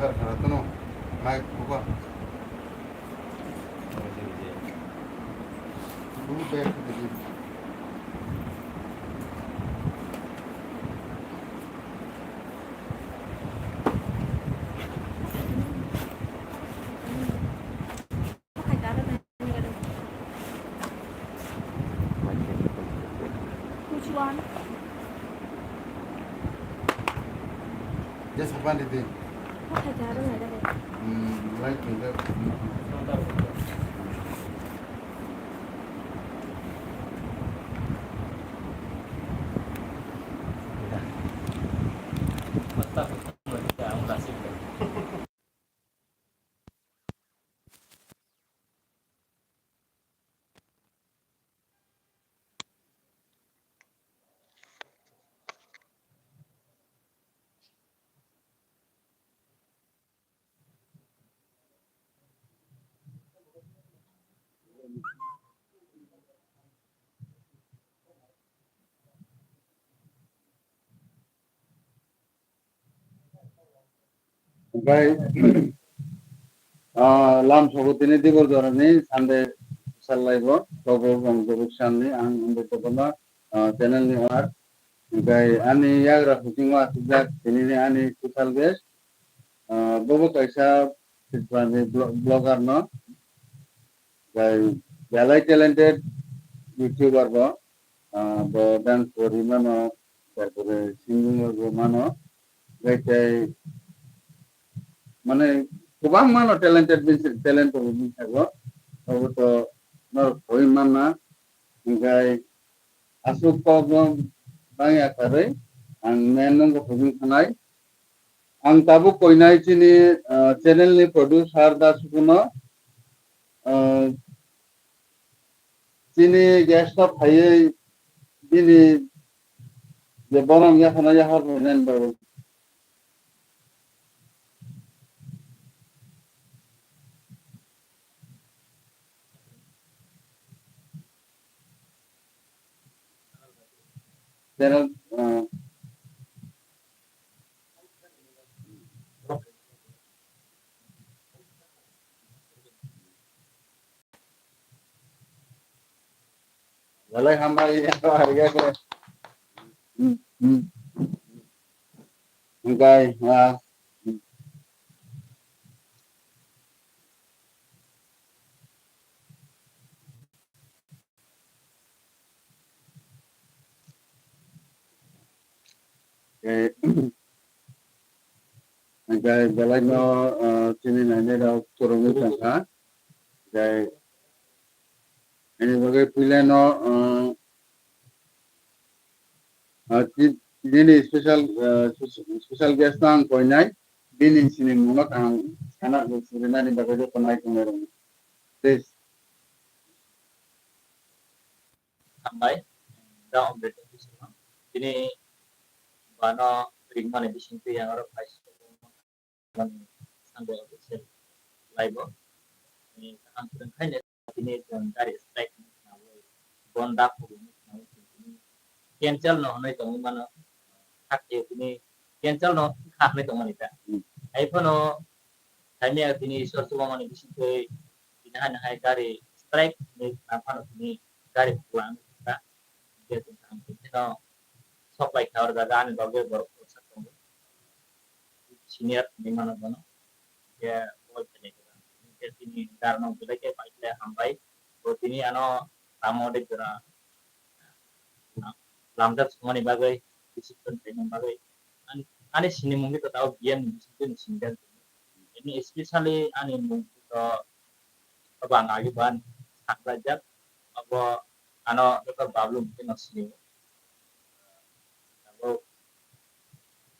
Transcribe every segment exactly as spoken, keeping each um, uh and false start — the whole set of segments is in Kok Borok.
Sar khara tono, mic buka. Go back to the gym. Which one? Just open the thing. Okay, I don't know. Mm, right in there. Hwnkhe, ah, lam sobo tini dibor jorani Sunday sal laibo, tobo bong jobuk salni ang Amrita Debbarma, ah, channel ni owner. Hwnkhe ani yagra kuching o asijak tini ni ani special guest, ah, bobo kaisa Tripura ni vlog-, vlogger no. Bai belai talented YouTuber bo, ah, bo dance bo ri mano, tarpore singing bo mano, bai tei mane kwbang mano talented bini, talent bo bini sago, obo to norok koi manna, hingkai aswk kok no bangya karwi ang men no bo hujung thanai. Ang tabuk koinai chini, ah, channel ni producer da sukuno, ah, chini guest no phaiwi bini je borom yakhana yakhar bo nen babu. Channel, ah, Walai hambai, ya, ya, ya. Hmm, hmm. Hingkai, ah, Eh, hingke belai no, eh, chini nainai rok kwrwngwi tongkha. Hingke ani bagwi puila no, eh, Ah, ti-, tini special, ah, special guest no ang koinai, bini sinimung no kaham sana sinani bagwi joto naitongnai rok. Please. Hambai, da Amrita Debbarma. Tini bano ringmani bisingtwi ang oro phai Sunday official live o, eh, kaham kwrwng khaino tini chwng gari strike wngwi khnaui, bon dak khogwi wngwi khnaui chwng tini cancel no hwnwi tongwi mano, hakhe tini cancel no wngkha hwnwi tongmani ta. Hmm. Hai phano saimaya tini Isor chubamani bisingtwi tini hai hai gari strike wngwi khna phano tini gari khogla wngwi kha. Hingke chwng kaham khe no sok lai kha oro jaga ani bagwi borok khoroksa tongo. Senior hinwi mano bono. Hingke bo belai kwbang. Hingke tini darno belai khe pai khe hambai. Bo tini ano tamo de jora lamjak songmani bagwi, discipline khaimani bagwi. Ani, ani sinimung khe to tamo B M ni bisingtwi sinijak. Ini especially ani mung khe to bang agi ban saklajak. Abo ano Doctor Bablu hingke no sinio. Abo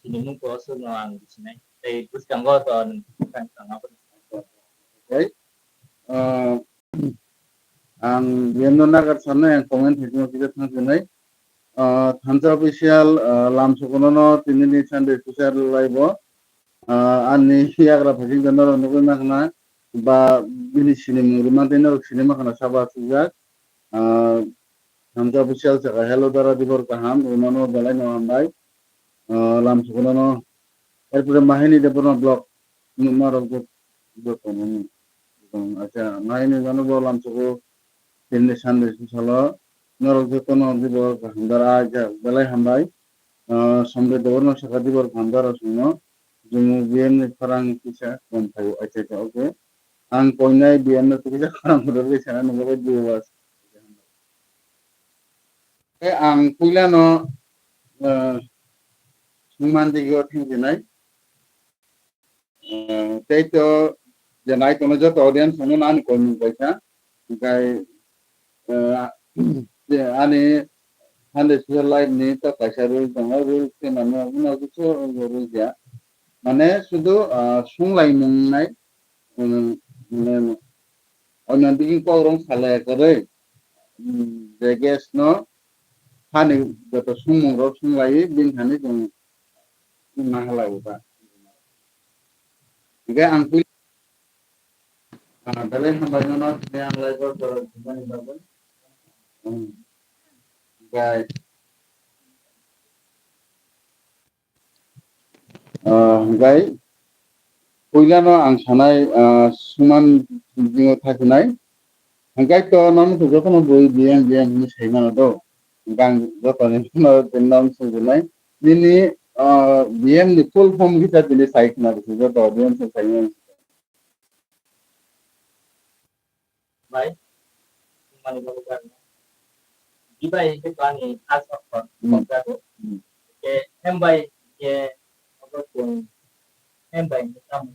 sinimung ko aswk no ang bisinai. Tei bwskango to nwng bwskang tong abo. Okay. Ah, ang B M no nagar sanai, ang comment hikma kisa thang sinai. Ah, Thansa official, ah, lam sokono no tini ni Sunday special live o. Ah, ani yagra phasing norok nugwi mankha na ba bini sinimung rwmantwi norok sinima khana sabo aswkjak. Ah, Thansa official saka hello dara dibor kaham rwmano belai no hambai. Ah, lam sokono no erpore Mahini Debbarma vlog norok joto, joto nini. Acha, nai ni jano bo lamsogo, tini Sunday salo, norok joto no dibo kaham dara, acha, belai hambai. Ah, Somre Debbarma saka dibo kaham dara songno, jumu B M ni khorang kisa kom thaio, acha, acha, okay. Ang koinai B M no kisa khorang horo kisa nang nugwi dibo was. Tei ang puilano, eh, Sungman Digio thangsinai. Eh, tei to je nai tono joto audience no nani koimung kaisa. Hingkai, eh, je ani Sunday Special Live ni to kaisa rule tongo, rule khe mane omo no kichu rule ya. Mane sudu, ah, sunglaimung nai, um, mane, oino bini kok rong salai kwrwi, um, je guest no hani joto sungmung rok sunglai bini thani chwng ma halai ba. Hingke ang pui, ah, belai hambai no no tini ang lai kok rok bini bagwi. Um, gai. Ah, hingkai puilano ang sanai, ah, Sungman Digio thaisinai. Hingkai to nono to jotono bui B M, B M hinwi sai mano do. Hingke ang jotoni no tini nono sujunai. Nini, ah, B M ni full form kisa tini sai khna rwsio joto audience sai mano. Bai, mani babu kan. Dibai ke bani as of for. Hmm. Hmm. Ke M bai ke apa pun M bai ke tam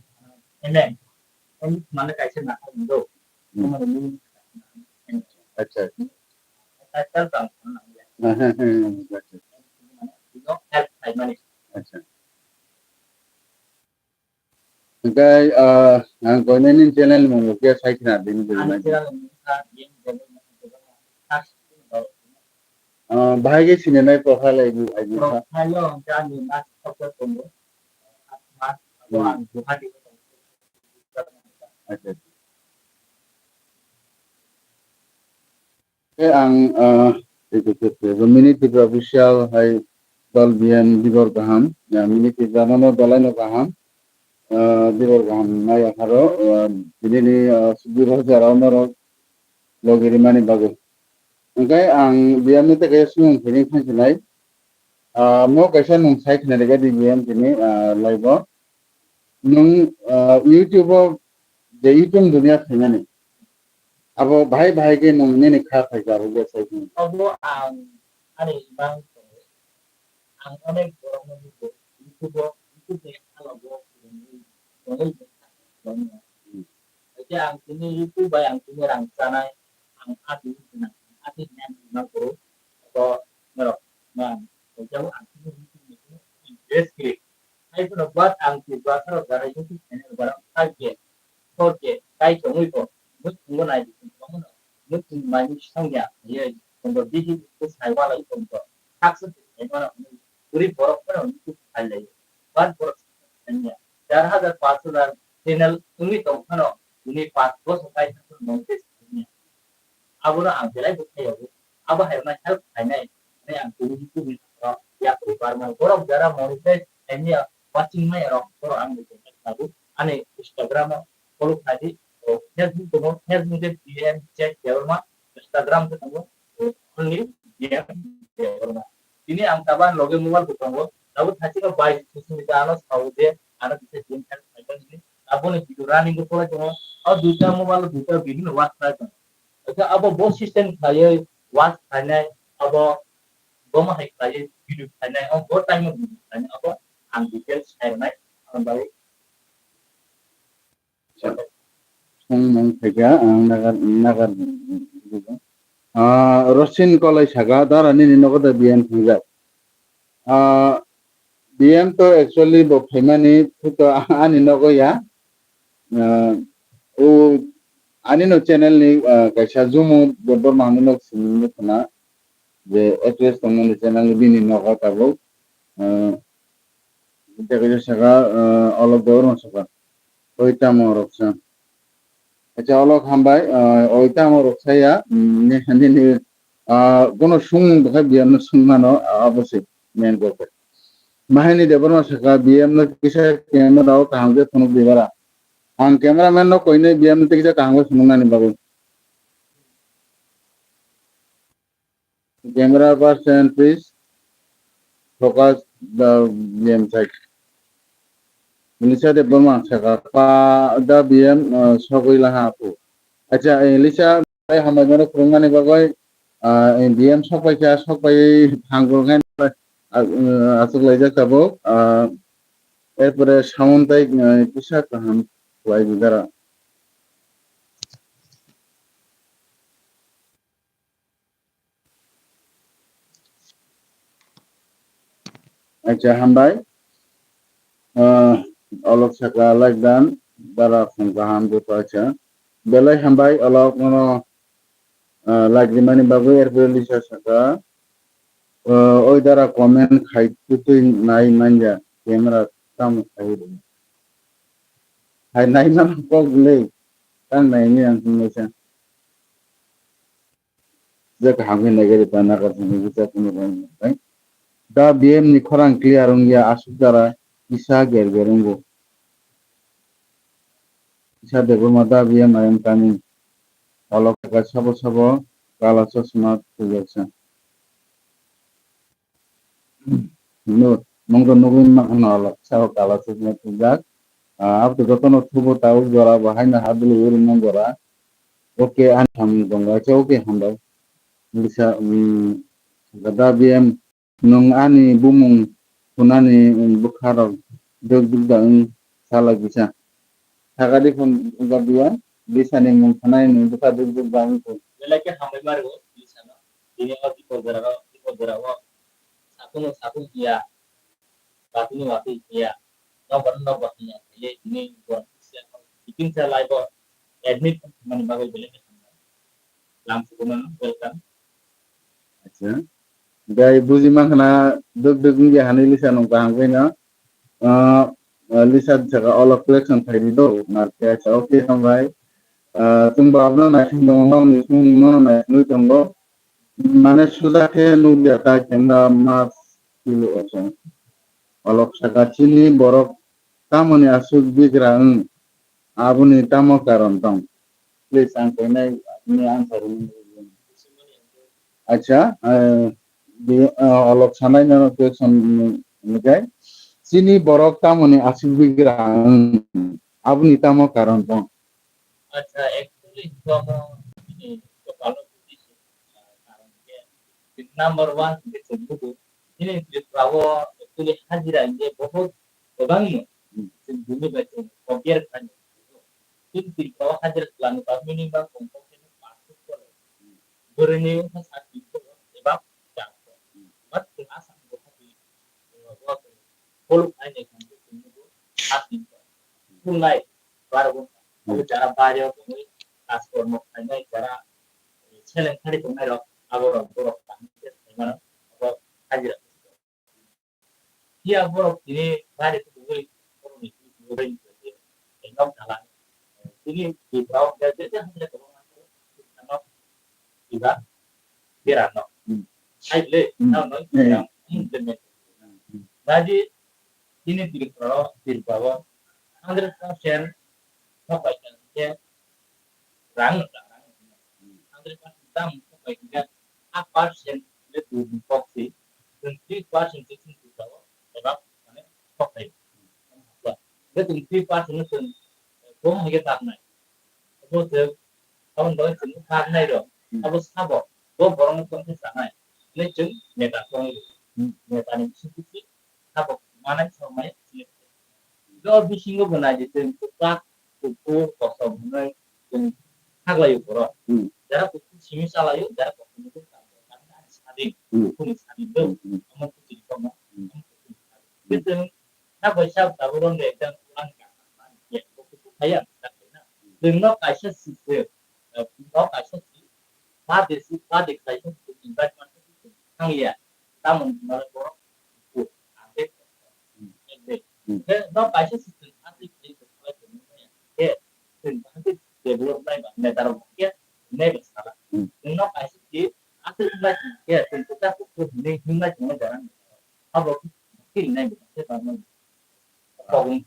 M M. M mana kaisa na do. Hmm. Mana ni. Acha. Acha, acha. Acha. No help kai mani. Acha. Hingke, ah, ang koinai ni channel mung bo khe sai khna bini bini. Ani channel mung kha, bini channel mung kha, ah, bahai khe sinilai profile I D, I D kha. Profile o hingke ani mas support tongo. Mas, abo ang Guwahati. Acha, acha. Tei ang, ah, tei tei tei tei, bo Mini Tripura official hai dol B M dibor kaham, ya, Mini Tripura no no belai no kaham, ah, dibor kaham nai akharo, ah, bini ni, ah, dibor jara norok logi rimani bagwi. Hingke ang B M ni tei kaisa sumung tini thangsinai, ah, mo kaisa nung sai khna rega di B M tini, ah, live o. Nung, ah, YouTube o je YouTube dunia phaimani. Abo bahai bahai khe nwng nini kha phaikha abo website ni. Obo ang ani imang tongwi, ang onek borokno nugo, YouTube o, YouTube ni halogo tongwi, tongwi tongmani. Hmm. Haikhe ang tini YouTube bai ang tini rang chanai, ang ati gwnang, ati gwnang imang koro, abo norok man, haikhe ang tini YouTube ni invest kiri. Hai phano buat ang Tiprasa rok jara YouTube channel barang five K, four K, kai tongwi bo, muchungo nai di tongmano, muchung mani songya, ye, tongbo bigi ko sai wala tongbo, haksa sai wala, gurib borok phano YouTube sai lai, ban borok sanya, char hajar panch hajar channel tongwi tong phano, bini panch bosor kai thang phano monetize sanya. Abono ang belai bo khayago. Abo hai rokno help khainai, hwnwi ang tini YouTube ni sakao yapri barmani. Borok jara monetize khaimya, watching maya rok, borok ang bai contact khlago. Ani Instagram o follow khlai di. O Facebook tongo, Facebook de B M Jack Debbarma, Instagram de tongo, o only B M Debbarma. Tini ang tabuk loge mobile bo tongo, tabuk thachino bai social media ano sao je, ano kisa game help khaimani. Aboni video running ko pore tongo, o duita mobile o duita video watch khlai tongo. Abo bo system khlaiwi watch khlainai, abo bomo hai khlaiwi video khlainai, o bo time o video khlainai, abo ang details sai rwnai, ang bai. Songmung khaikha, ang nagar, nagar, ah, Rosin Kolai saka, dara nini nogo da B M thangjak. Ah, B M to actually bo phaimani, to ani nogo ya. Ah, o ani no channel ni, ah, kaisa Jumu Debbarma hwnwi no simi khna je address tongmani channel ni bini nogo tabuk. Ah, tei kaisa saka, ah, Alok Debbarma saka. Oi tamo roksa. Acha, Alok hambai, ah, oi tamo roksa ya, mm, ni, ni, ni, ah, bono sung bwkha B M no sung mano, ah, abo se main kok. Mahini Debbarma saka B M no kisa camera o kaham khe phunuk di bara. Ang cameraman no koinwi B M ni tiksa kaham khe phunuknani bagwi. Camera person, please focus the B M side. Lisa Debbarma saka pa the B M, uh, sogwi laha apu. Acha, eh, Lisa, bai hambai mano khulumnani bagwi, ah, B M sokpai kha, sokpai thangkol khe, ah, eh, aswk laijak tabuk, ah, erpore sound tai, eh, kisa kaham khlai di dara. Acha, hambai. Ah, olok saka like dan, dara phung kaham buto acha. Belai hambai, olok nono, ah, like rimani bagwi, erpore Lisa saka, ah, oi dara comment khai tutui nai manya, camera tamo khai ri. Hai nai mano kok le, tang nai ni ang thung sa. Je kaham khe naigai rwkha, nakarjak naijakya kunu rang nai. Da B M ni khorang clear wngya, aswk dara kisa ger ger wngo. Kisa Debbarma da B M I am coming. Olok kha sabo sabo kala chosma thwijak sa. No, nung to nugwi mankha no, olok sao kala chosma thwijak. Ah, abto jotono thubo tabuk jora bo haino hadwlwi uri nang jora. Okay, ani samung tongo, acha, okay, hambai. Lisa, um, da B M, nung ani bumung khunani, um, bwkha rok duk duk da wng salai kisa. Thakadi phun da B M, Lisa ni mung khunani ni bwkha duk duk da wng khe. Belai khe hambai mari o Lisa no. Tini o Tripura jora o, Tripura jora o. Satung satung hiya. Watwi ni watwi hiya, nokbar nokbar hiya, hiya, tini borok kisa, kiting sa live o admit mani bagwi belai khe hambai. Lam sukumano, welcome. Acha. Gai buji mankha na duk duk wngya hani Lisa nung kaham khe no. Ah, ah, Lisa saka olok collection khairi do, narkhe acha, okay, hambai. Ah, chwng bo abono naising tongo, nokni song no naisingwi tongo. Mane suda khe nukya ta kenda mas kilo oso. Olok saka chini borok tamoni aswk bigra wng, aboni tamo karon tong? Please ang koinai ni answer rwmani. Acha, eh, bi-, eh, olok sanai no question ni, ni kai. Chini borok tamoni aswk bigra wng, aboni tamo karon tong? Acha, actually, ito mo, ini, ito palo, ah, karon ke, number one, ke chwng bugo. Ini Tripura o actually hajira hinkhe bohut kwbangno. Hmm. Chwng bini bai chwng compare khlainai. Chwng Tripura o hajira khlainai ba minimum kok khe paanch sho kole. Hmm. Bwrwini wngkha sat tinsho eba char sho. Hmm. But chwng Assam o hajira, eh, o chwng follow khlainai khe chwng bugo sat tinsho. Phungnai bar ghonta. Hmm. Abo jara baire o tongwi kaj kormo khlainai jara seleng thani tongnai rok, abo rok borok kaham khe sai mano, abo hajira. Phiya borok tini baire kubui borokni kubui nok thala. Tini Tripura o je je hajira kwbangma nok kiba bera nok. Hmm. Hai le, hmm, nok no, hmm, kiba implement. Hmm. Baji tini Tripura o, Tripura o hundred percent nok bai khe rang no ta, rang no ta. Hundred percent dam sok bai khe, a percent le dui ni kok si, twenty percent se sing tu jao, eba mane sok bai. Twenty percent no sing, bo hai khe tak nai. Bo je, abon bo sing tak nai ro. Abo sabo, bo borong no tong khe sa nai. Le jeng neta tong, neta ni sing tu si, sabo manai sok mai. Do bisingo bo nai di teng kwplak, kuphur, kosom hwnwi chwng saklaio borok. Hmm. Jara kuphur simi salaio, jara kosom hwnwi chwng saklaio. Tamni ani sadin, hmm, kuphurni sadin do, hmm, hmm, omo kuchiri komo, hmm, omo kuchiri sadin. Hmm. Khe chwng sak bai sak tabuk romde ekdam ulang kha, ya, bo kuphur thaya, tak na. Hmm. Chwngno kaisa si se, eh, no kaisa si, ma de si, ma de kaisa si, invite man thangya. Tamoni hwnba borok kuphur, ang khe kosom. Hmm. Ekdei. Hmm. Khe no kaisa si chwng aswk khe khe salai tongmani ya. Khe chwng bahai khe develop nai ba, neta rok khe nai ba sala. Hmm. Chwng no kaisa si aswk wng lai tong khe chwng kwchak kuphur hinwi himlai tongnai jora ni. Abo khe nai ba khe tongmani. Kogong.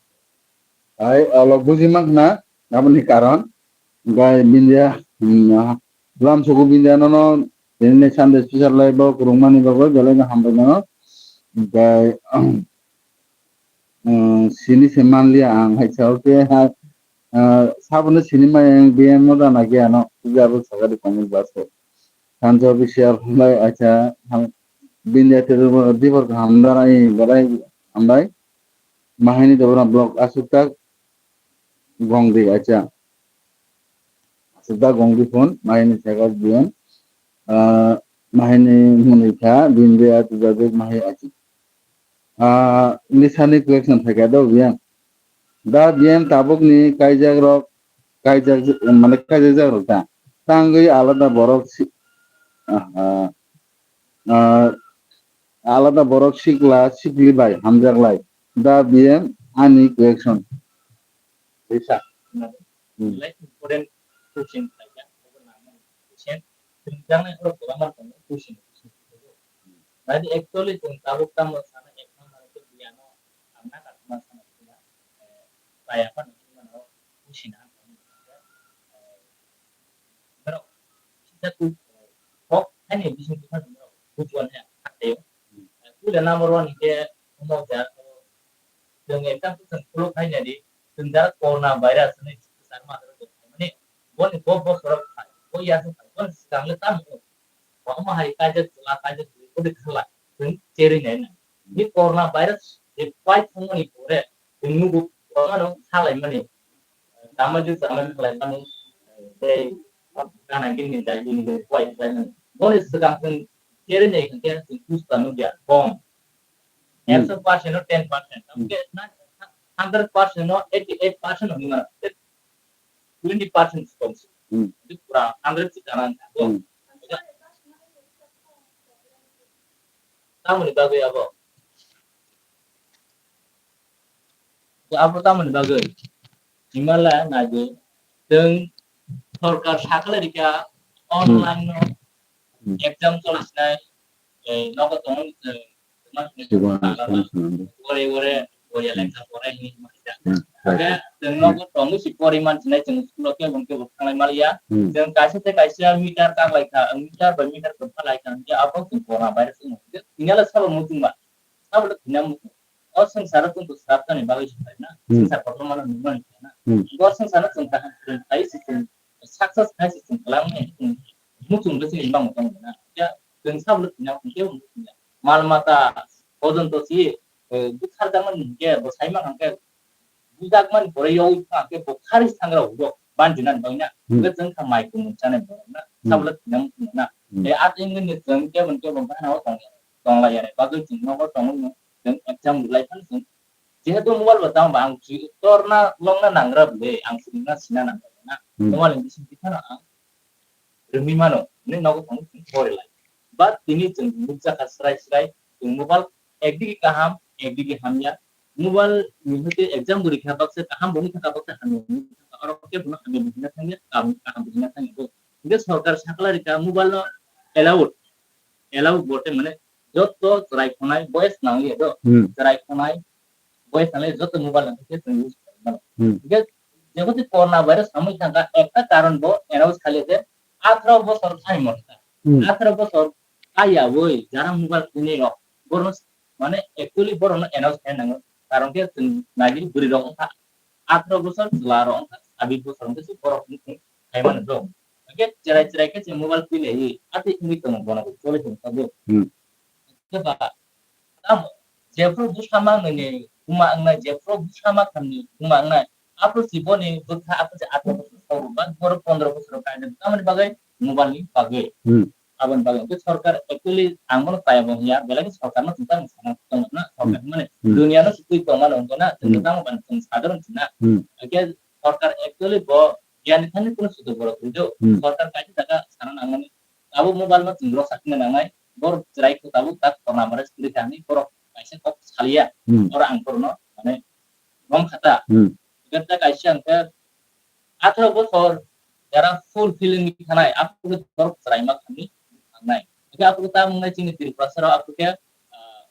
Hai, olo buji mankha na, aboni karon. Gai bindia, hmm, ah, lam sugu bindia nono, ini Sunday special lai bo kurung mani bagwi belai no hambai nono. Gai, hmm, sini se manliya ang hai sao ke ha, ah, sabono sini mai ang B M no dana ke ano, puja bo sagadi kongni baso. Sanjo bisi ar hambai acha, ham-, bindia te dibor hamdar ai belai hambai. Mahini Dobra block asukta gongdi acha. Asukta gongdi phone, mahini saka B M. Ah, mahini muni kha, bindia tuja bek mahi achi. Ah, lisani collection thaka do B M. Da B M tabuk ni kaijak rok, kaijak, mane kaijak jak rok da. Tangwi alada borok si, ah, ah, ah, alada borok sikla sikli bai hamjak lai. Da B M ani collection. Bisa. Hmm. Like important question like that. Question. Tengkang ni orang kurang macam question. Jadi actually teng tabuk tamo sana ek number ke dia no karena karena sana dia. Saya apa namanya no question. Berok sisa tu kok hanya bising tu kan berok tujuan ya. Ayo. Kula number one ke mau ja. Teng ek tang tu teng puluh hanya di teng jarak corona virus ni sar ma ni boni bo bo sorok khai bo ya khai boni sikang le tam ko ma hai kaijak la kaijak ko de khala teng cheri nai na ni corona virus de pai thong ni pore teng nugo corona no salai mani tama ju tama ni khalai mani tei kana gini dai gini pai khalai mani boni sikang teng cheri nai kan teng tu tanu dia bom Hmm. Ekso percent no ten percent. Tamo khe na hundred percent no eighty eight percent no hinmano. Twenty percent se kom se. Hmm. Itu pura hundred se kana. Hmm. Tamoni bagwi abo. Abo tamoni bagwi. Himala nagwi. Teng sorkar sakle rika online no Hmm. Exam choli sinai. Eh, nogo tong, eh, Sibon, sibon, sibon. Ore, ore, ore, lekha pore hini. Hmm, right. Teng nogo tong si poriman sinai teng school ke bongke bok thanglai maliya. Hmm. Teng kaisa te kaisa meter ka lai kha, meter by meter ko phalai kha, ya apa tu corona virus mo. Tingala sabo mutung ba. Sabo le tina mutung. O sengsara tong to srap tani bagwi sinai na. Hmm. Sengsar kotor mano nungmani na. Hmm. O sengsara tong kaham tong khai si tong success khai si tong kalang ni. Mutung le sini bang tong na. Ya tong sabo le tina mutung ya. Mal mata, pojonto si, eh, bwkharjakmani hinkhe, bo saimang hinkhe, bujakmani pore yogwi thangkhe bo khari sangra huro banjinani bagwi na. Hmm. Hwnkhe chwng kha mai kumung chanai borok na. Hmm. Sabole thinang na. Hmm. Eh, ati wngwi ni chwng kebo kebo gana o tong, tongla yare. Bagwi chwng nogo tongwi no chwng exam rwlai phano chwng. Jehetu mobile bo tamo ba ang si torna longna nangra bwle, ang si na sina nangra na. Hmm. Mobile ni bising twi phano ang rwngwi mano, hwnwi nogo tongwi chwng pori lai. But tini chwng nukjakha srai srai, chwng mobile ekdigi kaham, ekdigi hamya. Mobile ni hoite exam bo rikha baksa kaham bo wngkha, baksa hamya bo wngkha. Oro khe bono hamya bo hwnna thangya, kaham, kaham bo hwnna thangya. Hwnkhe sorkar sakla rikha mobile no allowed, allowed bote mane jotto chwrai khonai boys nangya do, Hmm. chwrai khonai boys nangya jotto mobile nangkhe chwng use khaimano. Hmm. Hwnkhe Jehoti corona virus hamwi thangkha, ekta karon bo announce khaile je atharo bosor khai morta. Hmm. Atharo bosor kaiyawi jara mobile kwinwi rok. Borno mane actually borokno announce khai nango. Karon khe chwng nagini bwrwi rok wngkha atharo bosor, chwla rok wngkha sabis bosor, wngkhe se borok wngkhe khai mano bro. Hwnkhe cherai cherai khe se mobile kwinwi atwi wngwi tongo bono choli tong tongo. Hmm. Khe ba Tamo, jephru bwsa mangnani buma wngnai, jephru bwsa mankhamni buma wngnai, aphuru si boni bwkha aphuru si atharoh bosor sogwi ba borok pondroh bosor kainwi tamoni bagwi mobile ni bagwi. Hmm. Aboni bagwi hwnkhe sorkar actually ang bono chaya bo hiya, belai khe sorkarno chwng tamo sana tongmano na, sorkar Hmm. hwnmani Hmm. duniya no si twi tongmano hwnkhe na, chwng Hmm. tamo bani chwng sadharon chwng na. Hmm. Hwnkhe sorkar actually bo gyan ni thani kuno sudu borok rwdo, Hmm. sorkar kaisa jaga sana nangmani. Abo mobile no chwng rwsa khna nangnai, bor chwrai kho tabuk tak corona virus kwrwi thani borok kaisa kok saliya. Hmm. Oro ang borokno mane rom khata. Hmm. Hwnkhe kaisa hwnkhe atharo bosor jara full feeling ni thanai, aphuru borok chwrai ma thani thangnai. Hwnkhe aphuru ta wngnai chini Tripura sara aphuru khe, ah,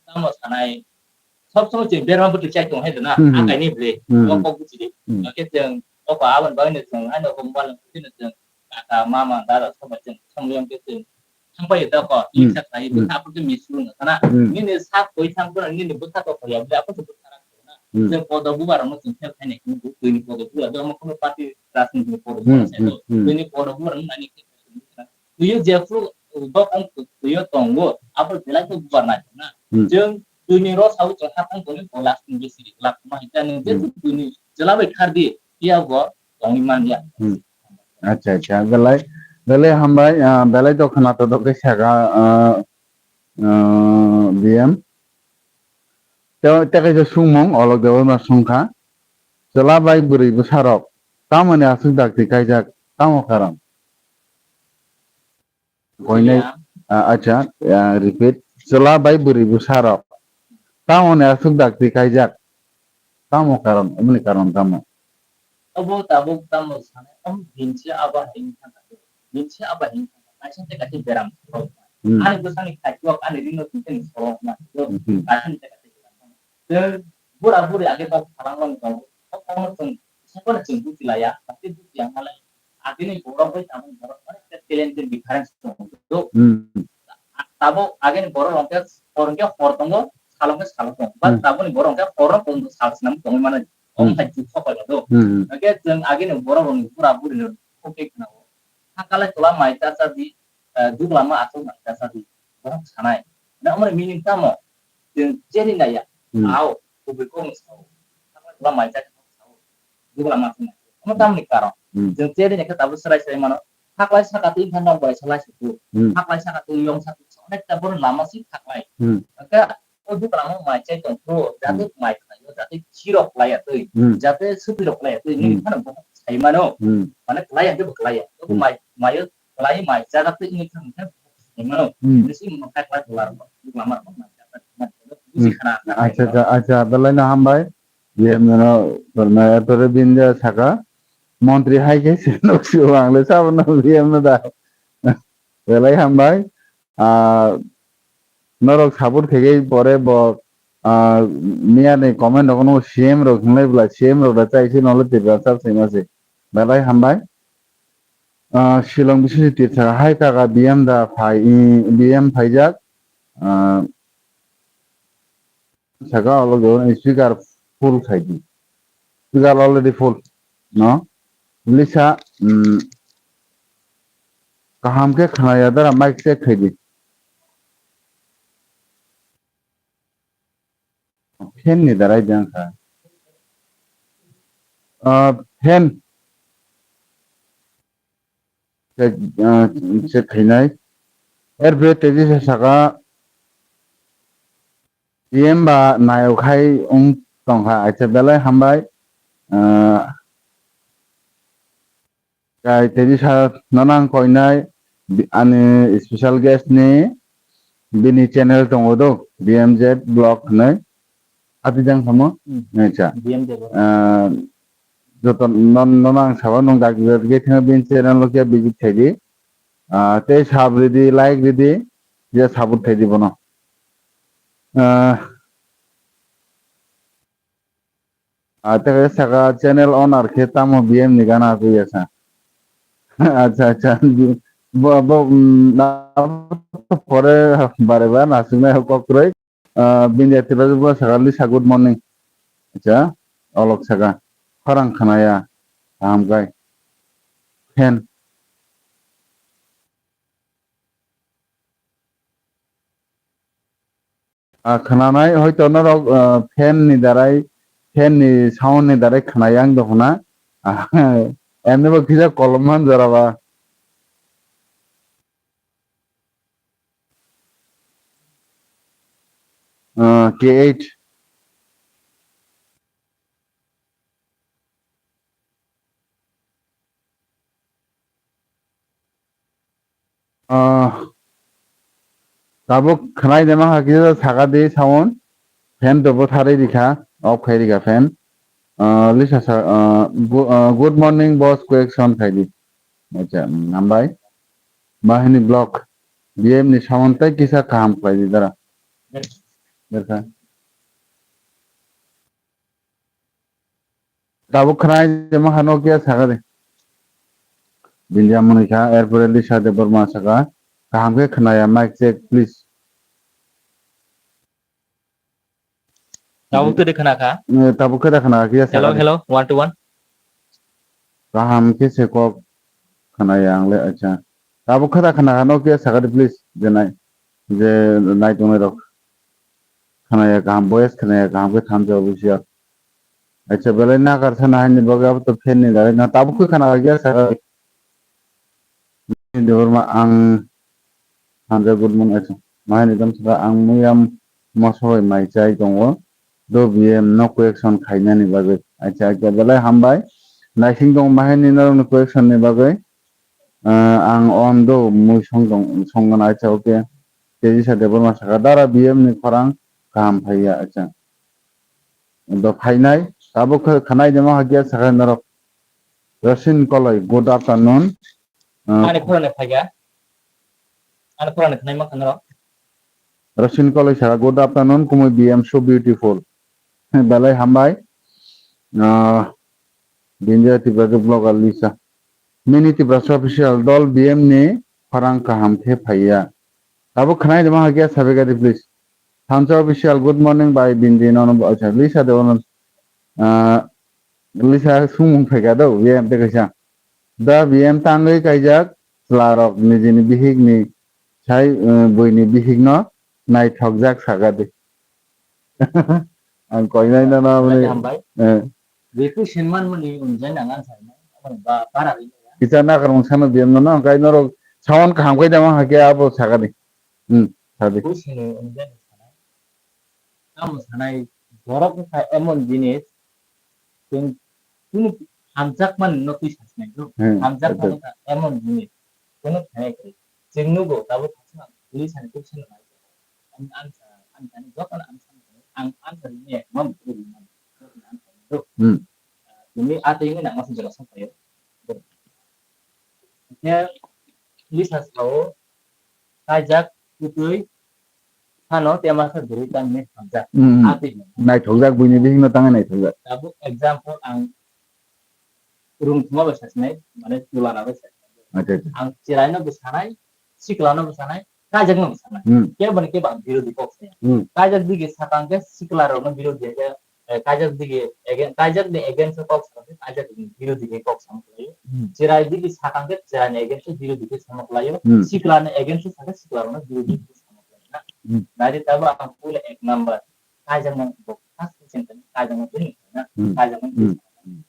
tamo sanai, Sob somoi chwng berma bwtwi chai tong hai da na, Hmm, hmm. Ang kainwi bwle, Hmm, o hmm. kok buchidi. Hmm. Hwnkhe chwng o ko aboni bagwino chwng haino ko mobile no khulchino chwng kaka, mama, dada sobai chwng somliyong khe chwng thangbai da ko, Hmm. iksa khlai Hmm. bwkha aphuru khe miss rwna sana. Hmm. Nini sak koi thang phano nini bwkha to khoya bwle aphuru bwkha rak na. Hmm. Chwng podo bubar rokno chwng fel khainai kunu twi ni podo bubar do mo kono party rajniti ni podo Hmm, bubar sai hmm, do. Hmm. Twi ni podo bubar rokno nani khe Tuyo jephru bokong tuyo tongo, abo belai khe bubar naithok na. Hmm. Chwng tuini ro sawi chwng hakang tongwi bo last ni bisi lak ma hita ni Hmm. jephru tuini chwla bai khardi, phiya bo tongwi manya. Hmm. Acha, acha, belai, belai hambai, ah, belai to khwna to khe saka, ah, ah, B M. Tei, tei kaisa sungmung olok deboi ma sungkha. Chwla bai bwrwi bwsarok tamoni aswk dakti kaijak, tamo karon? Koinai, Bujiya. Ah, acha, ah, repeat. Chwla bai bwrwi bwsarok tamoni aswk dakti kaijak, tamo karon? Oboni karon tamo? Obo tabuk tamo sanai, om binsi abo hai wngkha, binsi abo hai wngkha, kaisa tei kaisa beram khorok. Hmm. Ani bwsani kaitor, ani rino tongthani sorok na. Hmm. Kaisa tei kaisa beram. Tei bura buri age kok phalangmani tongo. Kok kono chwng, sakno chwng buji laya, tei buji yang malai. Agini borok bai tabuk borok onek ta talent tei difference tongo. Hmm. Tabuk agini borok rok khe hor hwnkhe hor tongo, sal hwnkhe sal tongo. But Hmm. tabukni borok hwnkhe hor rok tongo, sal swnam tongwi mano. Omo Hmm. hai juk sokol do. Hmm. Hwnkhe chwng agini borok rokni bura buri no khokhe khna o. Hakalai tola mai cha cha di, eh, dugla ma aswk mai cha cha di. Borok sanai. Na omo meaning tamo? Chwng cheri naiya. Hmm. Ao, kubui kok ni sao. Hakalai tola mai cha cha sao. Dugla ma aswk mai. Omo tamni karon. Hmm. Chwng cheri naikhe tabuk swrai swrai mano. Haklai saka twi wngkha nok bai salai suku. Hmm. Haklai saka twi yong saka twi onek ta bono lama si haklai. Hmm. Hwnkhe o dugla ma mai chai tong phuru, jate Hmm. mai khlai o, jate chirok klai ya twi, Hmm. jate supi rok klai ya twi, Hmm. nini phano bono sai mano. Hmm. Mane klai ya, kebo klai ya. Kebo Hmm. mai, mai o klai mai chaga twi nini phano sai mano. Hmm. Nisi mo khai klai bolar mo, dugla ma rok mai chaga twi, buji Hmm. khana. Acha, acha, acha, belai no hambai. Ye mano, torna ya tore binda saka. Montri hai khe se nok si ang le sabo no B M no da. Belai hambai. Ah, norok support khaigwi pore bo, ah, miyani comment rok no C M rok hinlai bwla C M rok da chai se nolo Tiprasa se ma se. Belai hambai. Ah, Shillong bising se tirsa hai kaka B M da phai, B M phaijak. Ah, saka olo speaker full khaidi. Speaker already full. No? Lisa, mm, kaham khe khnaya dara, mic check khaidi. Fan ni darai de wngkha. Ah, fan. Check, ah, check khainai. Erpre tebisa saka, P M ba nayok hai wng tongkha, acha belai hambai. Ah, Kai tebisa nono ang koinai bi-, ani special guest ni bini channel tongo do, B M Z Vlog hinwi. Ati jang samo? Hmm. Acha. B M Z Vlog. Ah, joto non-, nono ang sabo nwng dak dak ge thang bini channel o khe visit khaidi. Ah, tei sub ridi, like ridi, je support khaidi bono. Ah, Ah, tei saka channel owner khe tamo B M ni gana aswk ya sa. Acha, acha. Bo, bo, mm, na, pore bare ba nasuknai kok kwrwi. Ah, bini activity bo saka Lisa, good morning. Acha, olok saka. Khorang khnaya. Kaham kai. Fan. Ah, khwnanai hoito norok, ah, fan ni darai, fan ni sound ni darai khwnai ang dokhna. Ah, emni bo kisa kolom man jora ba. Ah, K eight. Ah, tabuk khwnai de mankha kisa saka di sound, fan to bwtharwi rikha, off khai rikha fan. Ah, Lisa sa, ah, gu-, ah, good morning boss, quick sound khai di. Acha, mm, hambai. Bahini Vlog, B M ni sound tai kisa kaham khlai di dara. Berkha. Tabuk khwnai de ma hano kya saka de. Bindia Monika, erpore Lisa Debbarma saka. Kaham khe khwnaya, mic check, please. Tabuk twi khna kha. Eh, tabuk khe da khna kha, ya hello, saka de. Hello, one to one. Kaham khe se kok khwnaya ang le, acha. Tabuk khe da khna kha, no khe saka de, please, je nai, je nai tongnai rok. Khwnaya kaham, voice khwnaya kaham khe thansa official. Acha, belai nagar sana hani bagwi abo to fan ni dai na tabuk khe khna kha, ya saka de. Debbarma ang Hanja, good morning. Acha. Mahani dam saka ang muyam mosoi mai chai tongo. Do B M no question khainani bagwi. Acha, acha, belai hambai. Naising tongo mahani norokni question ni bagwi. Ah, ang on do mui song tong, song gana, acha, okay. Tejisa Debbarma saka dara B M ni khorang kaham phaiya, acha. Do phainai, tabuk khe khwnai de ma hakya saka norok. Rosin Koloi, good afternoon. Ah, ani khorang ni phaiya. Ani khorang ni khwnai ma khana rok. Rosin Koloi saka, good afternoon, kumui B M so beautiful. Belai hambai. Ah, Bindia Tiprasa vlogger Lisa. Mini Tiprasa official dol B M ni khorang kaham khe phaiya. Tabuk khwnai de ma hakya sabe gadi, please. Thansa official, good morning, bai Bindi, nono bo, acha, Lisa de ono, ah, Lisa sumung phaikha do, B M te kaisa. Da B M tangwi kaijak, chwla rok nijini bihik ni sai, eh, buini bihik no naithokjak saka de. Ang koinai no na, belai hambai. Eh. Beku sinman mani unjai nang ang sai. Ba, para ri. Kisa nakarmung sano B M no, no, kai norok sound kaham kai dama hakhe abo saka de. Hmm, sadi. Beku sino unjai nang sanai. Tamo sanai, borok wngkha emon jinis, chwng kunu hamjakmani no twi sasinai do. Hmm, hamjakmani acha. Wngkha emon jinis, kunu khainai kwrwi. Chwng nugo, tabuk kaisa police ni kuk sano nai. Ang, ang sa, ang sani, jotono ang sani, ang, ang sani ni ekma bukhugo rimani. Jotono ang sani do. Hmm. Tini a twi wngwi nangma song jora song phaio. Hwnkhe Lisa sao, kaijak, kwtwi, phano tema khe bwrwi tangni hamjak. Hmm, hmm. A twi no. Naithokjak, buini bihikno tangwi naithokjak. Tabuk example ang rung thuma bai sasinai, mane chwla na bai sasinai. Acha, acha. Ang chwraino bwsanai, siklano bwsanai, kaijakno bwsanai. Hmm. Kebo ni kebo ang birodhi kok saya. Hmm. Kaijak dige sakang khe sikla rokno birodhi khe, eh, kaijak dige again, kaijak ni against o kok sakang khe kaijak ni birodhi khe kok sama khlaio. Hmm. Chwrai dige sakang khe chwrai ni against o birodhi khe sama khlaio. Hmm. Sikla ni against o sakhe sikla rokno birodhi khe sama khlaio na. Hmm. Nai di tabo ang puila ek number. Kaijakno bo first question khe kaijakno bini na. Hmm. Kaijakno bini. Hmm.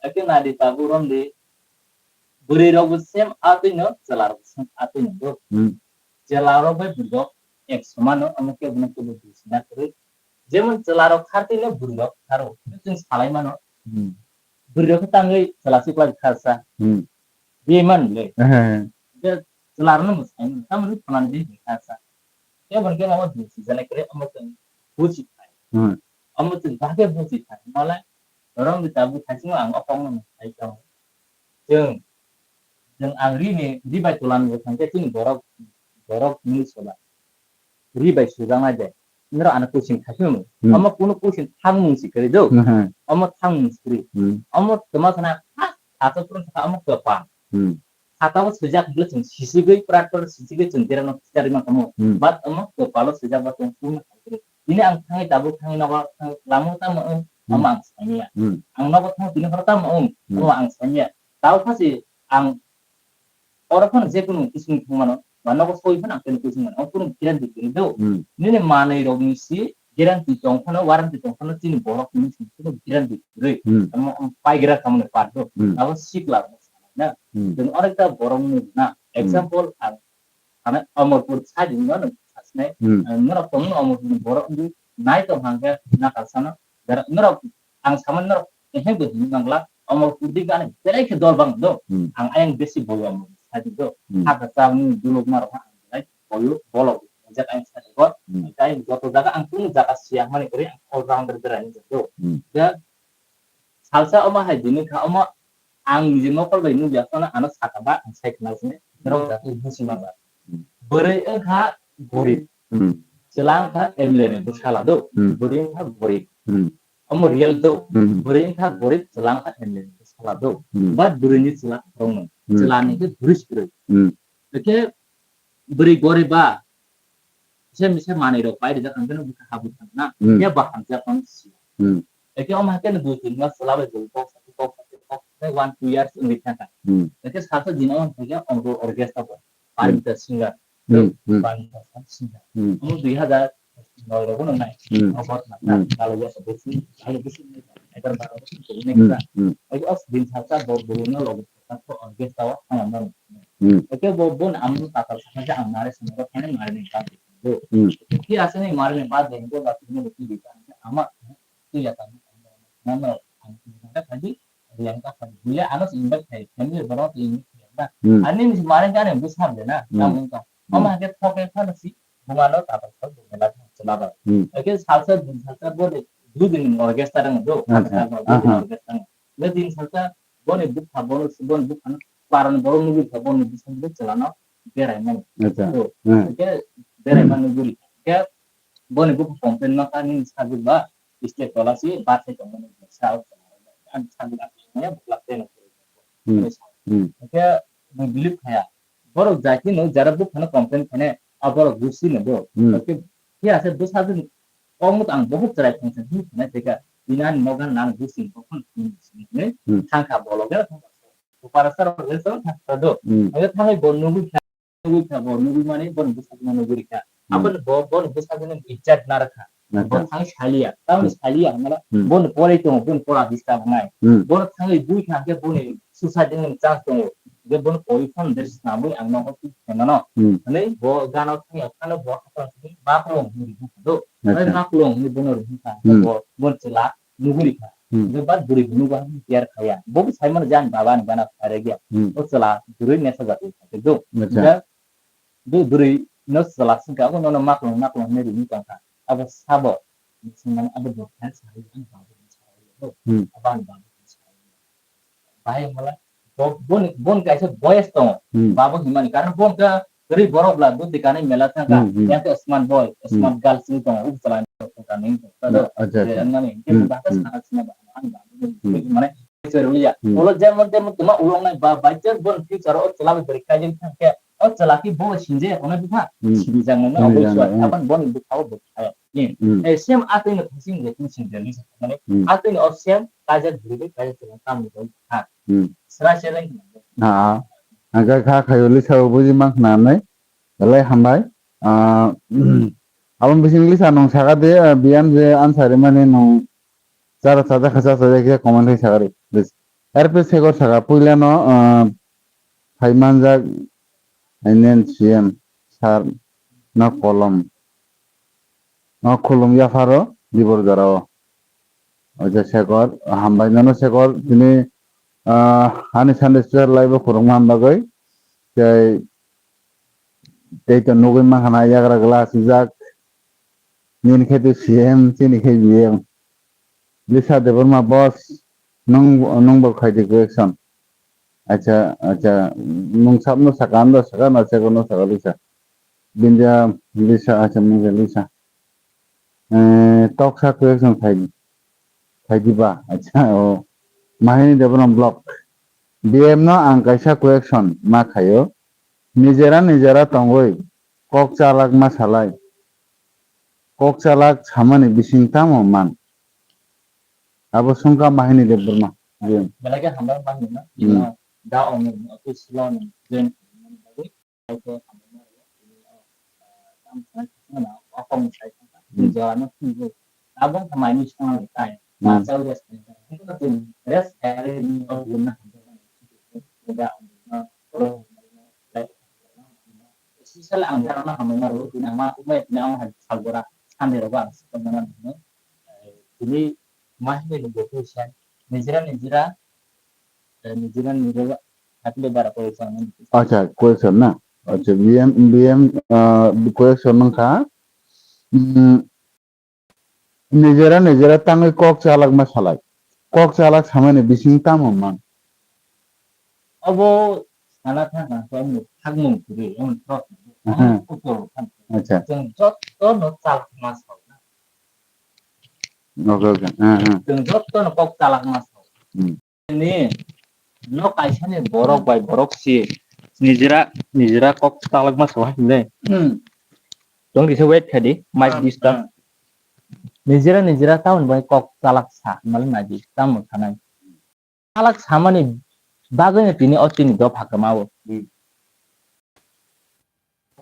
Ekhe nai di tabuk romdi bwrwi rok bo same a twi no, chwla rok bo same a twi no do. Hmm. Chwla rok bai bwrwi rok ek soman no, omo kebo no kebo bwrwi sina kwrwi. Jemon chwla rok khar twi no bwrwi rok kharo, chwng salai mano. Hmm. Bwrwi rok khe tangwi chwla sikla kharsa. Hmm. Bemani le. Ehe. Je chwla rok no mwsai mano, tamoni phalani bini kharsa. Kebo no kebo omo bwrwi sijana kwrwi, omo chwng buji khai. Hmm. Omo chwng bahai khe buji khai. Malai Romdi tabuk thaising ang o kokno sai tongo. Chwng, chwng ang ri ni, ri bai twlan bo thangkhe chini borok, borok ni sola. Ri bai sujaknai de. Noro ano question khaising. Hmm. Omo kuno question thangmung si kwrwi do. Hmm. Omo thangmung si kwrwi. Hmm. Omo twma sana ha, ha to pun sa omo kwpal. Hmm. Saka o swijak hwnkhe chwng sisigwi, prat prat sisigwi chwng derano khichari mankha mo. Hmm. But omo kwpalo swijak ba chwng chumui hai khe. Tini ang thangwi tabuk thangwi nogo thangwi lama o tamo wng, hmm, omo ang saimanya. Hmm. Ang nogo thangwi tini horo tamo wng, hmm, omo ang saimanya. Tao phasi ang oro phano je kunu kising thangmano, ba nogo soi phano ang tini kising mano, ang kunu guarantee kwrwi do. Hmm. Nini manwi rokni si guarantee tong phano, warranty tong phano, chini borok ni si kunu guarantee kwrwi. Hmm. Omo ang paigra khamani part do. Hmm. Abo sikla na. Hmm. Chwng onek ta borok nung na. Hmm. Example, ang sana Amarpur side ni no nung sasnai. Hmm. Ang norok tong no Amarpur ni borok nung nai tong hang khe nakal sana. Dara norok ang sama norok eheng bo hin mangla Amarpur di gana belai khe dol bang do. Hmm. Ang ayang besi bol Amarpur side do. Hmm. Hakha chang ni dulok narok ha ang belai bol bolok jak ayang side do. Hmm. Ang joto jaga ang kunu jaga siya mani kori ang all rounder berai ni do. Hmm. Da Salsa omo hai dini kha omo ang niji mokol bai nugya phano ano saka ba ang sai khna sini. Norok jati busi ma ba. Hmm. Bwrwi wngkha gorib. Hmm. Chwla wngkha M L A ni bwsala do. Hmm. Bwrwi wngkha gorib. Hmm. Omo real do. Hmm. Bwrwi wngkha gorib, chwla wngkha family ni sala do. Hmm. But bwrwi ni chwla kwrwng no. Hmm. Chwla ni khe bwrwi swrwi. Hmm. Hwnkhe bwrwi gorib ba, se misa manwi rok pai rijak, ang khe no bwkha habu thang na. Hmm. Ya ba hamjak phano si. Hmm. Hwnkhe omo hakhe no dui tin mas chwla bai bwrwi kok sa kok sa kok sa one two years wngwi thangkha. Hmm. Hwnkhe salsa din omo thangkhe omo orchestra bo. Hmm. Parimita singer. Hmm, hmm. Parimita singer. Hmm. Omo dui hazar noi rogo no nai. Hmm. Omo bot na, hmm, nalo ya sa besi, nalo besi ni, egar baro besi ni. Hmm, hmm. Omo os din salsa bo bwrwi no logo sa kok orchestra o thangma no. Hmm. Hwnkhe bo, bo ni ang tatal sakha je ang nare swngo thani mare ni ba. Hmm. Ki asani mare ni ba de ko ba ni ki di ta ama tu ya ta. Nama ang ta khadi yang ta khadi bile ano invite khai family baro tu invite khai ba. Hmm. Ani ni mare ka ne bu sam de na. Hmm. Namun ka. Hmm. Ama ke thoke khana si buma no tatal sa bu la sa la ba. Hmm. Hwnkhe salsa din salsa bo de du din orchestra dang do. Acha. Aha. Orchestra. Din salsa bo ni bukha bo ni bukha no paran bo nugwi kha bo ni bukha no chwla no berai mani. Acha. Hmm. Hwnkhe berai mani guri. Hwnkhe boni buku complain ma kha nini sajwk ba stage tola si ba sai tongmani sa o. Ani sajwk ang ya bukla teno. Hmm. Hmm. Hwnkhe bui believe khaya. Borok jati no jara bukhano complain khane a borok gusi no do. Hmm. Hwnkhe phiya se bwsajwk kok no ang bohut chwrai thangsa hin khane teka inani nogan nang gusi bokhon hin sini. Hmm. Thangkha bolok ya thangkha. Para sar rok le sar thangkha do. Hmm. Hwnkhe thangwi bo nugwi kha. Nugwi kha bo, nugwi mani bono bwsajwkno nugwi rikha. Hmm. Aboni bo, bono bwsajwkno ijjat narwkha. Narwkha. Bo thangwi saliya. Tamoni, hmm, saliya hwnmano, hmm, bono porai tongo, bono pora disturb wngnai. Hmm. Bono thangwi bui kha hwnkhe boni suicide wngmani chance tongo. Hwnkhe bono pori phone de snamwi ang nogo twi khaimano. Hmm. Hwnwi bo gana thangya phano bo haphang thangwi baklong hwnwi rikha do. Acha. Baklong hwnwi bono rikha. Hmm. Bo, bono chwla nugwi rikha. Hmm. Hwnkhe ba bwrwi bo nugo hwnkhe care khaya. Bo bo saimano je ani baba ani gana phairegya. Hmm. O chwla bwrwi mesa jatwi kha khe do. Acha. Hwnkhe bo bwrwi no chwla swngkha, abo nono maklong maklong hinwi ringwi tongkha. Abo sabo swngmani abo bo khe sai ani baba ni sai do. Hmm. Abo ani baba ni sai. Bahai hwnla bo, boni, boni kaisa boyes tongo. Hmm. Baba hinmani karon bo khe Kwrwi borok bla bwtwi kanwi mela thangkha, hmm, hmm, yang khe smart boy, hmm, smart girl simi tongo, uk chalani tongo, tongo, tongo, acha, acha. Wngmani, hmm, bahai, hmm, sana sina ba, ani ba, hmm, mane, kwrwi ya. Hmm. Ulo jemon, jemon, tuma ulo nai ba, by chance bon future o chwla bai bwrwi kaijak thangkhe, o chwla ki bo sinje, ono bikha, hmm, sini jang nang, sini jang nang, obviously, hmm, apan bon bikha o bikha. Hmm. Eh, same atwi no thasing je, twi sing je, mane, hmm, atwi no same kaijak bwrwi bai kaijak chwla tamni bai ha. Hmm. Sra se leng. Ah, ah. Ang kha kha khayo lisa bo buji mang khna nai. Belai hambai. Ah, aboni bising lisa nung saka de, ah, biyam je answer mani nung chara chaja kha cha chaja khe comment khai saka ri, please. R P Segor saka puila no, ah, phai manjak Indian C M sir no kolom. No khulum yapharo dibor jora o. Oja Segor, hambai nono Segor, tini, ah, ani Sunday special live o khurungma ham bagwi. Tei, tei to nugwi mankha na yagra glass rijak. Nini khe twi C M, chini khe B M. Lisa Debbarma boss, nwng, nwng bo khai di question. Acha, acha, nwng sabno saka, ano saka, na saka, no saka, Lisa. Bindia, Lisa, acha, nwng je Lisa. Eh, toksa question khai di. Khai di ba, acha, o. Mahini Debbarma block. B M no ang kaisa question ma khaio. Nijera nijera tongwi kok chalak ma salai. Kok chalak samani bising tamo man? Abo sungkha Mahini Debbarma. Belai khe hambai Mahini no. Hmm. Da ong office lo ni join khaimani bagwi. Belai khe hambai ma rwo. Tam sanai khasna na, o kok ni sai khasna. Hmm. Jora no phungo. Abo khamai ni song ni tai. Hmm. Ma chau rest ni tai. Rest ni o guna. Da ong no. Special ang jarano hambai ma rwo, tini ang ma, ma, tini ang hai salbora, Sunday rogo ang sikon mana nangno. Eh, tini ma hinwi nungbo question, nijera, nijera, eh, nijera, nijera, happy bara question. Acha, question na? Acha, B M, B M, ah, question nung kha. Hmm, Nijera nijera tangwi kok chalak ma salai. Kok chalak samani bising tamo man? Obo sana thangkha, omo thangmung kwrwi, omo trok. Aha. Omo kutor thang. Acha. Chwng joto no chalak ma salna. Okay, okay. Hmm, hmm. Chwng jotono kok chalakma sao. Hmm. Ni no kaisani borok bai borok si nijera, nijera kok chalakma sao hai hinwi. Hmm. Tong kisa wait khai di, mic disturb. Hmm. Nijera, nijera tamoni bai kok chalak sa, mali nai di, tamo sanai. Chalak samani bagwino tini o chini dopha kwmao. Hmm.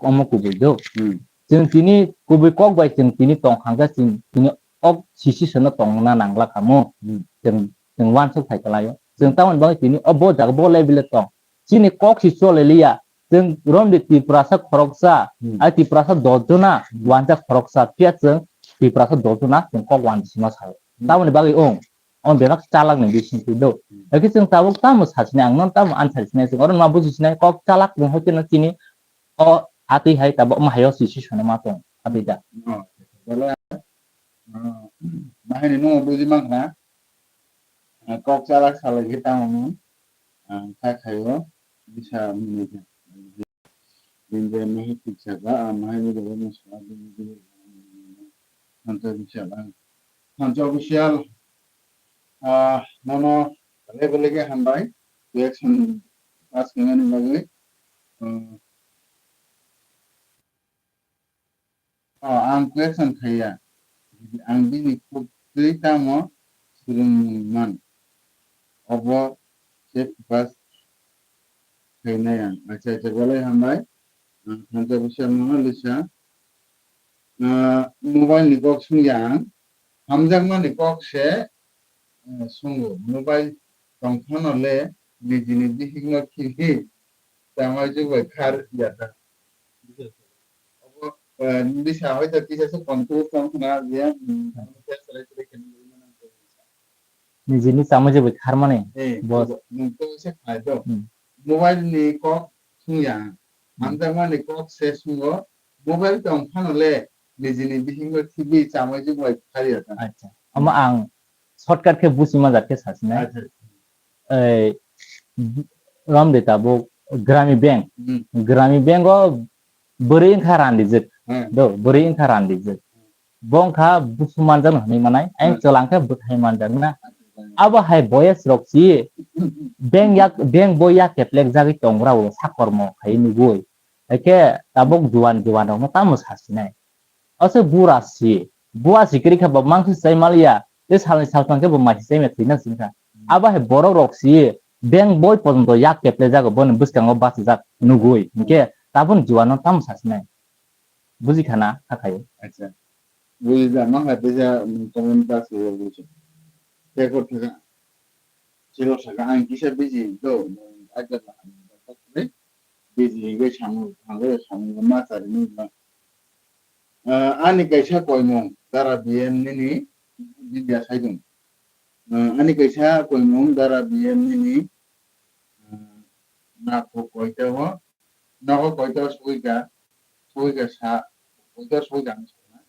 Omo kubui do. Hmm. Chwng tini kubui kok bai chwng tini tong hangkha chwng tini ok sisi sono tongna nangla kamo. Hmm. Chwng, chwng uansuk phai kwlaio. Chwng tamoni bagwi tini o bo jaga bo level o tong. Chini kok si chole liya. Chwng romdi Tiprasa khoroksa, hmm, ai Tiprasa dosh jona, hmm, uansa khoroksa, phiya chwng Tiprasa dosh jona chwng kok uansima sao. Hmm. Tamoni bagwi ong. On bebak chalak ni bising twi do. Hmm. Hakhe chwng tabuk tamo sasinai, ang non tamo answer sinai, chwng oro ma buji sinai, kok chalak ni hoite no chini o atwi hai tabuk ma hayo sisi sono ma tong, atwi da. Oh, belai, ah, bahai ni no buji mankha, ah, kok chalak salai khe tamo no, ah, kha khayo, bisa mwnwi kha. Bini bai mahi thik saka, ah, mahi ni bai ma saka, bini bai thansa official, ah. Thansa official, ah, nono rege lege hambai, reaction pass khaimani bagwi. Ah, Oh, ang question khaiya. Ang bini kuk twi tamo swrwngmung man. Obo se focus khainai ang. Acha, acha, belai hambai. Ang thansa bisa mano lisa. Ah, mobile ni kok sungya ang. Hamjakmani kok se, eh, sungo. Mobile tong phano le nijini bihikno khibi chamai chuk bai khar ya ta. Obo, eh, bisa hoito kisa se confuse tong khna je, hmm, translate khe nang. Nijini chamai chuk bai kharmani. Eh, boss. Obo, nung to se khai do. Hmm. Mobile ni kok sungya. Hmm. Hamjakmani kok se sungo. Mobile tong phano le nijini bihikno khibi chamai chuk bai khar ya ta. Acha. Omo ang shortcut khe busi manjak khe sasinai. Acha. Ei, romdi tabuk Grami Bank. Hmm. Grami Bank o bwrwi wngkha randijwk. Hmm. Do, bwrwi wngkha randijwk. Bo wngkha busu manjakno hwnwi manai, ayang, hmm, chwla khe bwthai manjakna. Hmm. Abo hai boyes rok si bank yak, bank bo yak keplek jagwi tongra o sakormo khai nugui. Haikhe tabuk juan juan rokno tamo sasinai. Ase bura si, bua si kwrwi kha bo mangsi sai maliya, tei salni salphang khe bo mai si sai ma thwina singkha. Abo hai borok rok si, bank boi pojonto yak keple jago boni bwskango bachajak nugui, hinkhe tabun juano tamo sasinai. Buji khana, kha khayo. Acha. Buji da, ma kha teisa, mm, comment pass khe buji. Tei kok thaka, chiro thaka, ang kisa busy do, mm, aja da, busy hingke samung, thangwi samung ma chari nung ba. Ah, ani kaisa koimung dara B M nini India saidung. Ah, ani kaisa koimung dara B M nini, ah, nako koita o, nogo koita o sugui ka, sugui ka sa, koita o sugui ka ang sa.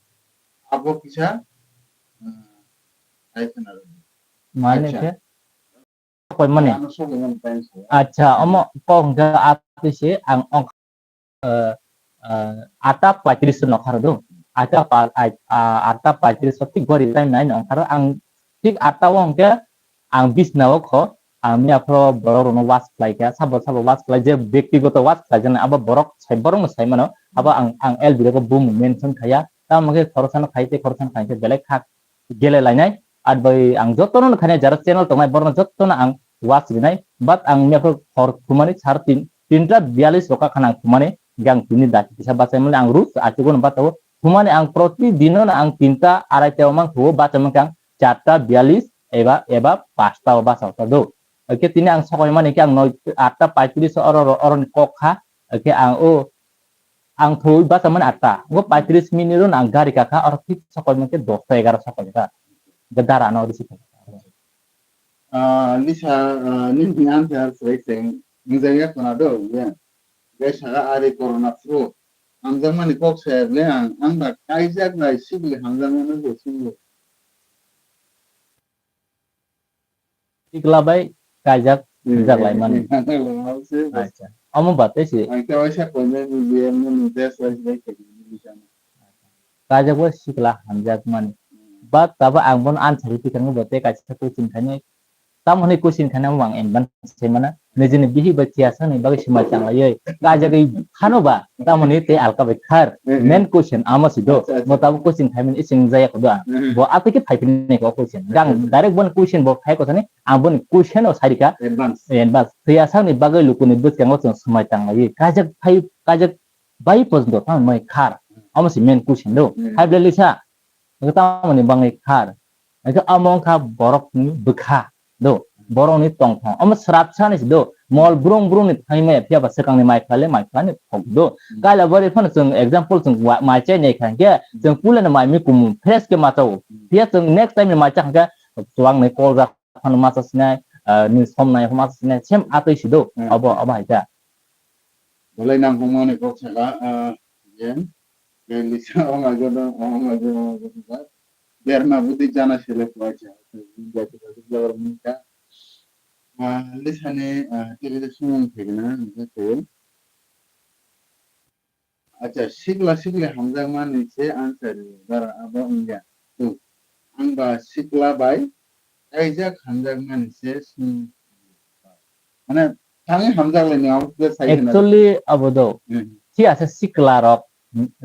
Abo kisa, ah, sai khna rw. Mane khe? Koi mani. Acha, omo kok hwnkhe atwi se ang ong, eh, eh, atta paitris nokha rw do. Atta pa-, ai-, ah, atta paitris o thik gori time nai nokha rw. Ang thik atta o hwnkhe ang bisna o kho, ang miya phoro borok rokno was khlai kha, sabo sabo was khlai je bektigoto was khlai jani abo borok sai, borok no sai mano, abo ang, ang L B rok o bung mention khaiya, tamo khe khoroksa no khai tei khoroksa no khai khe belai kha gele lainai. Ar bai ang jotono no khainai jara channel tongnai borokno jotono ang watch rinai. But ang mia phor hor thumani sar tin, tinta biyalish roka khana ang thumani, hingke ang tini dati kisa bachai mani ang rules achugwi no bachao. Thumani ang protidino no ang tinta araita o mang thuo bachai mankha ang charta biyalish eba, eba pasta o bachao ta do. Oke tini ang sokoi mani khe ang noi atta paitris oro, oro, oroni kok kha. Oke ang o Ang thwi bachai mani atta. Bo paitris minute rw ang gari kakha, oro thik sokoi mankhe dosta egaroh sokoi kha. Hwnkhe dara no receive kha. Ah, Lisa, ah, nini answer srei seng, nung jagya khna do, ya. Gai saka ari corona flu. Hamjakmani kok se le ang, ang ba kaijak bai sibili hamjakmani bo sibili. Sikla bai kaijak, hmm, hamjak lai mani. Hmm, hamjak lai mani se. Acha. Omo ba tei se. Ang tei waisa koinai ni B M no nung test waisa bai khe ni sana. Kaijak bai sikla hamjak mani. Hmm. But tabuk ang bono answer rwtwi thangwi bo tei kaisa question khainai. Tamo hwnwi question khainai, amo ang advance sai mano. Nijini bihik bai thiyasakni bagwi swmai tanglaiwi kajagwi phano ba, tamo hwnwi tei alka bai khar. Hmm, hmm. Main question amo si do. Acha, acha. Bo tabuk question khaimani ising jaya kho do ang. Hmm, hmm. Bo atwi khe phai phini kho question. Acha, acha. Gang direct bono question bo khai kho thani, ang boni question o sai rikha. Advance. Advance. Thiyasakni bagwi lukuni bwskango chwng swmai tanglaiwi kajak phai, kajak bai pojonto tamo mai khar. Amo si main question do. Hmm. Hai belai sa. Hwnkhe tamoni bangwi khar. Hwnkhe amo wngkha borokni bwkha do. Borokni tongthong. Amo srapsani si do. Mol brung brungni thangwi maya phiya ba swkangni mai phalai mai phalani phok do. Hmm. Kaila bari phano chwng example chwng wa-, mai chai nai kha hwnkhe chwng puilano mai mi kumu fresh khe ma chao. Hmm. Phiya chwng next time ni mai cha hwnkhe chwang nai kol jak phano ma cha sinai, ah, ni som nai ma cha sinai, same atwi si do. Hmm. Abo, abo hai kha. Belai nangkukmani kok saka, ah, je, je lisa o mai joto, o mai joto, o mai joto, berma budi jana sele kwai cha, jati jati jagar mungka. Ah, lisani, ah, tiri de sumung thegna, nungkha khe. Acha, sikla sikli hamjakmani se answer rw, bara abo wngya. Tu, ang ba sikla bai kaijak hamjakmani se sung. Mane, thangwi hamjak laini, abo khe sai khna. Actually, abo do. Hmm. Thi asa sikla rok,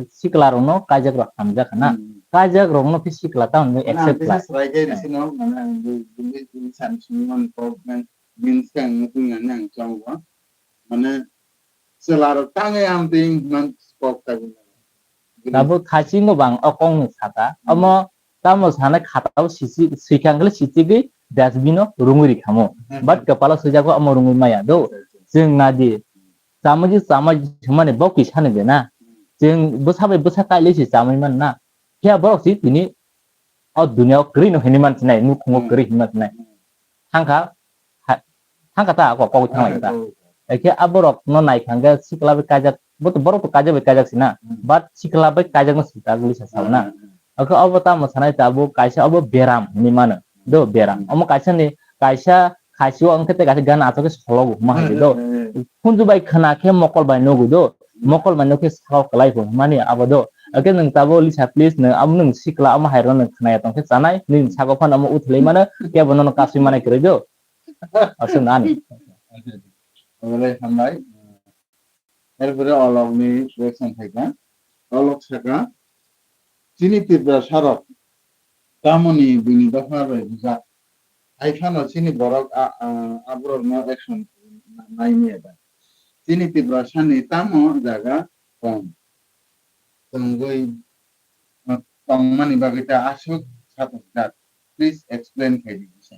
sikla rokno kaijak rok hamjak khna. Hmm. Kaijak rokno khe sikla tamo accept khlai. Mane, ang khe srai khe risi no, mane, ang bu-, bu-, bu-, san sung man kok, man, means khe ang nukung nani ang chongo. Mane, chwla rok tangwi ang twi man kok ta guna. Tabuk khachi wngbo bang o kok ni saka. Hmm. Omo tamo sanai khatao sisi, swikha hwnkhe sichigwi dustbin o rungwi rikha mo. Hmm. But kwpalo swijak bo omo rungwi maya do. Acha, acha. Chwng nadi. Chamwi chamai hwnmani bo kisa ni de na. Hmm. Chwng bwsa bai bwsa kailai se chamwi man na. Phiya borok si tini o dunia o kwrwi no hinwi man sinai, nukhungo, hmm, kwrwi hinwi man sinai. Hmm. Thangkha, ha-, thangkha ta, kok, kok thanglai ta. Oh. Ekhe aborok no naikha hwnkhe sikla bai kaijak, bo to, borok to kaijak bai kaijak sina, hmm, but sikla bai kaijak no sita guli sa sao na. Hmm, hmm, hmm. Akhe obo tamo sanai ta, bo kaisa obo beram hinwi mano. Do beram. Hmm. Omo kaisa ni, kaisa khachi o wngkhe tei kaisa gana achukhe sologo hwnma hai do. Hmm, hmm, hmm. Khunju bai khna khe mokol bai nugo do. Mokol bai nukhe sakao kwlai bo hwnmani abo do. Akhe nwng tabuk lisa please nwng abo nwng sikla omo hai rwno nwng khnaya tongkhe chanai, nini saka phano omo uthlai mano, kebo nono kasui manai kwrwi do. Aswk nani. Obolai hambai. Erpore olokni reaction phaikha. Olok saka, chini Tiprasa rok tamoni bini dopha bai bujak. Hai phano chini borok a, a, aborokno action nai maya da. Chini Tiprasani tamo jaga kom tongwi, uh, tongmani bagwi ta aswk satok jak? Please explain khai di bisa.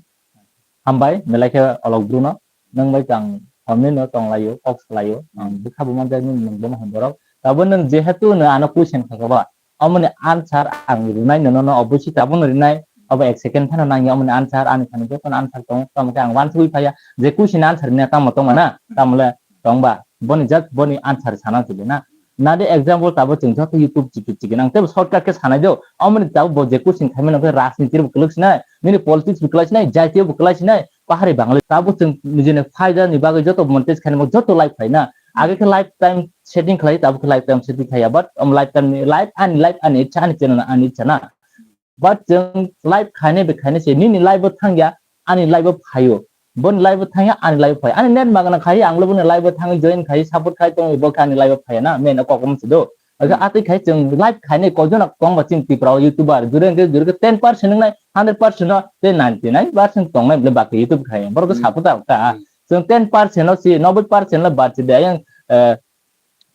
Hambai, belai khe olok bruno. Nwng bai chang hamni no tonglaio, kok salaio. Ang bwkha bo manjak nini nwng bono hai borok. Tabuk nwng jehetu nwng ano question kha khe ba, omoni answer ang rinai nono no obosi tabuk no rinai. Obo ek second phano nangya omoni answer, ani thani jotono answer tongo. Tamo khe ang uansugwi phaiya je question answer rinai tamo tongma na, tamo le tongba. Boni just boni answer sana sidi na. Nadi example tabuk chwng joto YouTube chiki chiki nang tebo shortcut khe sanai do. Omoni tabuk bo je question khaimano khe rajniti bo kwlwk sinai, nini politics bo kwlai sinai, jati bo kwlai sinai, pahari bangla. Tabuk chwng nijini phaida ni bagwi joto monetize khainai joto live khlai na. Age khe live time setting khlai, tabuk khe live time setting khaiya, but om live time ni live ani live ani ichha ani channel ani ichha na. But chwng live khainai bai khainai se, nini live o thangya, ani live o phaio. Boni live o thangya, ani live o phaio. Ani net magana khai, ang le boni live o thangwi join khai, support khai tongo, bo khe ani live o phaiya na, main o kok omo se do. Aga atwi khai chwng live khainai koijon tong ba chini Tripura o YouTuber, jure hwnkhe jure khe ten percent wngnai, hundred percent no tei ninety nine percent tongnai bole baki YouTube khai. Borok khe support ta kha. Chwng ten percent no si, noboi percent no barchi de, ayang, eh,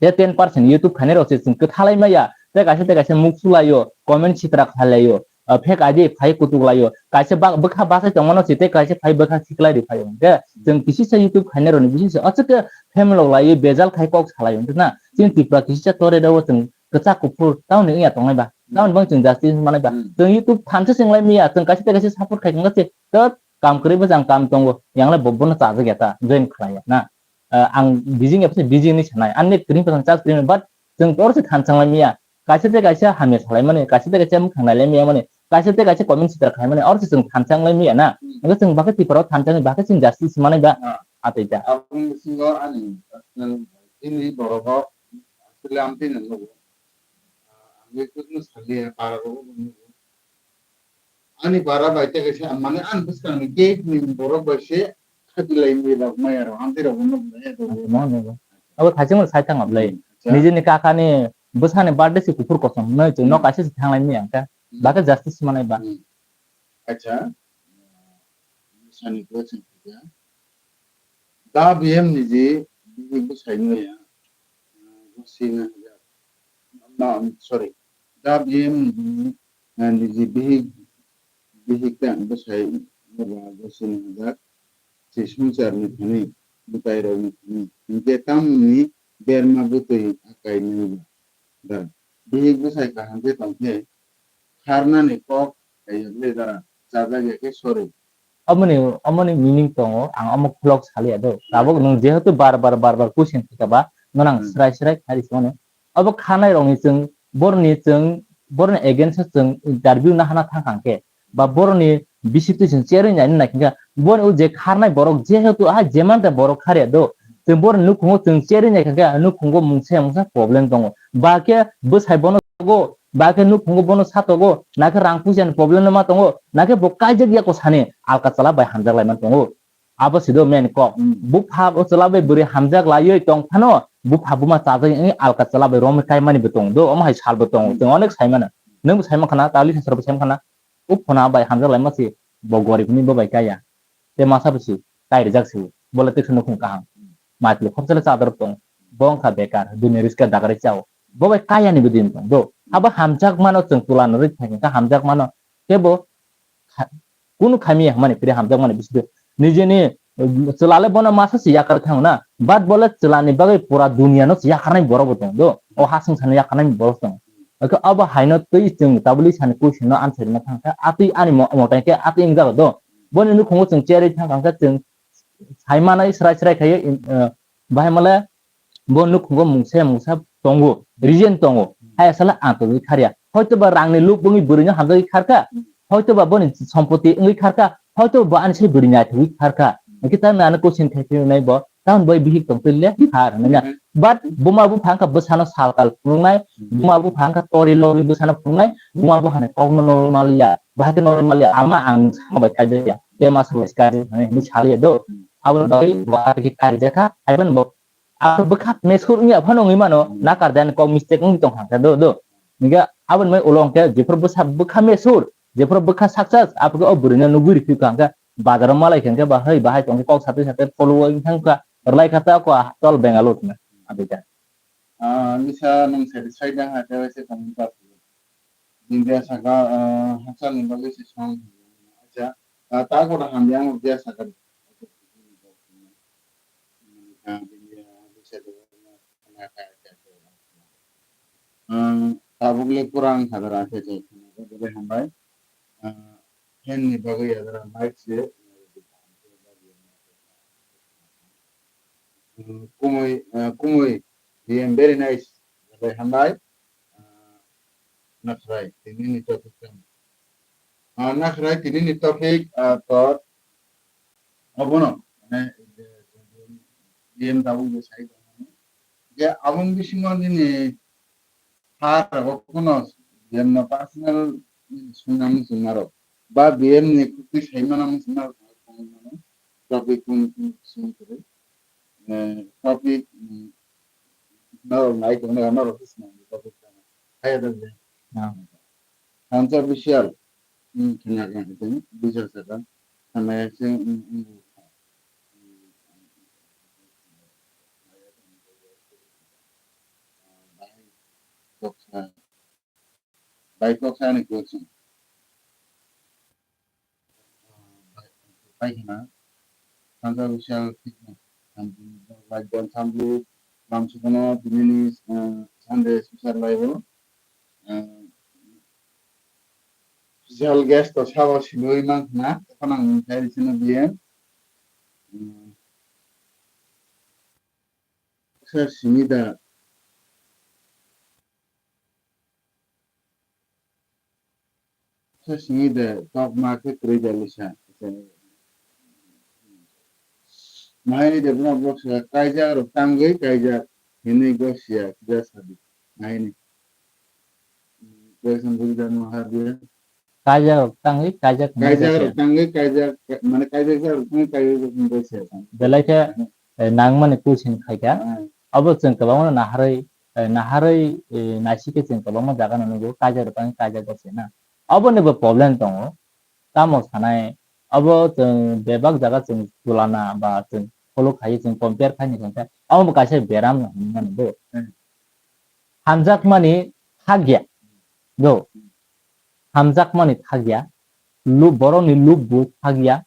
Tei ten percent YouTube khainai rok se chwng kwthalai maya. Tei kaisa tei kaisa muk sulaio, comment sitra khlaio, ah, fake I D phai kutuk laio. Kaisa ba-, bwkha bachai tongmano se tei kaisa phai bwkha khiklai ri phaio. Hwnkhe chwng kisisa YouTube khainai rokni bisingsa aswk khe family rok laiwi bejal khai kok salaio wngkhe na. Chini Tripura kisisa tore rw chwng kwchak kuphur tamoni wngya tongnai ba. Tamoni bang chwng justice manai ba. Hmm. Chwng YouTube thansa se wnglai maya, chwng kaisa tei kaisa support khai tongkha se. Tot kam kwrwi bwchang kam tongo. Yanglai bo bono chajak ya ta, join khlai ya na. Ah, ang bijing ya, bijing ni sanai. Ang ni kring pasang charge kring, but chwng oro se thansa wnglai maya. Kaisa tei kaisa hamya salai mani, kaisa tei kaisa mwkhang nailai maya mani, kaisa tei kaisa comment sitra khlai mani, oro se chwng thansa wnglai maya na. Hmm. Hwnkhe chwng bakhe Tripura o thansa ni bakhe chwng justice manai ba. Ah. Atwi ta. Aboni bisingo ani personal, chini borok o, actually, ang tini nugo. Ah, ang ni kwthwino saliya, para rogo bo nugo. ani bara bai tei kaisa, mane, ani bwskangni gate ni borok bai se khati lai ni rok maya rok, amtwi rok no bo ya rok. Mo ne bo. Abo thaising mo sai thang ablai. Acha. Nijini kaka ni bwsani birthday se kuphur kosom noi chung nok Hmm. kaisa se thanglai ni ang kha. Hmm. Bakhe justice manai ba. Hmm. Acha. Sani ko sing kha. Da B M ni ji bihik bwsai no ya. Sina, no, sorry. Da B M ni ji, eh, ni ji bihik, bihik ta bwsai no ba bo sina hajak. Si swngchar ni thani, bwtai rok ni thani. Hinkhe tamni berma bwtwi akai nai ba. Da. Bihik bwsai kaham khe tong khe, kharnani kok kaiya ble dara, chajak ya khe sorry. Omoni, omoni meaning tongo, ang omo khulok saliya do. Hmm. Tabuk nwng jehetu bar bar, bar bar question khaika ba, nono ang Hmm. srai srai khai risi mano. Obo khanai rokni chwng, borni chwng, borni against o chwng interview nahana thang kha khe, ba boroni bisik twi chwng cherwi naina naikha khe, boni o je kharnai borok jehetu a jeman ta borok kharya do, chwng boroni nukhungo chwng cherwi naikha khe, a nukhungo mungsa mungsa problem tongo. Ba khe bwsai bono sago, ba khe nukhungo bono satogo, na khe rang puisa ni problem no ma tongo, na khe bo kaijak ya ko sani alka chala bai hamjak lai man tongo. Abo sido main kok. Hmm. Bupha o chwla bai bwrwi hamjak laiwi tong phano, bupha buma chajak wngwi alka chwla bai romwi kaimani bo tongo do, omo hai sal bo tongo. Hmm. Chwng onek sai mano. Nwng bo sai mankha na, tali sasro bo sai mankha na. O phona bai hamjak lai ma si, bo gorib ni bo bai kaya. Te masa bo si, kai rijak si, bo le teksa nukhung kaham. Hmm. Matli khopsa le chadar tong. Bo wngkha bekar, duni riska dagari chao. Bo bai kaya ni bo din tong do. Abo hamjak mano chwng chwla no rwi thai kha hamjak mano. Kebo kha-, kunu khamya hwnmani phiri hamjakmani bisingtwi nijeni, uh, chwlale bono masa se yakar khe na, but bole chwlani bagwi pura duniya no se yakarnai borok bo tongo do, o hasing sano yakarnai borok tongo. Hwnkhe abo haino twi chwng tabuli sani question no answer rwna thangkha, atwi ani mo-, motai khe atwi wngjago do, boni nukhungo chwng cherwi thangkha hwnkhe chwng sai manai srai srai khaiwi, uh, bahai male bo nukhungo mungsa mungsa tongo, reason tongo. Hai asala ang tongwi kharya. Hoito ba rangni luk wngwi bwrwino hamjagwi kharkha, hoito ba boni sompoti wngwi kharkha, hoito ba ani se bwrwi naithogwi kharkha. Hwnkhe ta nang ano question khai phirnai bo, "Tamoni bai bihik tong twi le khar," hwnwi na. But buma bupha wngkha bwsano sal tal phunuknai, buma bupha wngkha tori logwi bwsano phunuknai, buma buphani kokno normal ya, bahai khe normal ya, ama ang sama bai kaijakya, tei ma sama bai kaijakya hwnwi hinwi saliya do. Aboni bagwi bo atwkhe karijakha, haiphano bo Abo bwkha mesur wngya phano wngwi mano, hmm, nakar dan kok mistake wngwi tong kha do, do. Hingke aboni mai ulo hingke jephuru bwsa bwkha mesur, jephuru bwkha success, aphuru o bwrwino nugwi rikhi kha hingke bazaro malai kha hingke ba hai bahai tongkhe kok satwi satwi follow wngwi thang kha, rwlai kha ta ko tol Bengaluru thangna. Abita. Ah, misa nung satisfied na ha, te waise comment pa. India saka, ah, hachal ni bagwi se song. Acha, ah, ta ko da hamya ang dia saka. Ah, tabuk le kurang hadar acha cha. Bole hambai. Ah, hen ni bagwi yadara mic se. Hmm, kumui, ah, kumui, D M very nice. Bole hambai. Ah, nakhrai, tini ni topic tang. Ah, nakhrai, tini ni topic, ah, tor. Abono, mane, je, je, je, B M W je sai tongmani. Je aboni bisingo nini ha rago kuno B M no personal nini sungna muchungmarok. Ba B M ni kukui saimana muchungmarok. Topic kung, kung, sung kiri. Eh, topic, mm, norok nai tongna, norok khe sinani topic tangma. Haya da je. Ah. Thansa official, hmm, khna khna khna, bisa saka, khna ya se, hmm, hmm, hmm. Bai kok sa ni question. Bai khna. Thansa official, khna. Bai don sambu, lam sukono, tini ni, eh, Sunday special live o. Eh, special guest to sabo sinui mang khna, tokon ang mung khai risino biye. Hmm. Sir, sini da. Sir, sini da, tok ma khe kwrwi da lisa. Mahaini de buma bok sa, kaijak rok tangwi kaijak, hinui gosiya, kija sadi. Mahaini. Question bujida no ha dia. Kaijak rok tangwi kaijak hwnwi Kaijak rok tangwi kaijak, mane kaijak jak rok tangwi kaijak jak hwnwi rwse. Belai khe, eh, nangmani question khaikha. Ah. Abo chwng kwbangma naharwi, eh, naharwi, eh, naisike chwng kwbangma jaga no nugo, kaijak rok tangwi kaijak rwse na. Aboni bo problem tongo. Tamo sanai, abo chwng bebak jaga chwng tulana ba chwng follow khai chwng compare khai ni khe abo bo kaisa beram no hwnwi mano do. Hmm. Hamjakmani thakya do. Hamjakmani thakya, lu-, borokni lubbu thakya,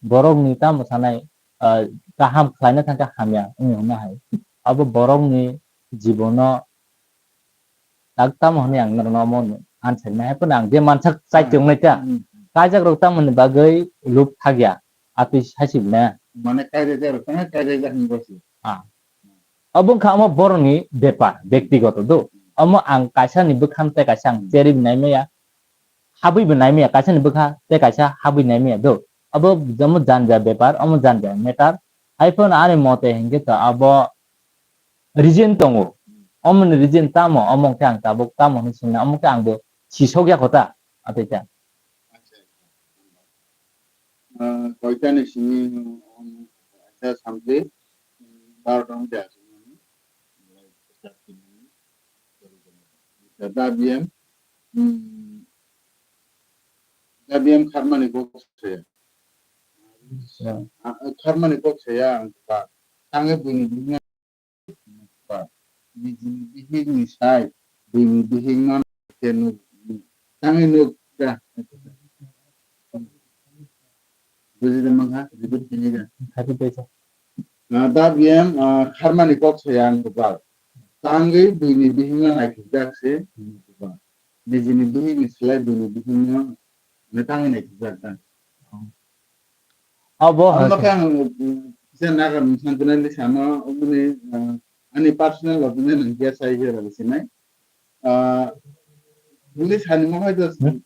borokni tamo sanai, ah, kaham khlaina thangkhe hamya wngwi hwnna hai. Abo borokni jibono tak tamo hwnwi ang norokno omo answer nai. Haphano ang je mansak chai Hmm. tongnai ta. Hmm. Kaijak rok tamoni bagwi lub thakya, atwi saisibna. Mane kaijak rok tamo kaijak hwnwi bosi. Ah. Obo wngkha omo borokni bepar, bektigoto do. Omo ang kaisa ni bwkhano tei kaisa ang cherwi bo naimaya, habwi bo naimaya, kaisa ni bwkha tei kaisa habwi naimaya do. Abo omo janja bepar, omo janja matter. Haiphano ani mote hinkhe to abo reason tongo. Omo ni reason tamo, omo khe ang tabuk tamo hinwi swngna, omo khe ang bo sisok ya kho ta, atwi ta. Ah, koitani simi, um, acha samje, um, barota wngkha aswk mani. Da B M, um, da B M kharmani kok saya. Ya. Ah, kharmani kok saya ang ba. Tangwi buini buini ba, nijini bihikni sai, buini bihikno khe nuk, tangwi nuk da. Bujide mankha, repeat khainai da. Khaidi tei sa. Ah, da B M, ah, kharmani kok saya ang kwbal. Tangwi buini bihikno naithokjak se nuk kwbal. Nijini bihikni slai buini bihikno tangwi naithokjak da. Abo Ang hai bakhe ang, mm, kisa naga nung santinai lisano, oboni, uh, ani personal opinion ang kisa sai khe rw sinai. Uh, lisani mo hai dos, Hmm?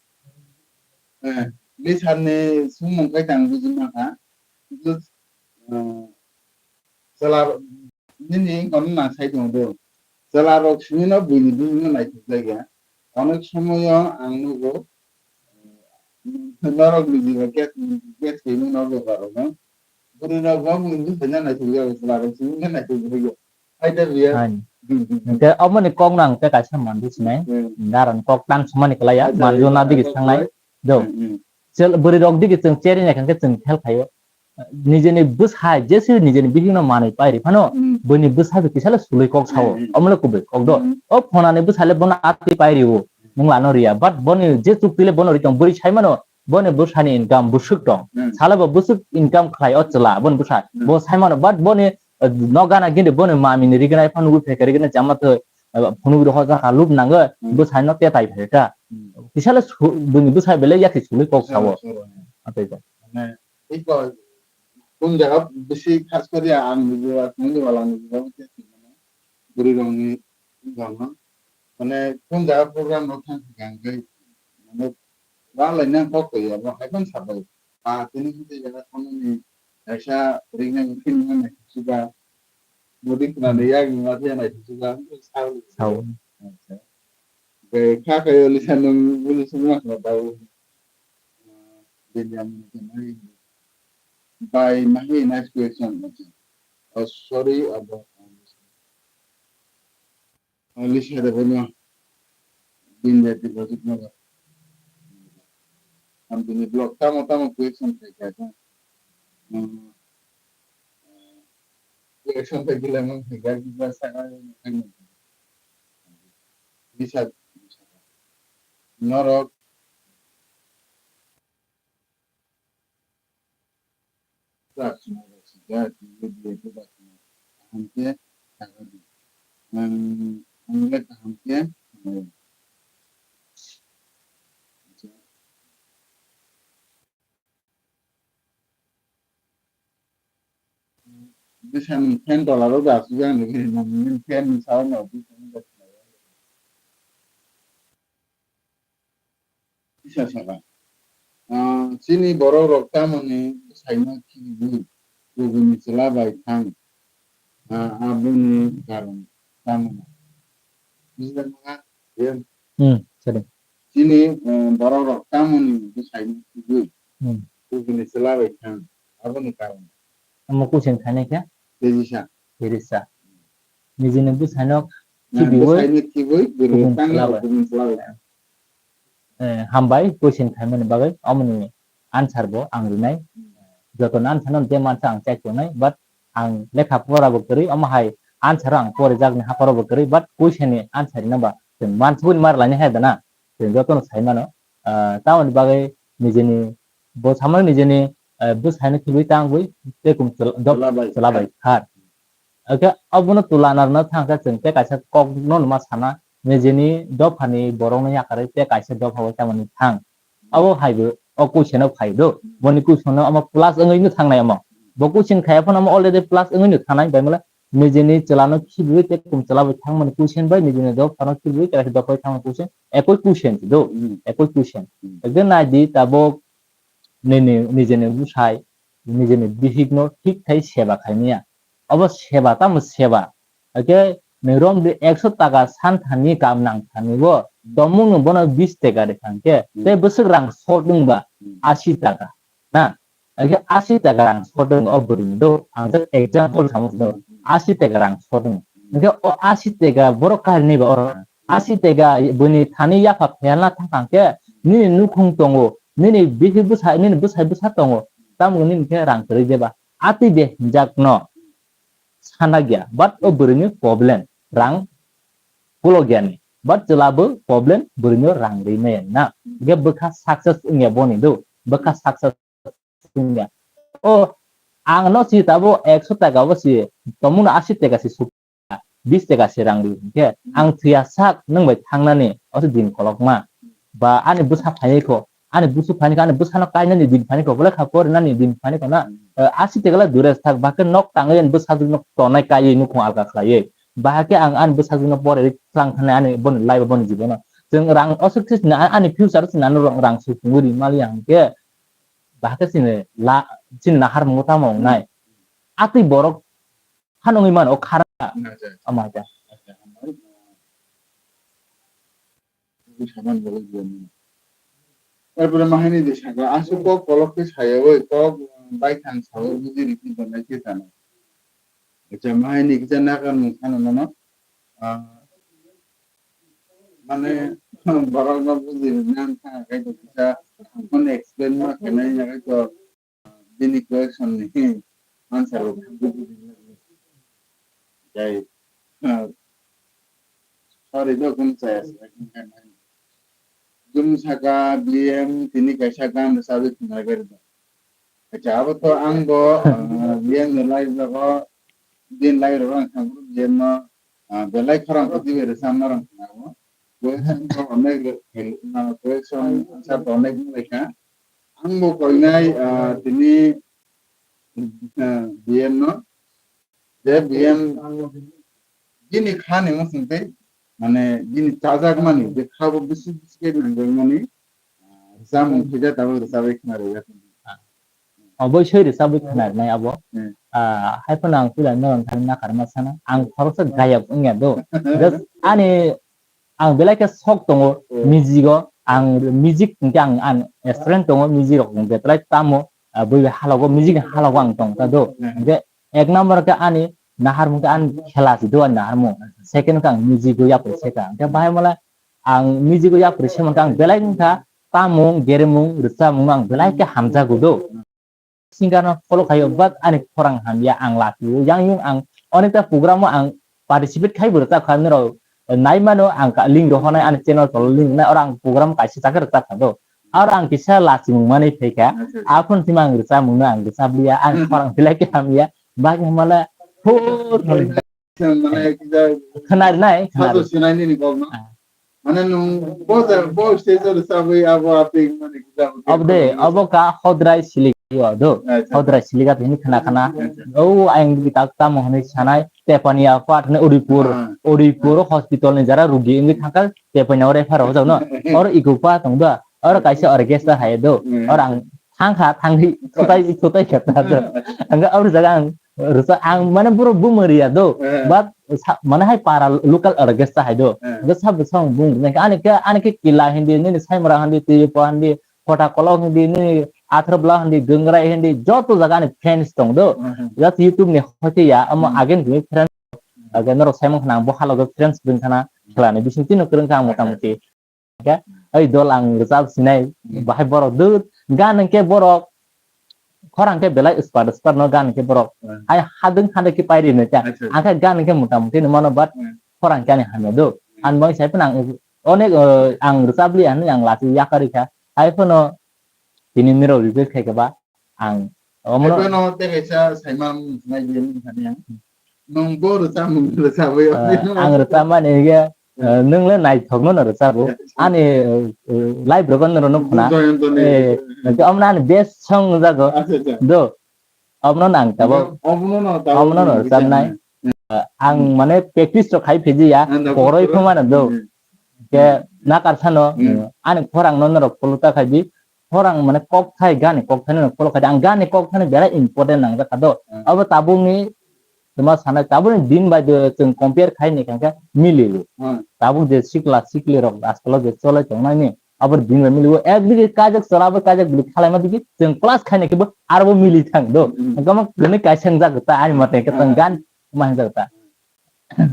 Eh, lisani sumung kai tang buji ma kha. Just, uh, chwla nini kono na sai tong do. Chwla rok simi no buini bihik no naithok jagya. Onek somoyo ang nugo, norok ni jibo get, get khaimung no bebak rok no. Bwrwi rok bo buini bihik no naithok jago, chwla rok simi no naithok jago. Hai da biya. Hai. Hmm, hmm, hmm. Hwnkhe omoni kok no ang tei kaisa manwi sinai. Hmm. Daran kok tang samani kwlaiya, Hai da manjuna biya. Digi Hai da sangnai. Biya. Do. Hmm, hmm. Chwla bwrwi rok digi chwng cherwi nai khe chwng fel khaio. Nijini bwsai, jesu nijini bihikno manwi pai ri phano, Hmm. Buini bwsai bo kisalo sulwi kok sao. Hmm, hmm. Omo le kubui kok do. Hmm. O phonani bwsai le bono atwi pai rio, nwng lano riya. But boni je chukti le bono ri tong, bwrwi sai mano, boni bwsani income bwswk tong. Hmm. Salo bo bwswk income khlai o chwla, boni bwsai. Hmm. Bo sai mano, but boni, eh, nok gana gini boni mamini rignai phano nugwi phaikha rignai chama thoi, eh, phunugwi rokha jakha lub nango, Hmm. Bwsai no tetai phaikha. Hmm. Kisalo su-, buini bwsai belai yakhi sulwi kok sao. Sao, sao. Atwi kok. Mane, Iko, kun jaga bisi khas kori ang ni jiwa, kung ni wala ni jiwa, bisi mane, buri rong ni, rong no. Mane, kun jaga program rok thang thang kai, mane, wa lai nang kok ko ya, wa hai kon sabai. Pa, tini hinte jaga kono ni, kaisa ring nang kin nang nai suga, mudi kuna de ya, ngi ma de nai suga, sao. Sao. Acha. Bai kha kayo lisa nung, buli sung ma kha dau. William By Mahi, nice question. Oh, sorry, abo. Oh, Lisa de bono. Bin de deposit no. Am bini blog tamo tamo question khai khai ta. Hmm. Question khai gila mang khai gila saka. Lisa. Norok. Kaham khe, kaham khe, ang, ang le kaham khe, ang le. Bwsani fan tola rok da aswk yang nini fan ni sao no. Kisa saka. Ah, chini borok rok tamoni bwsaino khibiwi kubuni chwla bai thang. Ah, aboni karon tamo. Bujidakma? Em. Hmm, sare. Chini, eh, borok rok tamoni bwsai ni thwgwi Hmm. kubuni chwla bai thang, aboni karon. Omo question khainai khe? Tejisa. Tejisa. Nijini bwsai no Na khibiwi bwsai ni thwgwi bwrwi kubun tang chwla bai. Kubun chwla bai. Eh, hambai question khaimani bagwi, omoni answer bo ang rinai. Joto ni answer no je mansa ang check tongnai, but ang lekha pora bo kwrwi, omo hai answer ang porijakni hapharo bo kwrwi, but question ni answer rina ba chwng mansugwi mar lainai hai da na, chwng joto no sai mano. Ah, tamoni bagwi nijini bo samani nijini, eh, bwsai no khibiwi tangwi tei kum chwla-, dok chwla bai. Chwla bai khar. Oke, abono tula narwkna thangkhe chwng tei kaisa kokno numa sana, nijini dophani borokno yakarwi tei kaisa dopha bai tamani thang. Abo hai bo o question o phai do. Boni question no omo plus wngwi no thangnai omo. Bo question khaya phano omo already plus wngwi no thangnai, bai mala nijini chwla no khibiwi tei kum chwla bai thangmani question bai nijini dophano khibiwi tei kaisa dopha bai thangmani question, ekoi question do, Hmm. ekoi question. Hmm. Ekhe nai di tabuk nini nijini bwsai, nijini bihikno thik khai seba khaimaya. Obo seba tamo seba. Hakhe nwng romdi ekso taka san thani kam nang thani bo, tomung no bono bis taka rikha hwnkhe, Hmm. tei bwswk rang sot wngba Hmm. asi taka. Na? Hakhe asi taka rang sot wng o bwrwini do, ang just example samo do. Asi taka rang sot wng. Hwnkhe o asi taka borok kainwi ba oro. Asi taka bwini thani yapha pherna thang thang khe nini nukhung tongo, nini bihik bwsa, nini bwsai bwsa tongo, tamo nini khe rang kwrwi jeba. Atwi de hinjak no sana gya, but o bwrwini problem rang pulo gya ni, but chwla bo problem bwrwino rang rwi maya na. Hwnkhe bwkha success wngya boni do, bwkha success wngya. O ang no si tabo ekso taka bo si, tomung no asi taka si suk, bis taka se rang rwi hwnkhe, ang thwiya sak nwng bai thangnani, o se din kolokma. Ba ani bwsa phainai kho, ani bwsa phainai kho, ani bwsano kainani din phainai kho, belai kha porinani din phainai kho na, eh, asi taka le dure sak, ba khe nok tangwi ani bwsajwk nok tonai kaiwi nukhung alka khlaiwi. Ba khe ang ani bwsajwk no pore ri tlang thani ani boni life boni jibono. Chwng rang o se khe sini a-, ani future sini ano rang, rang sukungwi ri mali ang khe, ba khe sini la, sini nahar mungo tamo wngnai. Atwi borok Phano wngwi mano, o khara. Acha. Ama acha. Acha, hambai. Twi saman bolai diyan. Tarpore mahaini de sakla, aswk kok kolok khe sayawi, kok baithang sawi, buji rikhi tongnai khe tano. Acha, mahaini kisa nakarmung phano nono. Ah, mane, borok no buji rikna wngkha, kaitor kisa, mane explain ma khainai, kaitor Bini question ni answer bo jai, ah, sorry do, kung chaya se. Jum saka B M tini kaisa gan rwchapwi khwnai bai rwdi. Acha, abo to ang bo, ah, B M ni live rogo, bini live rogo ang thangphuru B M no, ah, belai khorang khe dibe rwchapna rang khna o. Question to onek, ah, question answer to onek wng lai kha. Ang bo koinai, ah, tini, ah, B M no, je B M bini kha ni muchung tei, mane bini chajakmani, je kha bo bisi bisi khe nangjakmani, ah, chamung khe ja tabuk rwchabwi khna rwya. Obosoi rwchabwi khna rwnai abo. Hmm. Ah, hai phano ang puila norok thani nakarma sana. Ang khoroksa gayok wngya do. Just ani ang belai khe sok tongo, hmm, music o. Ang music hinkhe ang, ang strength tongo, music rok betrai tamo, ah, bui bai halogo, music ni halogo ang tong ta do. Hmm. Hinkhe ek number khe ani naharmung khe ani khela si do ani naharmung. Second khe ang music o yapri se kha. Hinkhe bahai mala ang music o yapri se mankhe ang belai wngkha tamung, geremung, rwchapmung no ang belai khe hamjago do. Singer no follow khaio, but ani khorang hamya, ang lasio. Yang yung ang onekta program o ang participate khai bo rwchap kha, nini rok nai mano ang ka link rohonai ani channel tolo link nai, oro ang program kaisa chakhe rwchap kha do. Oro ang kisa lasimung manwi phaikha, aphuru sima ang rwchapmung no ang rwchap liya, ang khorang belai khe hamya, bagwi hamala phur. Mane kisa khwnari nai, khwnari. Sajo sinai nini kok no. Ah. Mane nwng bo ja, bo stage o rwchabwi abo aphi mane kisa. Abo de, abo ka Hodrai Silik o do. Acha. Hodrai Silik a hini khna khna. Acha. O ayang di tak tamo hwnwi sanai, tepani a part hwnwi Uripur, ah, Uripur hospital ni jara rugi wngwi thangkha, tepani o refer o jagno. Or iko pa tong do, or kaisa orchestra hai do. Hmm. Or ang thangkha, thangwi thutai, thutai khe ta do. Ang or jaga ang Rwchap ang mane borok bumung riya do. Eh. But sa-, mane hai para local orchestra hai do. Eh. Hwnkhe sabo song bumung rwkha. Ani khe, ani khe Kila hindi, nini Saimra hindi, Tiripo hindi, Kota Kolok hindi, nini Atharobla hindi, Gangrai hindi, joto jaga ani fans tong do. Hmm. Just YouTube ni hoite ya, amo Hmm. again gini friends. Hmm. Again norok saimang khna ang bo halogo friends bwng khna Hmm. khlani bising tino kwrwng kha ang Acha. Motamuti. Khe, oi dol ang rwchap sinai, Hmm. bahai borok dud, gan hwnkhe borok, khorang khe belai spar spar no gan hwnkhe borok. Hmm. Ai hadung hadung khe pairi no kya. Acha, acha. Ang khe gan hwnkhe motamuti no mano, but Hmm. khorang khe ani hamya do. Hmm. Ang bai sai phano ang onek, uh, ang rwchap li hinwi ang lachi yakarwi kha. Hai phano tini nirok request khai khe ba ang omono Ebono tei kaisa saimang nai di wngkha ni ang. Nwng bo rwchapmung rwchabwi o Ah, di no. Ang rwchapmani hwnkhe, ah, nwng le naithokno no rwchabo. Ani, eh, eh, live rwgano rwno khna. Joyantoni. Eh, hwnkhe omono ani best song wngjago. Acha, acha. Do. Omono nang tabok. Omono no tabok. Omono no rwchapnai. Ah, ang mane practice rok khai phijiya, Ah, no, koroi no. Phumano do. Hmm. Ke nakar sano, Hmm. ani khorang no norok follow ta khai di. Khorang mane kok thai, gani kok thai no follow khai di. Ang gani kok thai no belai important nang jakha do. Hmm. Abo tabukni tuma sanai, tabukni din bai do chwng compare khai ni kangkhe miliyo. Hmm. Tabuk je sikla sikli rok askalo je cholai tongnai ni, abo din bai miliyo. Ekdigi kajak chwla abo kajak bwlwi khalaima digi chwng class khai ni khe bo arbo mili thang do. Hmm. Hwnkhe omo kwnwi kaisa wngjago ta ani mate khe chwng Hmm. gan ma wngjago ta.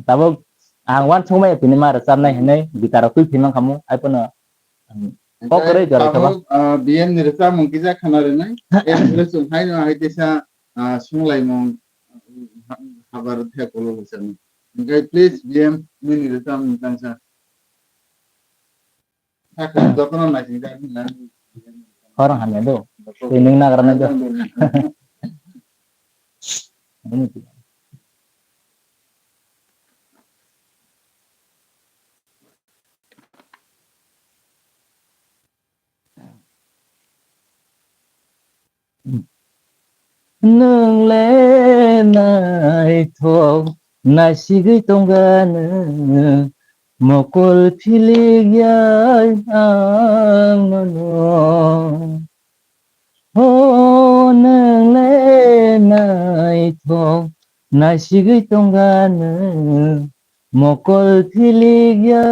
Tabuk ang uansukmaya tini ma rwchapnai hinwi guitar rok twi phimang khamu, hai phano, um, kok kwrwi jorai kha ba. Tabuk, ah, B M ni rwchapmung kisa khna rwnai. Em, rwchung hai no hai teisa, ah, sunglaimung, ah, habar the kolo rwchapmung. Hwnkhe please B M nini rwchapmung tangsa. Sakha jotono naising jak hinna. Khorang hamya do. Twi nwng nagra nai do. Nwng le naithok naisigwi tongga nwng, mokol philikya ang nono. O nwng le naithok naisigwi tongga nwng, mokol philikya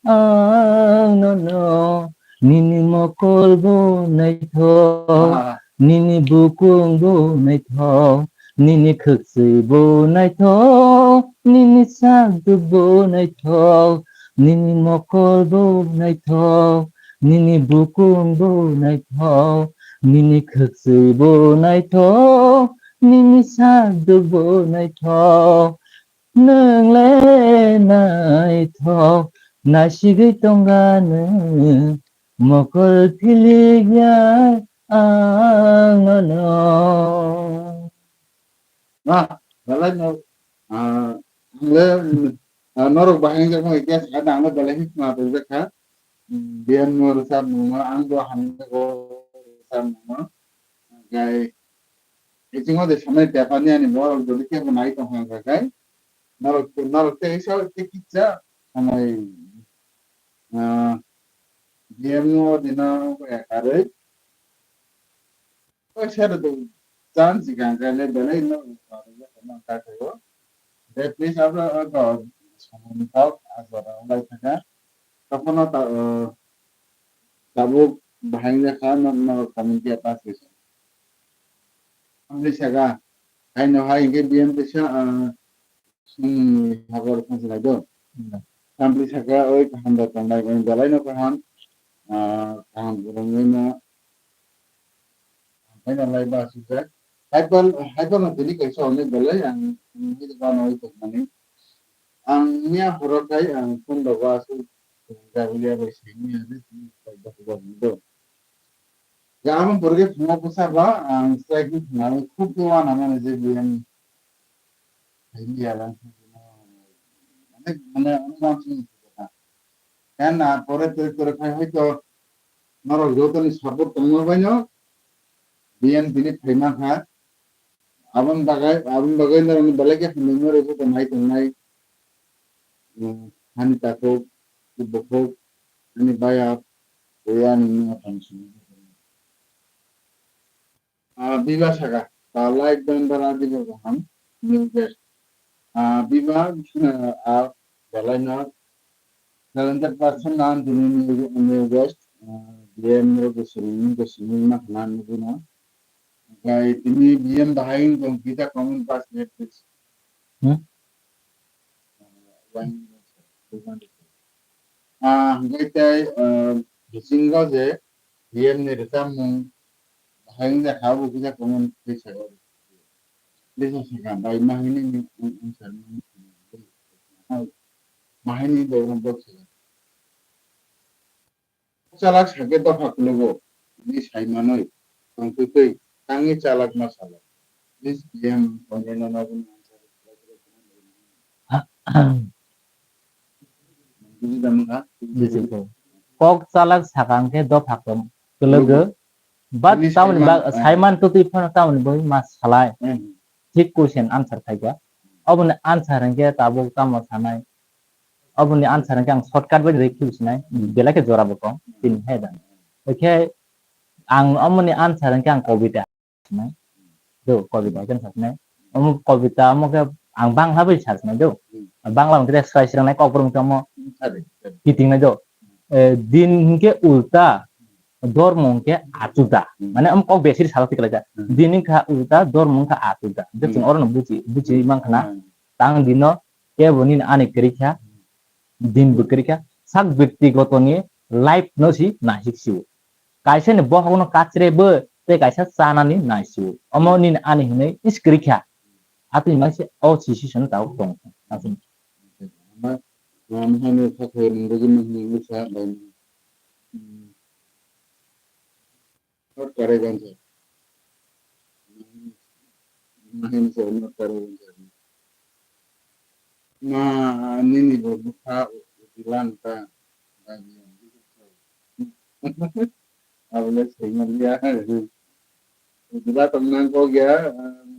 ang nono, nini mokol bo naithok, Ah. nini bukung bo naithok, nini khwksui bo naithok, nini sak duk bo naithok, nini mokol bo naithok, nini bukung bo naithok, nini khwksui bo naithok, nini sak duk bo naithok. Nwng le naithok, naisigwi tongga nwng, mokol philikya ang nono. Ah, belai no, ah, ang le, ah, norok bahai wngjakma hwnkhe sakha, ang le belai khe khna tongjakha. B M no rwchapmungno, ang bo hamjakgo rwchapmungno. Hwnkhe, bisingo de samani tephani ani borok jodi kebo nai tongkha hwnkha khe, norok, norok tei sa tei kisa samai, ah, B M no dina ekarwi. Koi sero do jan sikang khe le belai no ta khayo. De please abra, abra, samani kok aswra lai thaka. Tokhono ta, ah, tabuk bahai wngya kha, no, no, community pass kisa. Amri saka, haino hai hwnkhe B M kisa, ah, songni habor khansa nai do. Hmm. Amri saka, oi kaham da tongnai, oi belai no kaham, ah, kaham kwrwngwi no. Haino lai ba sujak. Haibal, haibal no tini kaisa hwnwi belai ang, ang hwnwi ba noi tongmani. Ang miya horo kai ang phone rogo aswk jagulia bai simi ade tini kaisa hwnwi do. Ya ang borge phungo bwsa ba ang strike ni phungo khub to wana mane je biyan. Hai ya lang mane mane ang ma sini. Kan na pore tore tore khai hoito norok jotoni support tongma baino B M tini phaima kha. Aboni bagwi, aboni bagwi norokni belai khe hambai norok joto nai tongnai. Hmm, hani takhuk, bukhuk, ani baya, buya, ani mungya tong sini. Ah, biba saka. Palai Dondora Diba Kaham, new guest. Ah, Biba, ah, ah, belai no talented person na tini new, new guest. Ah, B M ro gosini, gosini ma khna nugwi no. Okai tini B M bahai wng tong kita comment pass net please. Hmm? Ah, hwnkhe tei, ah, bisingo je B M ni rwchapmung bahai wngya kha, bo kisa comment tei saka. Lisa saka bai mahini ni ang, ang saka. Mahini bai ang bok saka. Chalak sakhe dopha khwlwgo, hwnwi sai manwi tongtwtwi tangwi chalak ma salai. Please B M Konjai no naboni answer. Buji da mangkha? Buji kho. Kok chalak sakang khe dopha kwlwgo. But hwnwi sai tamoni man, bag-, ah, sai man twtwi phano tamoni bagwi ma salai. Hmm. Thik question answer khaikha. Oboni answer hwnkhe tabuk tamo sanai. Oboni answer hwnkhe ang shortcut bai rikhi sinai, belai khe jora bo tong, tini hai da. Hwnkhe ang omoni answer hwnkhe ang kobita sinai. Do, kobita hwnkhe sa sinai. Omo kobita omo khe ang Bangla bai sa sinai do. Bangla hwnkhe swrai swrangnai kokborok hwnkhe omo kiting nai do. Eh, din hwnkhe ulta, dormo hwnkhe achuda. Mane omo kok besir salo tiklai da. Din wngkha ulta, dormo wngkha achuda. Hwnkhe chwng orono buchi, buchi mankha na. Tang dino kebo nini ani kwrwi kha, din bo kwrwi kha, sak byaktigotoni life no si naisik sio. Kaisa ni bohok no kachre bo tei kaisa chanani naisio. Omo nini ani hinwi is kwrwi kha. Atwi mai se o situation tabuk tong. Ama, ama hani kha khe nungwi mani wngwi sa bai. Not correct answer. Mahini sir, not correct answer. Ma, nini bo bwkha ujilan ta. Abole sengaliya. Ujila tong nang kok ya,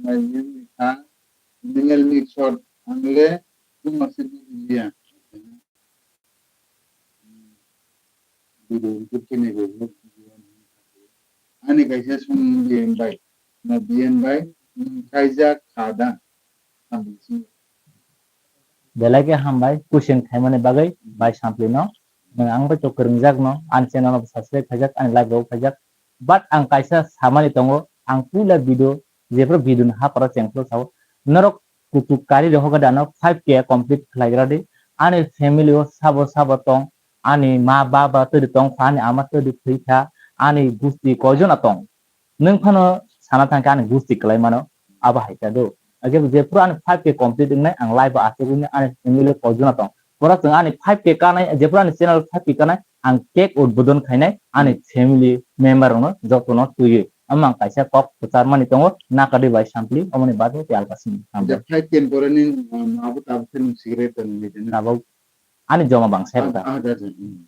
nai ni kha. Ningel ni short angle, tu masih dia. Video kini bo ani kaisa song B M bai, na B M bai, mm, kaijak kha da. Belai khe hambai, question khaimani bagwi, bai Sampli no. Nwng ang bai to kwrwngjak no, ani channel no subscribe khaijak, ani live rok khaijak. But ang kaisa samani tongo, ang puila video, jephru video ni haparo chengphru sao. Norok kuchuk kari rok hoga dano five K complete khlaigra di. Ani family o sabo sabo tong, ani ma baba twrwi tong kha, ani ama twrwi thwi kha, ani gusti koijona tong. Nwng phano sana thang khe ani gusti kwlai mano, abo hai kha do. Akhe jephru ani five K complete wngnai, ang live o achugwi ani family koijona tong. Pora chwng ani five K kanai, jephru ani channel five K kanai, ang cake udbodon khainai, ani family member rokno jotono twiwi. Omo ang kaisa kok kwcharmani tongo, nakadi bai Sampli, omoni bagwi tei alkasini. Je five K ni pore ni, um, abo tabuk khe nwng cigarette tong ni. Tabuk ani joma bangsa. Ah, ah, da, da, hmm.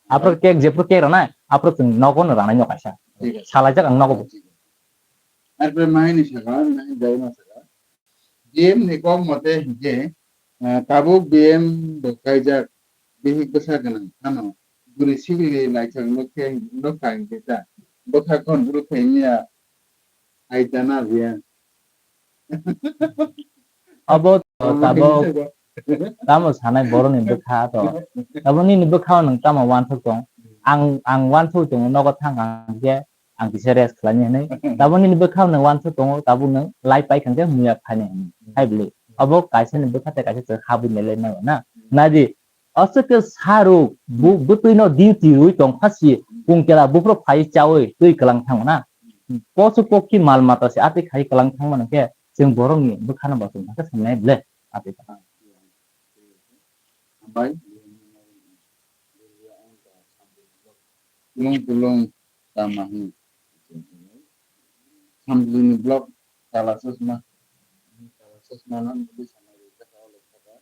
Aphuru cake, jephru cake rana, aphuru chwng nogo no ranai no kaisa. Thik ase. Salaijak ang nogo bo. Thik ase. Arpore mahini saka, mahini dai ma saka. B M ni kok mote hinkhe, ah, tabuk B M bo kaijak, bihik bwsa gwnang phano, bwrwi sikli naithok nuk khe, nuk kha hinkhe ta. Bwkha khon bwrwi khaimiya, hai ta na biya. Abo to tabuk tamo sanai borokni bwkha to. Tabuk nini bwkhao nwng tamo uansuk tong? Ang, ang uansuk tongo, nogo thang kha hinkhe ang kisa rest khlaini hinwi. Tabuk nini bwkhao nwng uansuk tongo, tabuk nwng live pai kha hinkhe muya khaini hinwi. Hai bwlwi. Abo kaisa ni bwkha tei kaisa chwng habwi nailai maya na. Naidi, aswk khe sa rwk, bu-, bwtwi no duty rwi tong pha si, kung kela buphuru phai chaui twi kwlang thango na. Posu pokki mal mata se atwi khai kwlang thangmano khe chwng borokni bwkhano bo chwng hakhe sanai ble atwi. Bai. Tulung tulung tama hi. Samjini block tala chosma. Tala chosma no nugwi sanai rwkha ta o lekha ta.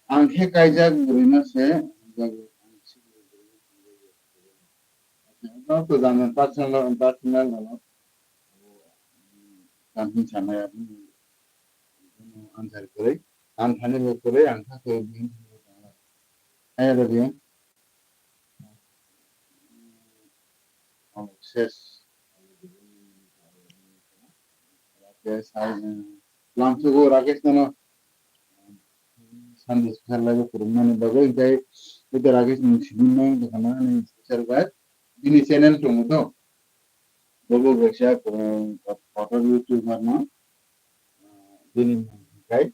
Ang khe kaijak bwrwi no se, ang jago ang sikli bwrwi no. No to jana personal, personal no. Tang hin sanai ang answer kwrwi. Ang thani bo kwrwi, ang kha kwrwi. Ayo da biya. Ses. Khe sai, eh, lamsogo Rakesh nono Sunday special live o phwrwngmani bagwi, tei ita Rakesh ni simi nang dokhana ani special guest. Bini channel tongo to. Bobo kaisa, eh, kotor YouTuber no. Eh, bini mung khe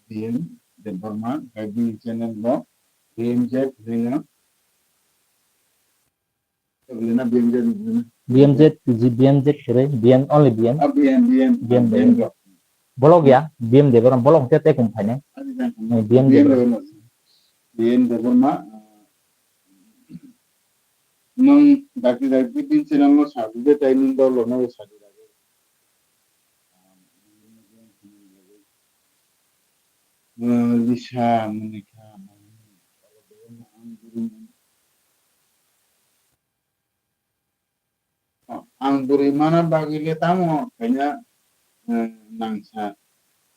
B M Debbarma, khe bini channel bo B M Z hinwi no. B M Z, B M Z kwrwi, B M, only B M. Ah, B M, B M, B M, B M. Bolok ya, B M Debbarma, bolok hwnkhe tei kung phainai. Ah, di jang kung. Eh, B M B M Debbarma. Debbarma. B M Debbarma, ah, nwng dakti dakti din channel no sabu de tai nwng dol no sabu de. Ah, Lisa, Monica, ang bwrwi mana bagwi le tamo khaina, eh, nangsa.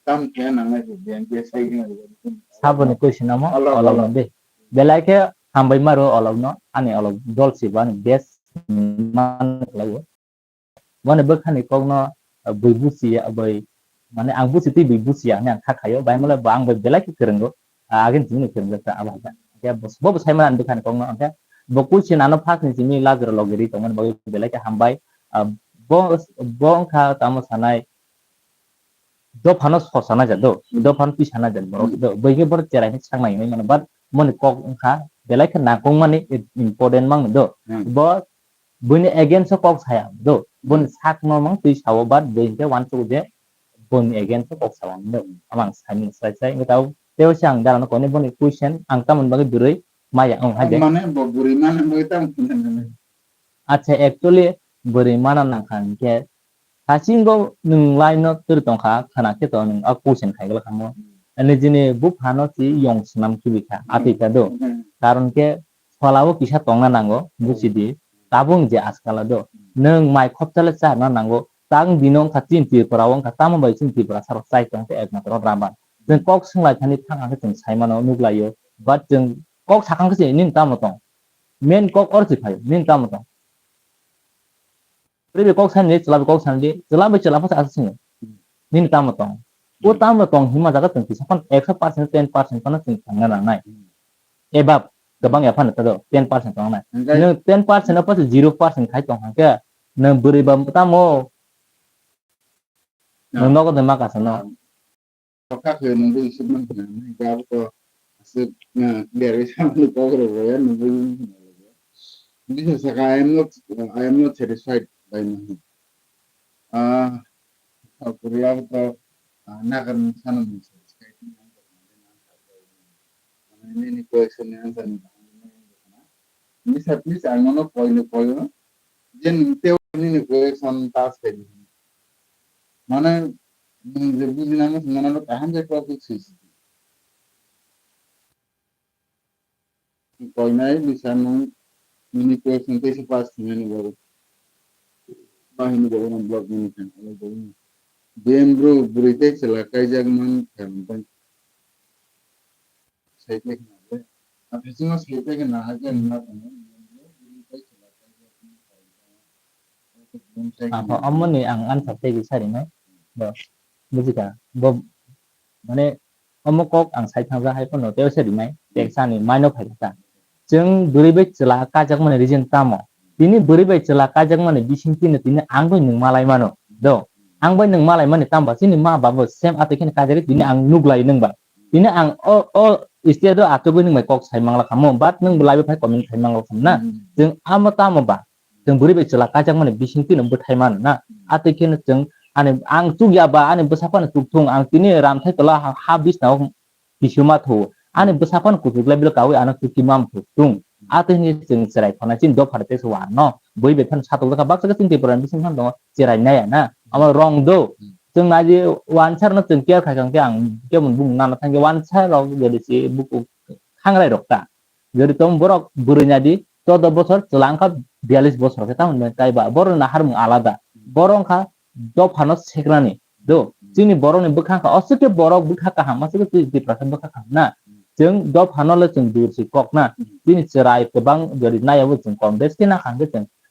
Tamo khe nangnai se B M K sai gina. Saboni question amo Olok, olok olok. De. Belai khe hambai maro olok no, ani olok dol si bani best man khlaio. Boni bwkhani kokno, ah, bui buchiya, bui, mane ang buchi twi bui buchiya hinwi ang kha khaio. Bai mole bo ang bai belai khe kwrwngo. Ah, agini simi kwrwngjak ta abo hai khe. Hwnkhe bo, bo bo sai mani bwkhani kokno. Hwnkhe bo question ano first ni simi lajra logi ri tongmani bagwi belai khe hambai. Ah, bo, bo wngkha tamo sanai dophano sosa naijak do, dophano twi sana jak borok do. Bai khe borok cherai ni saknai hinwi mano, but moni kok wngkha belai khe nangkukmani important mangno do. Hmm. Bo buini against o kok saya do. Boni sakno mang twi sao, but bui hwnkhe uansukgo je boni against o kok sao do. Amang saimung sai sai wngkhe tao teo se ang darano kone boni question ang tamoni bagwi bwrwi maya wng hai de. Mane bo bwrwi mana bagwi tamo hinwi nang nai. Acha, actually bwrwi mana nangkha hwnkhe hasingo nwng line no twrwi tongkha, khwna khe to nwng o question khai glak kha mo. Ani jini buphano si yong swnam kibi kha, atwi kha do. Hmm. Karon khe phola o kisa tongna nango, busi di. Tabuk je askala do. Nwng mai khopsa le charwna nango. Tang dino wngkha chini Tripura o wngkha, tamo bai chini Tripura saro chai tong khe ekmatro rabar. Chwng kok swng lai thani thang khe chwng sai mano, nuk lai o. But chwng kok sakang khe chini nini tamo tong. Main kok oro se phaio, nini tamo tong. Bwrwi bai kok sani di, chwla bai kok sani di, chwla bai chwla phasa asa sini. Nini tamo tong. O tamo tong hima jaga chwng kisa phano ekso percent, ten percent phano chwng thangna nangnai. Ebab, kwbang ya phano tado, ten percent tong nai. Hwnkhe nwng ten percent o phano zero percent khai tong hwnkhe, nwng bwrwi ba tamo, nwng nogo de ma kasa no. Kha khe nwng bai swk man hwnwi, hwnkhe abo to aswk, eh, clear wi samani kok rok rwya, nwng bai wng hwnwi rwya. Bisa saka, "I am not, I am not satisfied by my home." Ah, kok rwya abo to, ah, nagar nwng sana nwng satisfied wngya, ang kok nwng satisfied wngya. Mane nini question ni answer ni bahai nini, bisa please ang nono koi ni koi o, je nwng tei nini question ta sai di. Mane, nwng je bujina muchungmano kaham khe kok swi sidi. Koinai bisa nwng nini question teisa pass khainani bagwi. Bahini bagwi nwng block nini khe alai bagwi. B M bro bwrwi tei chwla kaijak man kha. Sai tei khna le. Aphesima sai tei khna hakhe nwng ma tongmani. Apo amoni ang answer tei bisa rinai. Bo, bujikha. Bo, mane, omo kok ang sai thangjak hai phano tei se rinai. Tei sani maino phai kha. Chwng bwrwi bai chwla kajakmani reason tamo? Tini bwrwi bai chwla kajakmani bising tini, tini ang bai nwng malai mano. Do, ang bai nwng malai mani tamo ba chini ma baba same atwi kheno kajagwi tini ang nuklai nwng ba. Tini ang o, o stage o achugwi nwng bai kok sai mangla kha mo, but nwng bo live phai comment khai mangla kha na. Hmm. Chwng amo tamo ba? Chwng bwrwi bai chwla kaijakmani bising twino bwthai mano na. Hmm. Atwi kheno chwng ani, ang chukya ba ani bwsa phano chukthung, ang tini ramthai tola ha, ha bisnao kisima thu. Ani bwsa phano kuchuk lai bilo kawi ano chukima mthu tung. Hmm. Atwi hwnwi chwng chwrai khonai chini dopha rwtwi se wano. Bui bai phano satok dakha baksa khe chini Tripura ni bising phano tongo chwrai naiya na. Amo wrong do. Hmm. Chwng naidi wansa rwno chwng care khai kha hwnkhe ang kebo bumung nana thangkhe wansa rok jodi se buku khangrai rok ta. Jodi tong borok bwrwi naidi choudo bosor chwla wngkha biyalish bosor khe tamoni kaiba borok ni naharmung alada. Borok wngkha dophano sekrani. Do, chini borok ni bwkha wngkha, aswk khe borok bwkha kaham, aswk khe twi Tiprasa bwkha kaham na. Chwng dophano le chwng dur si kok na. Chini chwrai kwbang jodi naiya bo chwng kom bes khe na kha hwnkhe chwng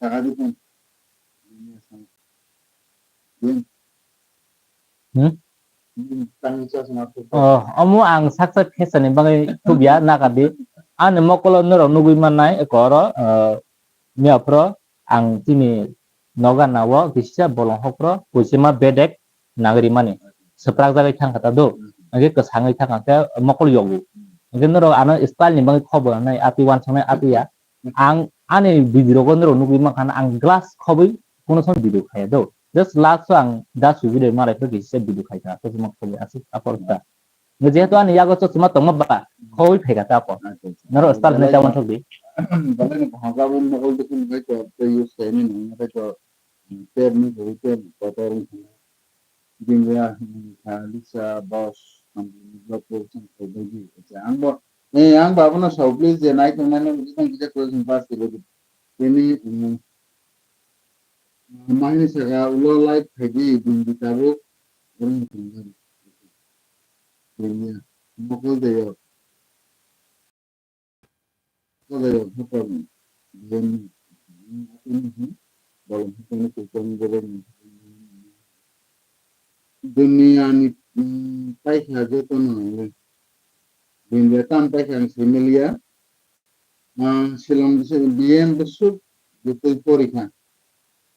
Saka di pun. Hmm? Hmm, tangwi chasma tu. Oh, omo ang saksa phesani bagwi thubya naka di. Ani mokolo norok nugwi mannai eko oro, eh, miya phro ang chini noga nao kisa bolong hokro puisima bedek nagri mani. Swprak jagwi thang kha ta do. Hwnkhe kwsangwi thang kha khe mokol yogo. Hwnkhe norok ano style ni bagwi khobo nai atwi wansangnai atwi ya. Ang ani video rogo norok nugwi mankha na ang glass khobwi kono somoy video khaya do. Just last o ang da sugi de malai phai kisa video khai kha. Khe chuma khobwi aswk apor ta. Jehetu ani yago chosma tongma ba, khoi phaikha ta po. Acha, acha. Noro start nai ta manthok di. Belai no kaham khe abo mokol dukun bai to, tei use khaini nang, nakhai to, mm, ter ni khoi ter kotor wng thang. Bini ya, mm, kha lisa, boss, company, block, block, chang khoi bai di. Acha, ang bo, eh, ang bo abono sao, please, je nai tongnai no, bini tang kisa question pass khe di. Tini, mm, Mahini saka ulo live khaidi, bini tabuk oro muchungmani. Bini mokol deyo. Mokol deyo, hapang. Bini atini hi, bolong hapang ni kupang bolong. Duniya ni, mm, paikha joto no. Bini tam paikha ang similiya. Ah, Shillong bisa B M bwswk bwtwi porikha.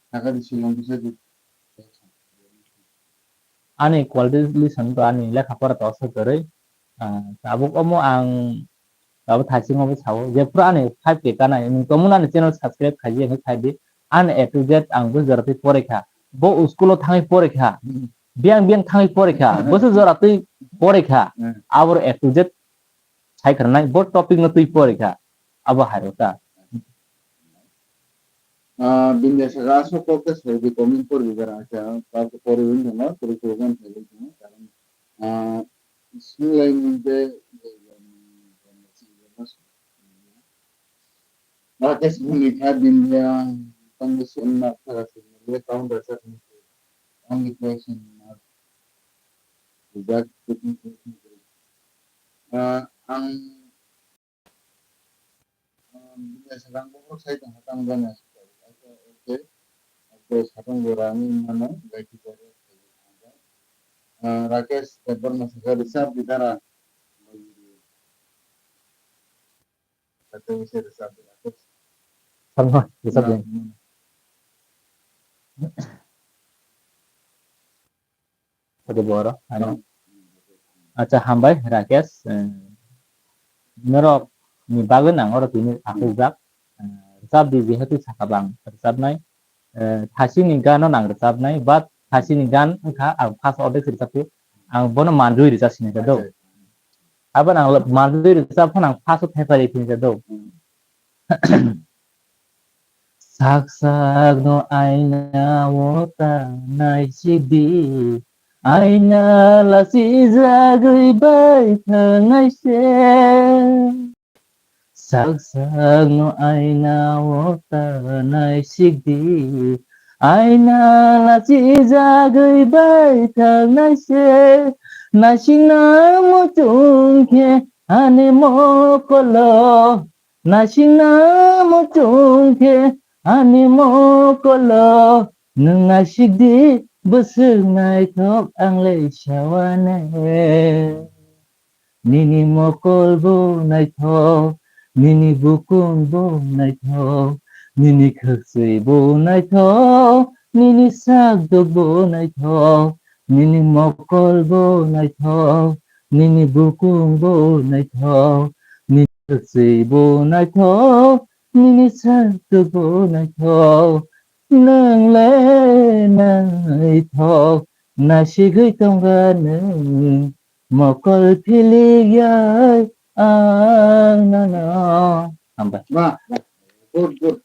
Sakha di Shillong bisa di. Ani qualification to ani lekha pora to aswk kwrwi. Ah, tabuk omo ang tabuk thaisingo bo sao. Jephru ani five K kanai, nwng tongmani ani channel subscribe khaidi, hwnwi khaidi. Ani A to Z ang bo jora twi porikha. Bo school o thangwi porikha. Hmm. Biyang biyang thangwi porikha. Bwswk jora twi porikha. Hmm. Aboro A to Z sai khwnanai, bo topic no twi porikha, abo hairo ta. Ah, bini saka aswk kok ta sai di comment porwi bara acha, ta porwi wng thangma, porwi porwi wng thangma, karon, ah, sunglai mung te, Rakesh Bhumika, bini ya, tangwi swnna thara swnna le, counter sa, ang question mark. Rijak, ah, ang, ah, bini saka ang bohrok sai tongkha, tamo gana se. Okay, okay, satong jora ni mano, gaiti jora. Ah, Rakesh Debbarma saka Rishabh Bidara. Saka Rishabh Bidara. Sama, Rishabh Bidara. Ode boro, ano. Acha, hambai, Rakesh. Eh, norok ni bagwi nang oro tini akhuk jak. Eh, rwchap di, jehetu saka bang rwchapnai. Eh, thasi ni gano nang rwchapnai, but thasi ni gan wngkha ang first ordek se rwchapkhe. Ang bono manjui rwchap sini do. Abo nang manjui rwchap phano ang first o thepari phini do. Sak sak no aina o ta naisik di, aina lachijagwi bai thangnai se. Sak sak no aina o ta naisik di, aina lachijagwi bai thangnai se. Naisik na muchung khe ani mokolo, naisik na muchung khe ani mokolo, nwng naisik di bwswk naithok ang le sawane. Nini mokol bo naithok, nini bukung bo naithok, nini khwksui bo naithok, nini sak duk bo naithok, nini mokol bo naithok, nini bukung bo naithok, nini khwksui bo naithok, nini sak duk bo naithok, nwng le naithok, naisigwi tongkha nwng. Mokol philik yai ang nono. Hambai. Ba, good, good.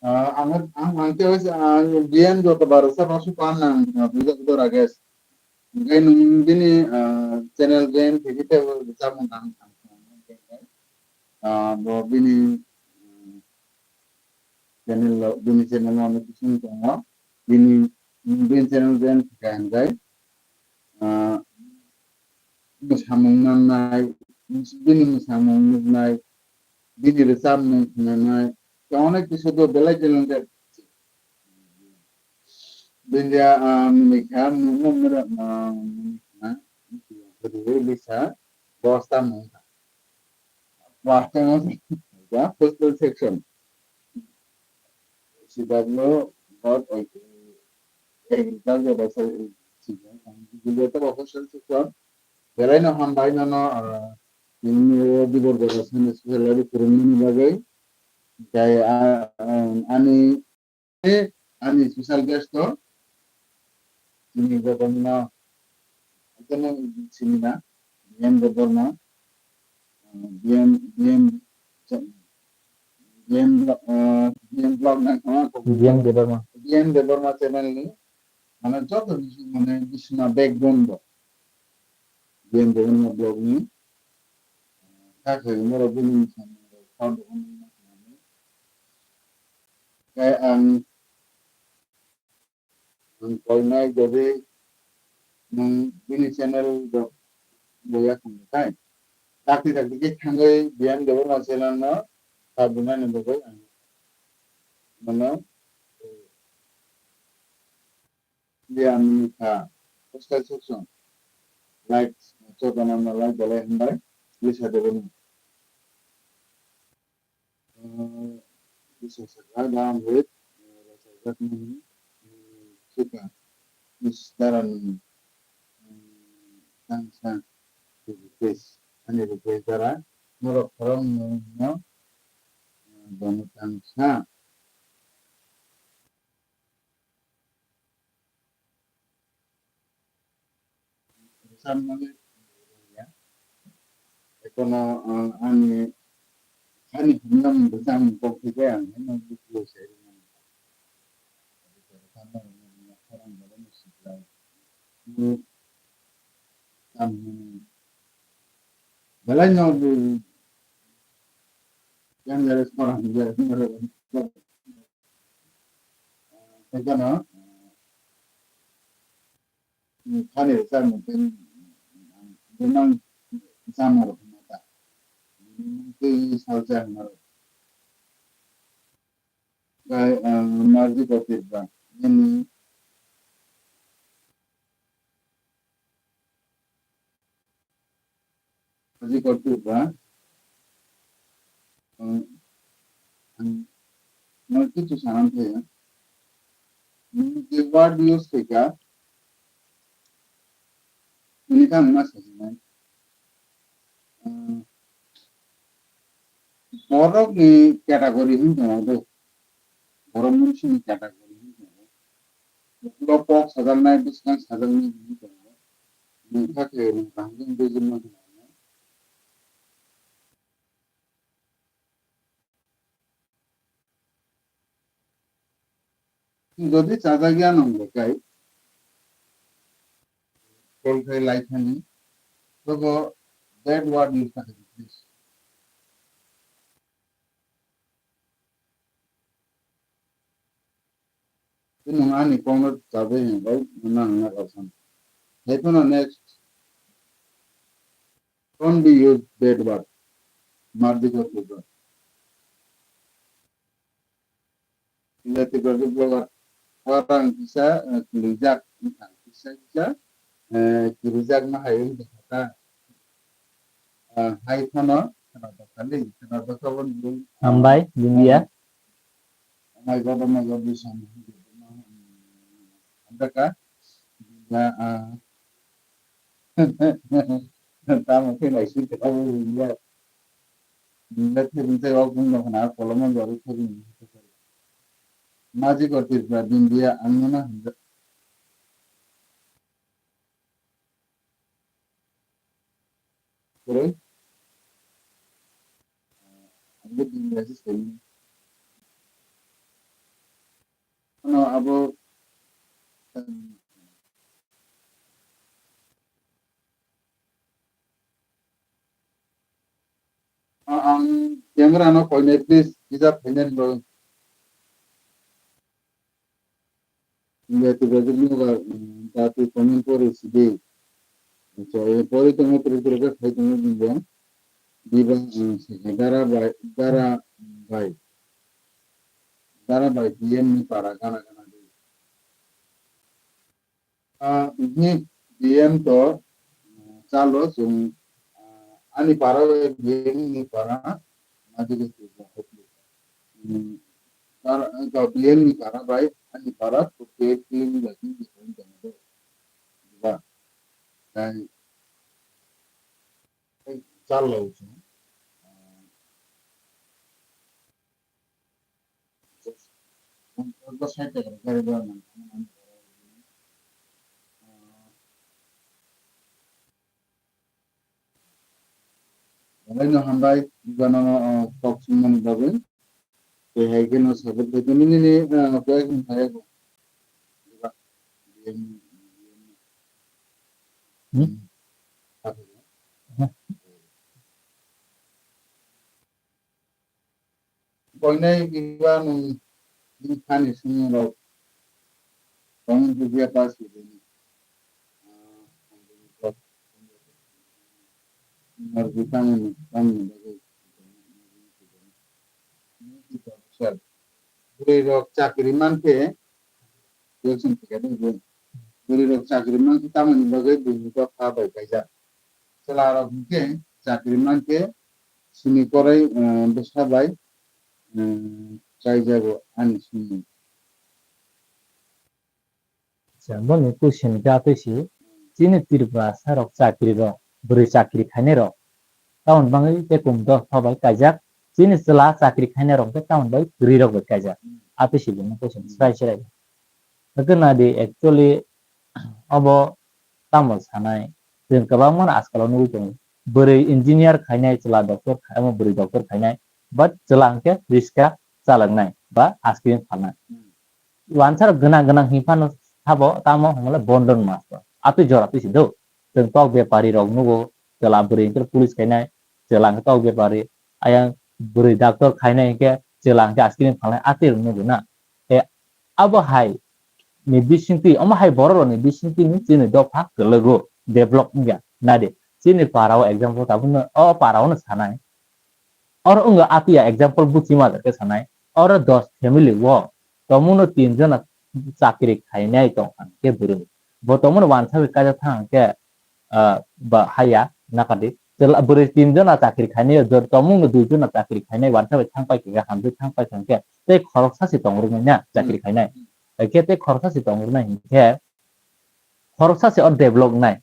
Ah, ang, ang, ang te wes, ah, biyan joto bar sa masu pan nang, ah, puja kudo Rakesh. Hingke nung bini, ah, channel join khe khe tebo sa mung nang. Ah, bo bini, ah, channel lo, bini channel lo ano kisung tongo. Bini, bini channel join khe khe hingke. Ah, mwsamung nangnai, bini mwsamung nuknai, bini rwchapmung khwnanai, tei onek kisa do belai talented. Bini, ah, mwnwi kha, mwnwi kha, mwnwi kha, Lisa, bosta mung kha. Bosta mung kha, postal section. C W dot agriculture by Google to official section. Belai no hambai nono, ah, tini o dibor gora sani special ri kurumani bagwi. Jai, ah, ah, ani, ani special guest to tini gotorno, gotorno sini na. B M Debbarma, uh, B M, B M, B M blo-, uh, B M blog na kama ko. B M Debbarma. B M Debbarma channel ni, mane joto bisu, mane bisuna backbone bo. B M Debbarma blog ni, uh, kha khe mo ro bini samung ro kha do. Khe ang Ang koinai jodi nwng bini channel rok boya khum khai. Dakti dakti khe thangwi B M Debbarma channel no sabunani bagwi ang mano liya mini kha. Subscribe section, like, chodona no like belai hambai. Lisa Debbarma. Ah, bisa saka dalam wit, eh, rasa zat ni, eh, sika, is daran, eh, tangsa, request, ani request dara, norok khorang no, no, eh, bono tangsa. Rwchapmani ya. Ekono, ah, ani, ani hwnna rwchapmung kok thikhe ang haino bukhuo se rwmani. Belai no bu yang jare sora hwnjak. Ekono, Khani rwchapmung tei bwmang chamung rok hwnma ta. Tei salsa hwnma rok. Tei, ah, Marji Kotir ba nini Marji Kotir ba, ah, ang, ang kichu sanam thaya. Nini je word use khaika, Ini khe ang ma sajinai. Ah, borok ni category hin tongo do. Borok mnusu ni category hin tongo. Ulo kok sajaknai, bwskang sajaknai hin tongo. Nini khe kaham khe bujima. Jodi chajak ya nang bekai, call khai lai thani, jogo bad word use ta khai, please. Tini ani kongno chabai hwnbai nang na rwchapmung. Hai phano next. Don't be use bad word. Mardi ko tu. Ila Tiprasa blogger. Orang kisa, eh, kirijak, kisa, kisa, eh, kirijak ma hai wng tongkha ta. Eh, hai phano, khna dokha le, khna dokha bo nung. Hambai, Bindia. Oh my God, oh my God, this one. Hambai ka? Ya, ah. Tamo khe lai sing khe abo Bindia. Bindia khe ring tei o bung no khna kolomo jori khe ring. Maji ko Tripura Bindia ang no na hamjak. Kwrwi. Ang bo Bindia se seng. Ano abo, a-, ang camera no koinai, please, kisa phainani bagwi. India Tripura Tripura, mm, dati comment pori sidi. Acha, e pori tongo, pori pori khe khai tongo, Bindia. Biba, mm, sidi, Dara bai, Dara bai. Dara bai, D M ni para gana gana di. Ah, ni D M to, mm, chalo chwng, ah, ani para bai D M ni para, ma digi tu ba hokli. Mm, para, to D M ni para bai ani para, to ke clean ba ki different jana do. Ba, tai, tai chalo chwng. Ah, Bo side da gari ba nang. Ah, Belai no hambai, Bibano, ah, kok swngnani bagwi. Tei hai kheno support khaitoni nini, ah, koi khum khayago. Hmm? Koinai biba nung, nung thani swngnai rok tong bujiya ta sidi. Nordi tamoni, tamoni bagwi. Bwrwi rok chakri mankhe, election ticket ni bwrwi rok chakri mankhe tamoni bagwi buini dopha bai kaijak. Chwla rok hinkhe chakri mankhe simi kwrwi, eh, bwsa bai, eh, kaijago ani simi. Acha, boni question khe atwi si, chini Tripura sa rok chakri rok, bwrwi chakri khainai rok. Tamoni bagwi tei kum dopha bai kaijak, chini chwla chakri khainai rok khe tamoni bagwi kwrwi rok bai kaijak. Atwi si bini question srai srai. Hwnkhe nadi actually obo tamo sanai, chwng kwbangma no ajkal o nugwi tongo. Bwrwi engineer khainai, chwla doctor khai-, omo bwrwi doctor khainai, but chwla hwnkhe riska chaloknai ba ice cream phalnai. Wansa rok gwnang gwnang hinphano sabo tamo hwnmale bondon master. Atwi jora twi si do. Chwng tok bepari rok nugo, chwla bwrwi hwnkhe police khainai, chwla hwnkhe tok bepari, ayang bwrwi doctor khainai hwnkhe chwla hwnkhe ice cream phalnai atwi rok nugo na. Tei abo hai ni bisingtwi, omo hai borok rok ni bisingtwi ni chini dopha kwlwgo, develop wngya. Nadi, chini para o example tabukno, o para o no sanai. Oro wngkha atwi ya example buchima jar khe sanai. Oro dos family o tongmungno tin jona chakri khainai tong kha khe bwrwi. Bo tongmungno wansa bai kaijak thang khe, ah, ba haya nakadi. Chwla bwrwi tin jona chakri khainai, jor tongmungno dui jona chakri khainai wansa bai thang pai khe hamjak thang pai thang khe tei khoroksa se tong rwknai na chakri khainai. Khe tei khoroksa se tong rwknai hinkhe khoroksa se o develop wngnai.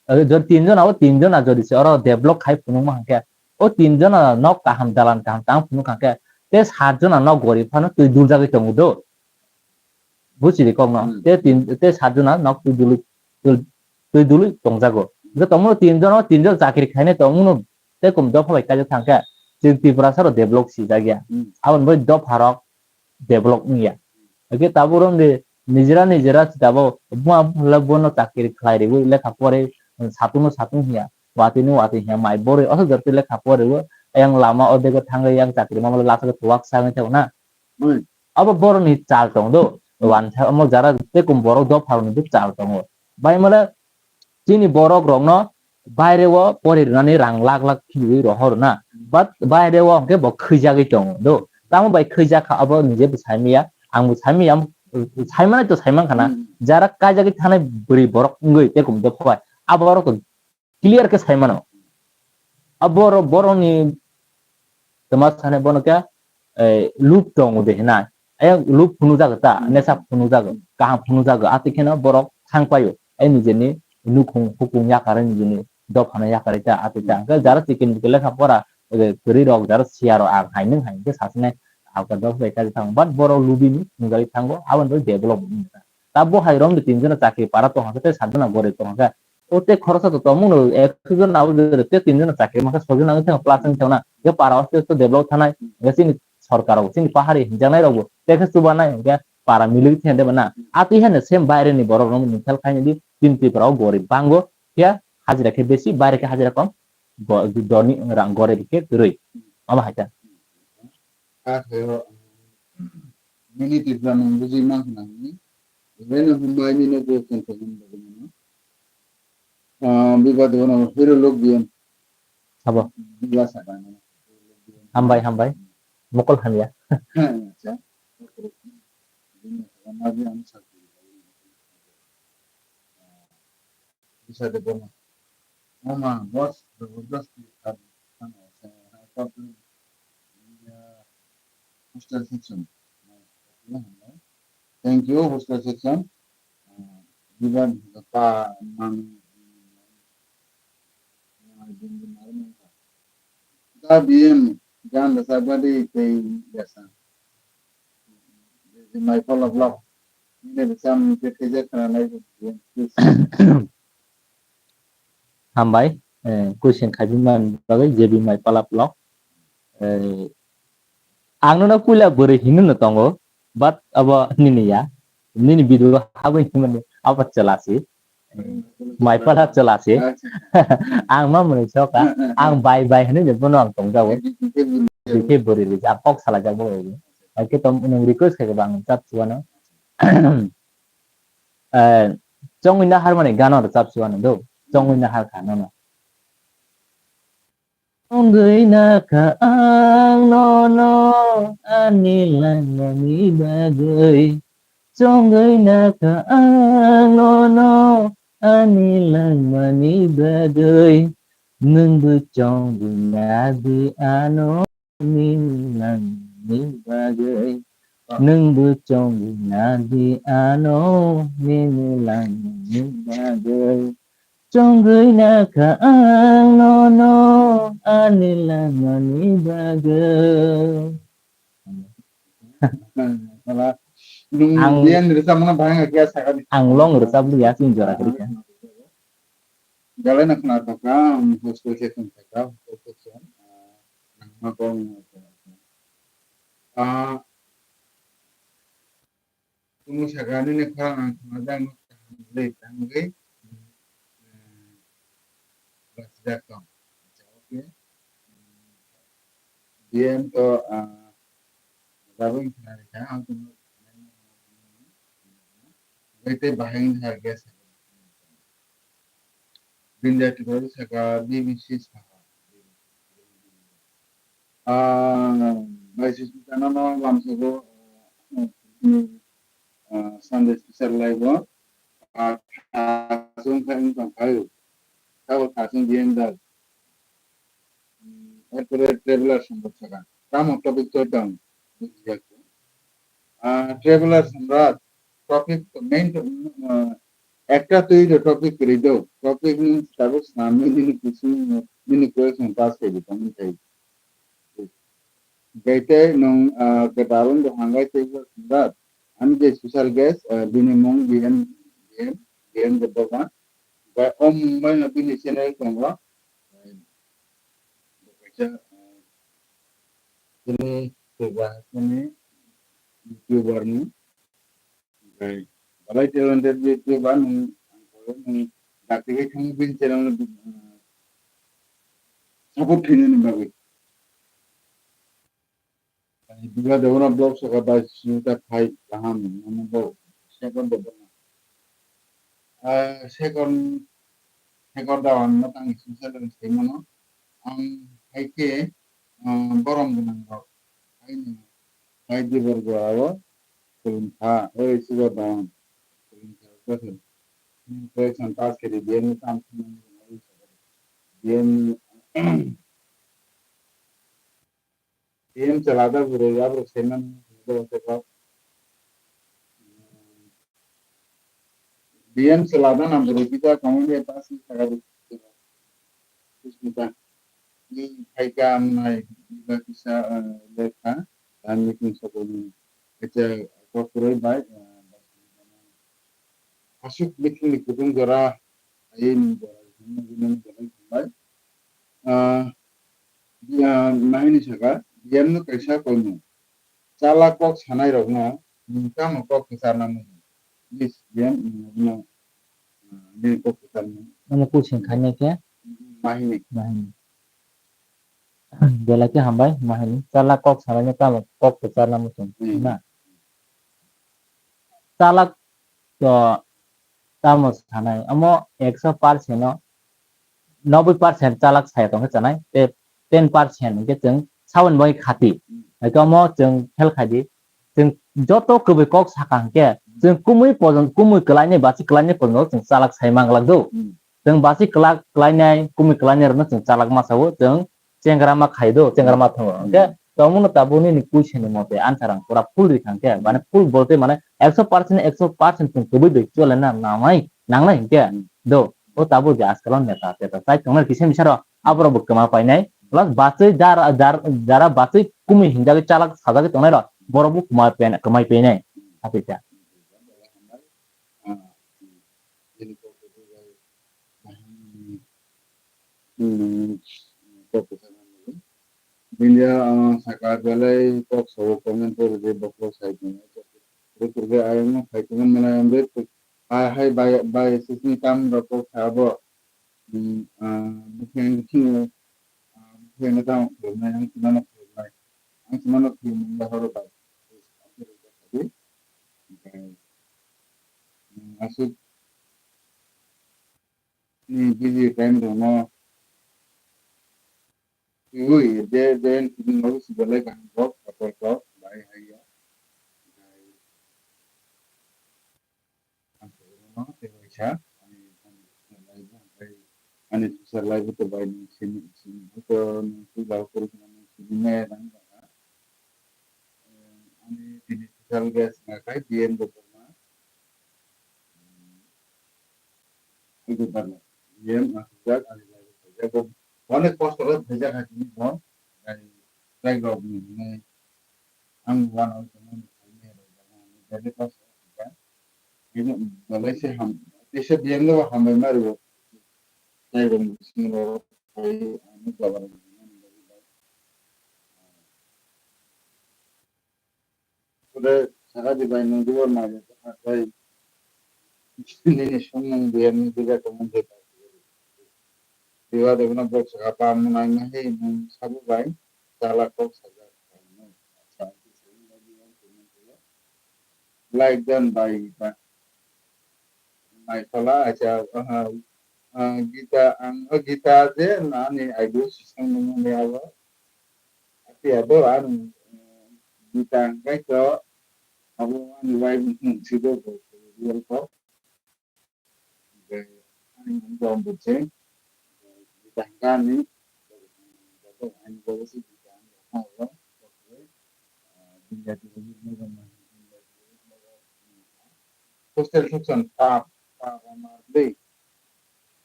O jodi tin jona, o tin jona jodi se oro develop khai phunukma hwnkhe, o tin jona nok kaham, dalan kaham tang phunuk kha khe, tei sat jona nok gorib phano twi duljagwi tongo do. Buchidi kokno. Hmm. Tei tin, tei sat jona nok twi dului, twi, twi dului tongjago. Hwnkhe tongmano tin jona, o tin jona chakri khainai tongmano tei kum dopha bai kaijak thang khe, chwng Tripura saro develop sijak ya. Hmm. Aboni bai dopha rok develop wngya. Hwnkhe tabuk romdi nijera nijera se tabuk buma bupha le bono chakri khlai rwui lekha pore, satung no satung hiya, watwi no watwi hiya, mai borwi oso jotto lekha pore rwui, ayang lama o bego thangwi yang chakri mamale lachagwi thuwak sa wngwi thango na. Hmm. Abo boroni chal tong do, wansa omo jara tei kum borok dopha rokni bo chal tongo. Bai male chini borok rokno baire o pori rwnani rang lakh lakh khibwi rohor na, but baire o hwnkhe bo khwijagwi tongo do. Tamo bai khwijak kha abo nije bo saimaya, ang bo saimaya, saimano to saiman khana. Hmm. Jara kaijagwi thanai bwrwi borok wngwi tei kum dopha bai abo borok to clear khe saimano. Abo borok borokni twma sanai bono khe, eh, lub tongo de hinai. Ayang lub phunukjago ta, hmm, nesa phunukjago, kaham phunukjago, atwi kheno borok thang paio. Ai nijeni nukhung hukung yakarwi nijeni dophano yakarwi ta, atwi ta. Hmm. Hwnkhe jara chikini lekha pora, eh, kwrwi rok, jara siya rok ang hai nwng hai hwnkhe sasinai, ang khe dopha bai kha thango. But borok lubini phunukjagwi thango, aboni bagwi develop wngkha. Ta bo hai romni tin jona chakri para tongkha khe, tei sat jona gorib tongkha khe, o tei khoroksa to tongmung no ek jon abo jora tei tin jona chakri mankha, soi jona wngwi thangkha plus wngwi thangna. Hwnkhe para o tei develop thanai, hwnkhe chini sorkar rok, chini pahari hinjaknai rok bo tei khe chubanai, hwnkhe para milwi thangya de bana. Atwi heno same baire ni borok rok ni thal khaini di, chini Tripura o gorib bango, phiya hajira khe besi, baire khe hajira kom, go-, doni rang gorib khe kwrwi. Abo hai ta. Kha khe o, nini Tripura nung bujui man khna hwnwi. Belai no hambai nini bo contact number rwmano. Ah, biba de bono hero lok diyan. Sabo. Biba sa dano. Hambai, hambai. Mokol hamya. Acha. Bini saka ma bi ang sa. Bisa de bono. Mama, boss, jabardasti kha, khana, hostel section. Thank you, hostel section. Biban pa mang. Da B M, gan da sabadi tei yasa. My follow vlog. Ini bisa mungkin kerja kerana itu. Hambai. Eh, question khai bini bagwi J B Maipala vlog. Eh, ang nono puila bwrwi hinwi no tongo, but abo nini ya. Nini video habwi hinmani abo chwla si. Maipala chwla si. Ang ma mwnwi soka, ang bai bai hinwi de bono ang tongjago. Bikhe bwrwi rijak, ang kok salajak bo. Hakhe to nwng request khai ba ang chap chuano. Eh, chongwi nahar mani gano rwchap chuano do. Chongwi nahar kha nono. Chongwi nakha ang nono ani langmani bagwi. Chongwi nakha ang nono ani langmani bagwi. Nwngbo chongwi nadi ano nini langmani bagwi. Nwngbo chongwi nadi ano nini langmani bagwi. Chongwi nakha ang nono ani langmani bagwi. Nwng Ang, yang rwchapmano bahai khe sakani. Ang long rwchap liya, chini jora kwrwi kha. Belai no khna thok kha, ang hostel section thok kha, hostel section. Ah, nangma kok no thok kha. Ah, Kumu saka nini khorang ang khna jang no kaham le tangwi, eh, bachijak tong. Acha, okay. D M to, ah, Rabin khna rikha, ang kumu bai tei bahai wngkha gas. Binda Tripura saka B B C saka. Ah, bai Susmita no no lamsogo, ah, Sunday special live o. Ah, khasung khai wng tong khai. Sabo khasung D M da. Hmm, erpore traveler songbo saka. Tamo topic choi tong. Bujiya ko. Ah, traveler samrat topic to main to, ah, ekta twi do topic kwrwi do. Topic ni tabuk snam ni nini kusung nini question pass khai di tong khai. Gaite nung, ah, kwtal wng do hanggai tei samrat. Ani je special guest, ah, bini mung B M, B M, B M Debbarma. Bai om bai no bini channel tongo. Bai kaisa, ah, bini kwbangma YouTuber ni. Bai balai talented YouTuber nung, ang koi nung dakti kai thang bini channel no, ah, support khainani bagwi. Ani Biba Debbarma vlog saka bai Susmita phai kaham, namo bo second Debbarma. Ah, second, second dawan no tang special ang sai mano. Ang hai khe, ah, borom gwnang rok. Hai no, hai Debbarma o kulum kha, oi Siba dawan. Kulum kha, kha. Question pass khe di, D M ni kam khna ni, D M, D M chalada bwrwi, aborok saiman, D M chalada na bwrwi kisa comment ya pass ni saka di. Susmita. Ni phaikha ang nai, ba kisa, eh, lekha, dan meeting sokoni. Kaisa kok kwrwi bai, eh, aswk meeting ni kutung jora, ayini jora, hwnwi belai belai thanglai. Ah, ya, nahini saka, D M no kaisa koimung. Chala kok sanai rokno, nini tamo kok kwcharna muchung? Please, D M, nini, ah, nini kok kwcharna. Namo kuching khainai khe? Mahini. Mahini. Belai khe hambai, mahini. Chala kok sanai no tamo kok kwcharna muchung, hmm, na? Chalak to tamo sanai, omo ekso percent no noboi percent chalak saya tongkhe chanai, tei ten percent hwnkhe chwng saboni bagwi khati. Hwnkhe omo chwng khel khai di, chwng joto kwbwi kok saka hwnkhe chwng kumui pojon-, kumui kwlainai, basi kwlainai pojono chwng chalak sai manglak do. Hmm. Chwng basi kwlak kwlainai, kumui kwlainai rokno chwng chalak ma sao, chwng chengra ma khai do, chengra ma thango. Hwnkhe tongmano tabuk nini question ni mote answer ang pura full rikha hwnkhe, mane full bolte mane ekso percent, ekso percent chwng kwbwi doi chole na nangnai, nangnai hwnkhe do. O tabuk je ajkal o neta teta chai tongnai kisa misa rok, aborok bo kwma painai. Plus bachwi jara, jar-, jara bachwi kumui hinjagwi chalak sajagwi tongnai rok, borok bo kwma pen-, kwmai painai. Haphikha. Ah, bini kok kwbwi bai, ah, Hmm, kok kwchang nangwi. Bini, ah, saka belai kok sao comment pori de bokhorok sai tongmani. Rwkhe rwkhe ayang no phai tongmani ang de hai hai bai, bai sisni tam rok kok sabo. Hmm, ah, bwkheng, ah, bwkheng no tamo khulumnai, ang chwmano khulumnai. Ang chwmano khulumnai horo bai. Hmm, aswk ni busy time rok no twiwi de, de, tini nogo si belai kaham kok, kotor kok, bai hai ya. Ang tei waisa, ani, ani social life, ani social life to bai nung sini, sini, to nung twi lau kuri khna nung sini me nang jaga. Eh, ani tini social guest na kai B M Debbarma. Ang Debbarma. B M aswkjak, ani life khaijak, bo onek kosto khe khaijak hai tini bo, bai, bai rok ni hwnwi ang uanao tongmani khaimani rwjak, ang belai kosto khaijak. Bini belai se ham, tei se B M no hambai ma rwo. Tei rwng bisingo phai, ang Debbarma ni bagwi bai. Pore saka di bai nung Debbarma bai tongkha tei nini songmung biyang ni diga tongmung khe bai. Diga de guna bok saka pa mwnai ma he nung sabo bai chala kok sajak. Acha, like dan bai ba. Naikhola, acha, aha, ah, Gita, ang, oh, Gita je nani idol sisang nungmani abo. Ati abo ang, eh, Gita ang kai to, abo ani wife nung sido ko, real ko. Ani nung dom buje. Gita ang kani, ani bobo si Gita ang kani. Hostel section pa, pa, pa, ma, dei.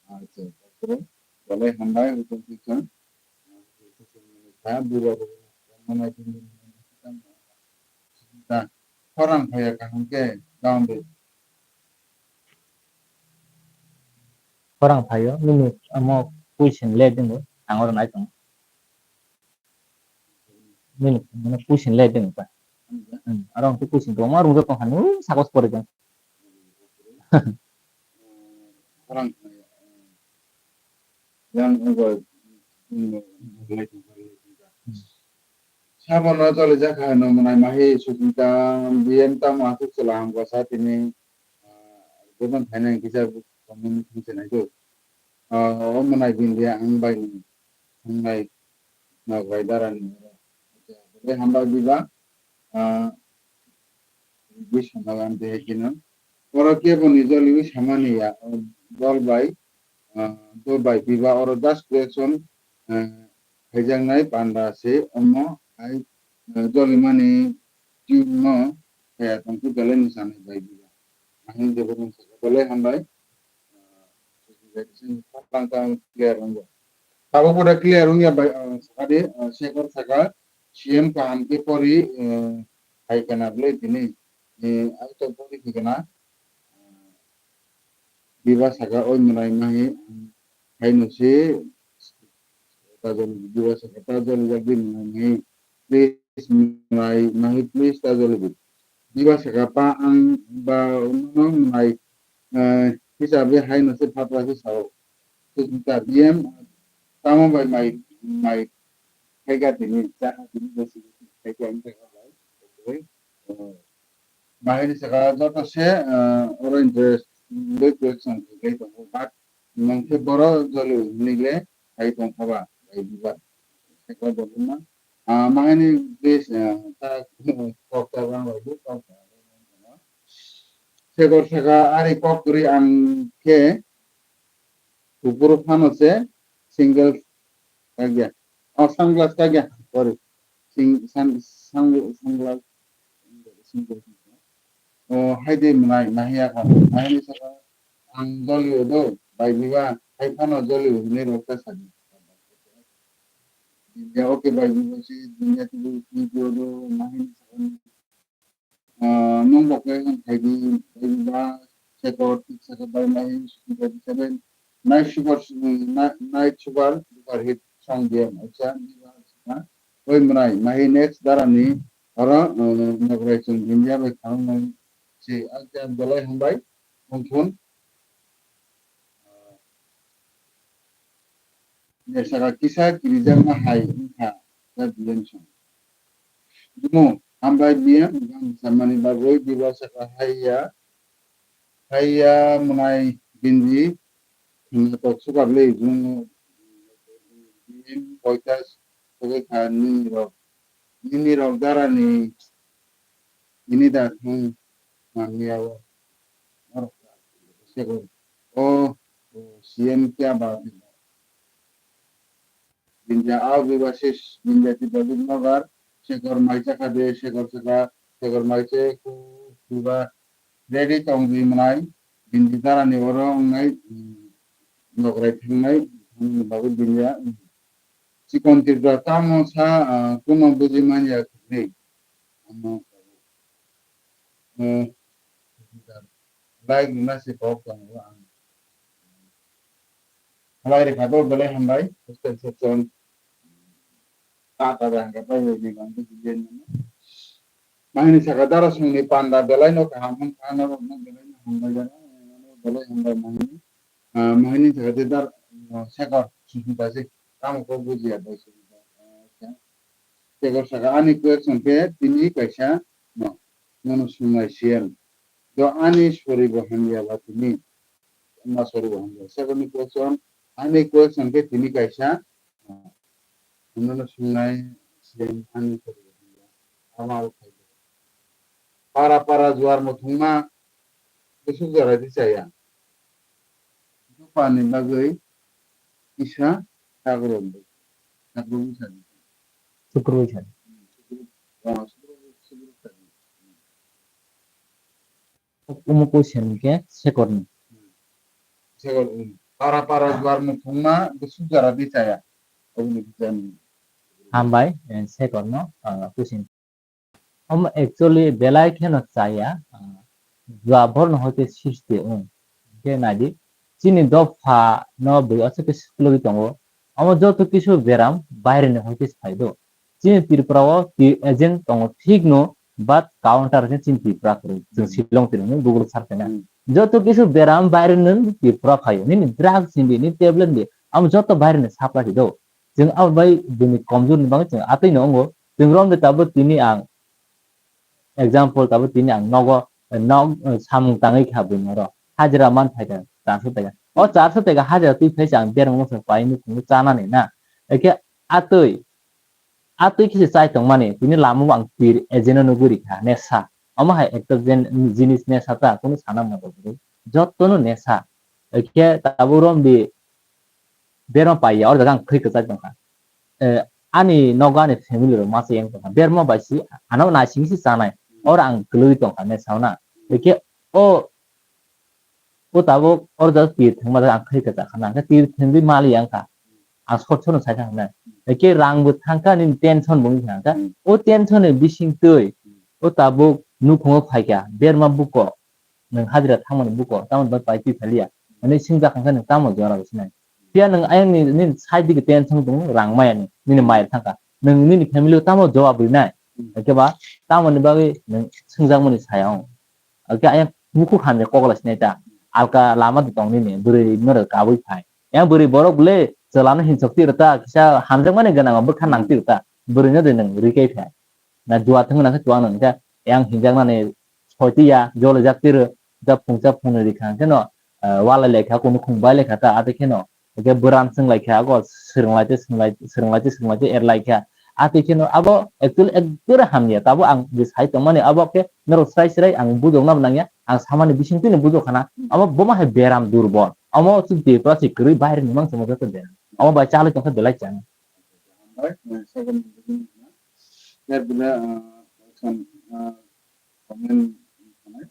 Acha, takhwrwng. Belai hambai, hostel section. Ha, bura, bura. Khorang phaiya kaham khe, down de. Khorang phaio, nini amo puisin le dingo, ang oro nai tongo. Nini, mane puisin le ding pa. Hmm, aro ang puisin to ma rung jok tong hani, u, sakos pore jang. Yang, hmm, sabono choli jakha no mwnai mahi Susmita, B M tamo aswk chwla hamkha sa tini, ah, jemon thainai kisa comment khe nai do. Ah, o mwnai bindia ang bai ni, ang bai nok bai dara ni. Acha, hambai biba, ah, Bwskango ang tei khe no. Oro kebo ni joliui samani ya, o dol bai, ah, dol bai biba oro just creation, ah, khaijaknai panda se omo hai, ah, jolimani tune no khaya tongkhe belai ni sanai bai biba. Ang jebo rung saka belai hambai. Ah, tang tang clear wngya. Tabuk bo da clear wngya bai, ah, sakadi, ah, Shekhar saka, C M kaham khe pori, eh, hai kana bwlai tini, eh, ang to pori khe kana, ah, biba saka oi mwnai mahi, hai no se, ta joli biba saka ta joli jak di mwnai mahi, please mwnai mahi, please ta joli di. Biba saka pa ang ba no mwnai, eh, hisabe hai no se phatwa se sao. Sujita B M tamo bai mai, mai khaika tini, cha tini besi khaika ang khaika bai. Okay. Eh, bahai ni saka joto se, eh, oro interest, boi question khaika tongo, but nong khe boro joli hinile hai tong khaba, hai biba. Saka joli ma. Ah, mahani bes, eh, ta kok ta bang bai bu kok ta. Sekor saka ari kok kuri ang khe Kupuru phano se single kagya. Oh, sunglass kagya. Sorry. Sing-, sun-, sun-, sunglass. O, haide mwnai, nahiya kha. Nahiya ni saka ang joli odo, bai biba, hai phano joli hinwi rok ta sadi. Ya, okay, bai biba si, dunya tu, tu, tu, tu, nahiya ni saka. Ah, nung bo khe wng khai di, bai ba, sekot, sekot bai mai, sekot seven, Night super, night super duper hit song diya acha. Oi mwnai mahi next dara ni oro nokrai chwng India bai khamnai se acha belai hambai wngthun. Nesaka kisa kirijakma hai wngkha da B M song. Dumo hambai B M gang samani bagwi diba saka haiya haiya mwnai bindi natok sukar le jung B M boitas sogwi kha nini rok nini rok dara ni ini da thung mangya o. Sego o C M kya ba binja au biba sis binja ti bagwi nogar sekor maisa kha de sekor saka sekor maise ku biba ready tong bi mwnai bindi dara ni oro wngnai nokrai thangnai bagwi binja chikon tirda tamo sa kuno buji manya kri. Like rwna se kok tongo ang. Halai rwkha do belai hambai hostel section. Ta ta bai hangka pai bai ni bang tu biyen ni. Mahini saka dara songni panda belai no kaham wng kha norok no belai no hambai jana. Belai hambai mahini. Mahini saka de dar sekor sumsum ta se tamo kok bujiya bai se. Tegor saka ani question khe tini kaisa no nono sungnai C M. Do ani sori bo hamya ba tini ma sori bo hamya. Second question ani question khe tini kaisa no nono sungnai C M ani sori bo hamya. Ama o khai. Para para juar mo thungma kusuk jora di chaya. Dopani bagwi kisa sagro sagro wngsa di. Sukro wngsa di. Omo question khe sekorni. Sekor para para juar muthungma bwswk jora di chaya. Oboni kisa. Hambai, eh, sekorno, ah, question. Omo actually belai kheno chaya, ah, jua borno hoite sristi wng. Hingke naidi, chini dopha no bui aswk khe swklogi tongo. Omo joto kisu beram baireni hoite phaido. Chini Tripura o ti agent tongo thik no, but counter khe chini Tripura kwrwi. Chwng Hmm. Shillong tini Google search khaina. Hmm. Joto kisu beram baireni Tripura phaio. Nini drugs ni, nini tablet ni, amo joto baireni supply khe do. Chwng abo bai bini komjor ni bagwi chwng atwi no wngo. Chwng romde tabuk tini ang example tabuk tini ang nogo, eh, nog, eh, samung tangwi kha buino oro. Hajira man phaikha charso taka. O charso taka hajira twi phaisa ang berma masa paini phungo chanani na. Ekhe atwi, atwi khe se chai tongmani tini lama bo ang tir agent no nugwi rikha nesa. Omo hai ekta jen-, jinis nesa ta kunu sana mano bwrwi. Jotto no nesa. Ekhe tabuk romdi berma paiya, oro jaga ang khwi kwchai tongkha. Eh, ani nogo ani family rok masa yang tongkha. Berma bai si, ano naising si chanai. Oro ang kwlwi tongkha, ne sauna. Ekhe o, o tabuk oro jaga tir thangma jaga ang khwi kwchai khana. Khe tir thangwi mali yang kha. Ang sot sono sai thangna. Ekhe rang bo thangkha, nini tension bo wngkha. O tension ni bising twi, o tabuk nukhungo phaikha, berma buko. Nwng hajira thangmani buko, tamo bai pai twi phaliya. Ani singja khangkha nwng tamo jora bo sinai. Phiya nwng ayang ni, nini side digi tension tong rang maya ni, nini mai thangkha. Nwng nini family o tamo jawab rinai. Eke ba, tamoni bagwi nwng singjakmani saya ong. Eke ayang mukhuk hamya kokla sinai ta. Alka lama de tong nini, bwrwi noro kabui phai. Yang bwrwi borok le, chalano hinsok twi rwta, kisa hamjakmani gwnang bwkha nang twi rwta. Bwrwi no de nwng rikai phai. Na jua thwngna khe chuang nang khe, yang hinjaknani soi twi ya, jolijak twi rw, da phungsa phungnwi rikha hwnkhe no, ah, walai lai kha, kunu khung bai lai kha ta, ate kheno, hwnkhe bwran swng lai kha, ago swrwng lai tei swrwng lai, swrwng lai tei swrwng lai tei er lai kha, ate kheno abo actually ekdore hamya, tabo ang je sai tongmani abo khe norok srai srai ang bujokna bo nangya, ang samani bising twino bujok khana, abo bomo hai beram durbol, amo chwng Tripura se kwrwi baire ni mangsa mo joto beram, amo bai chalwi tongkha belai chang. Comment khanai.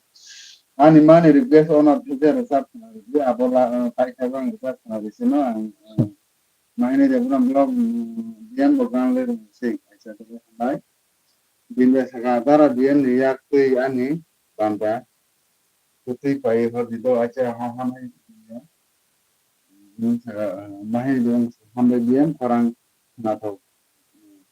Ani mani request ono thikhe rwchap khna rwdi, abo la, ah, paikha bang rwchap khna rwsino ang, ah, mahini de buram blog, mm, D M bo gang le rwsik, aisa de hambai. Bini saka dara D M ni yak twi ani banda. Kutwi pai hor di do, aisa ha ha nai. Nwng saka, ah, mahai dong hambai biyang khorang khwnathok,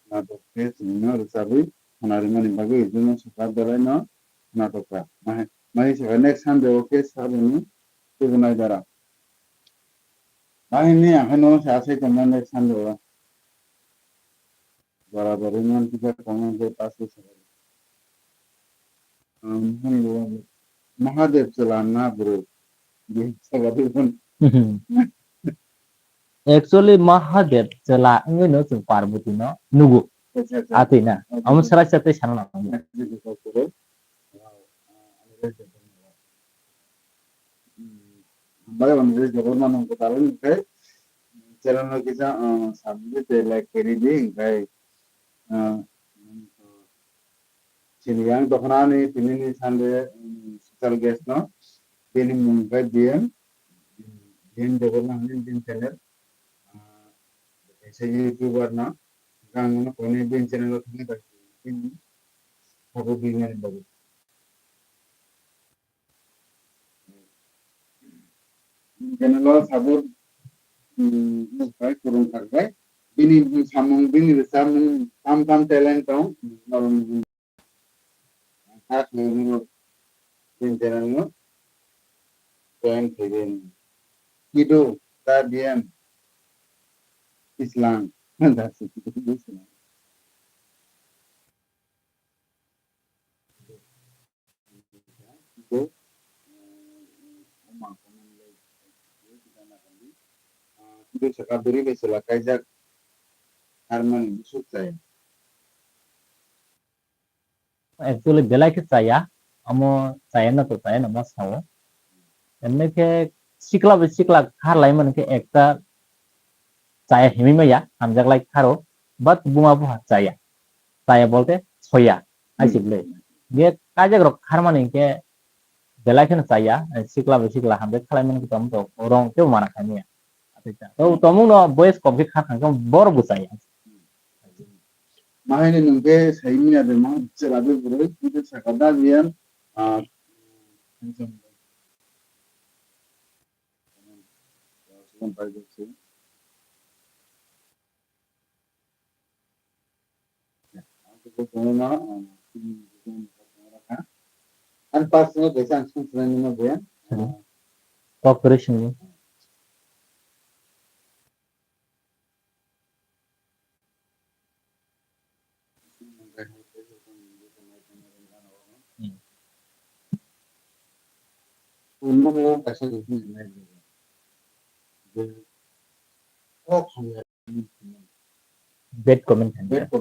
khwnathok khe chwngno rwchabwi khwnarimani bagwi nwng saka belaino khwnathok kha. Mahai, mahai saka next Sunday o khe saboni tubunai dara. Bahini ang khe nono se asai tongma next Sunday o. Bora bori man kisa tongma khe pass khe saka. Um, Mahadev chwla na bwrwi. Bini saka di phone. Actually, Mahadev chwla wngwi no chwng Parvati no nugo. Acha, acha. Atwi na. Acha. Amo sara sara tei sana nang. Acha, acha, acha. Hambai, hambai, joto mano kwtal wngkhe channel no kisa, ah, subscribe tei like khe ridi, hwnkhe, ah, chini yang dokhna ni tini ni Sunday, um, special guest no, bini mung khe B M, B M Debbarma hwnwi bini channel, ah, kaisa YouTuber no, ang no koni bini channel o thangwi bai bini sabo bini bagwi. Channel o sabo, mm, nukhai, kwrwng kharbai. Bini samung, bini rwchapmung, tam tam talent tong, norok ni kha khe norok bini channel no join khaidi. Kidu ta B M Islam. Khe, eh, o mangkokmani bai, eh, kisa nahardi. Ah, kisa saka bwrwi bai chwla kaijak harmani bwswk chaya. Actually, belai khe chaya, omo chaya na to chaya na ma sao. Emni khe sikla bai sikla khar lai mani khe ekta chaya himwi maya, hamjak lai kharo, but buma buha chaya. Chaya bolte soya, ai Hmm. sibole. Ge kaijak rok kharmani khe belai kheno chaya, sikla bai sikla hamjak khalai mani khe tamo to rong kebo mana khaimaya. To tomung no boys kom khe kha thang khe borok bo chaya. Mahai ni nwng khe sai manya de ma chwla de bwrwi, kisa saka da biyan, ah, Ani personal kaisa ang sung sung nang nang ya. Cooperation ni. Bad comment khainai.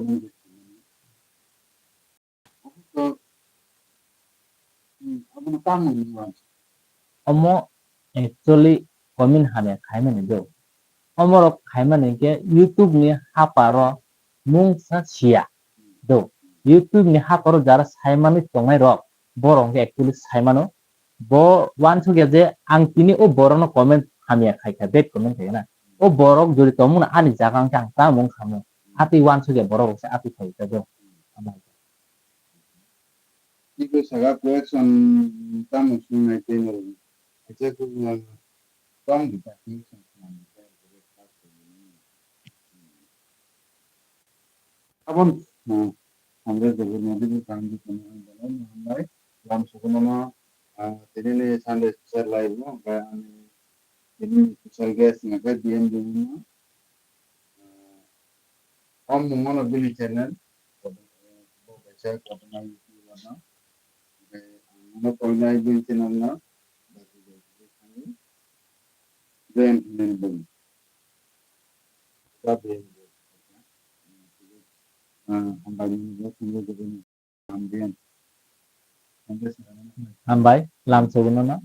Omo actually comment hamya khaimani do. Omorok khaimani khe YouTube ni haparo mungsa siya do. YouTube ni haparo jara saimani tongnai rok, borok hwnkhe actually saimano. Bo uansukya je ang tini o borokno comment hamya khaikha, bad comment khaikha na. O borok jodi tongmungno ani jaga hwnkhe ang tamo wngkha mo. Atwi uansukya borok rok se atwi khaikha do. Twibo saka correction tamo swngnai tei norok kaisa khe tong di ta correction khlai di ta. Abon, hmm, hambai jogo nodi bo kaham di kono ang belai no hambai. Lam sokono no, ah, tini ni Sunday special live no, hwnkhe ani tini ni special guest hwnkhe B M Debbarma no. Ah, o mung no bini channel, bo kaisa kotorma YouTuber no. Hwnkhe ang no koinai bini channel no. Join hwnwi bung. Ah, hambai nini bo thangwi jogo ni. Hambai, lam sogono no.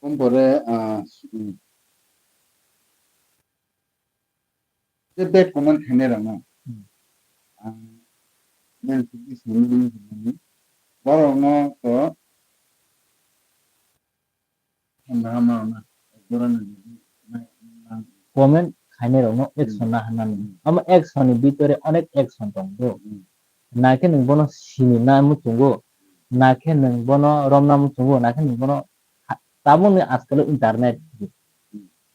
Kompore, ah, mm. Tei bad comment khainai rokno. Hmm. Ang nang twi simi nini hinani. Borokno to hama hama rokno. Comment khainai rokno action na hwnmani. Hmm. Omo action ni bitore onek action tongo. Hmm. Nakhe nwng bono sini na muchungo. Nakhe nwng bono romna muchungo. Nakhe nwng bono ha-, tabukni askalo internet.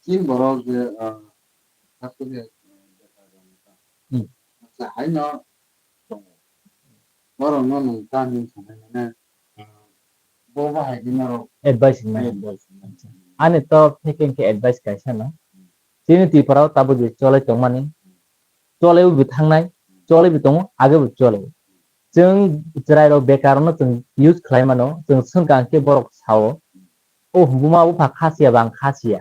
Chini borok je, ah, actually, eh, bekar rok wngkha. Hmm. Acha, haino tongo. Borokno nwng ta hinwi sanai mane, ah, bo bahai di norok advice hinmani. Advice hinmani. Ani to theke hwnkhe advice kaisa no. Chini Tripura o tabuk je cholai tongmani, cholai bo thangnai, cholai bo tongo, age bo cholai. Chwng chwrai rok bekar no chwng use khlai mano, chwng swngkha hwnkhe borok sao, "O buma bupha khasiya ba ang khasiya.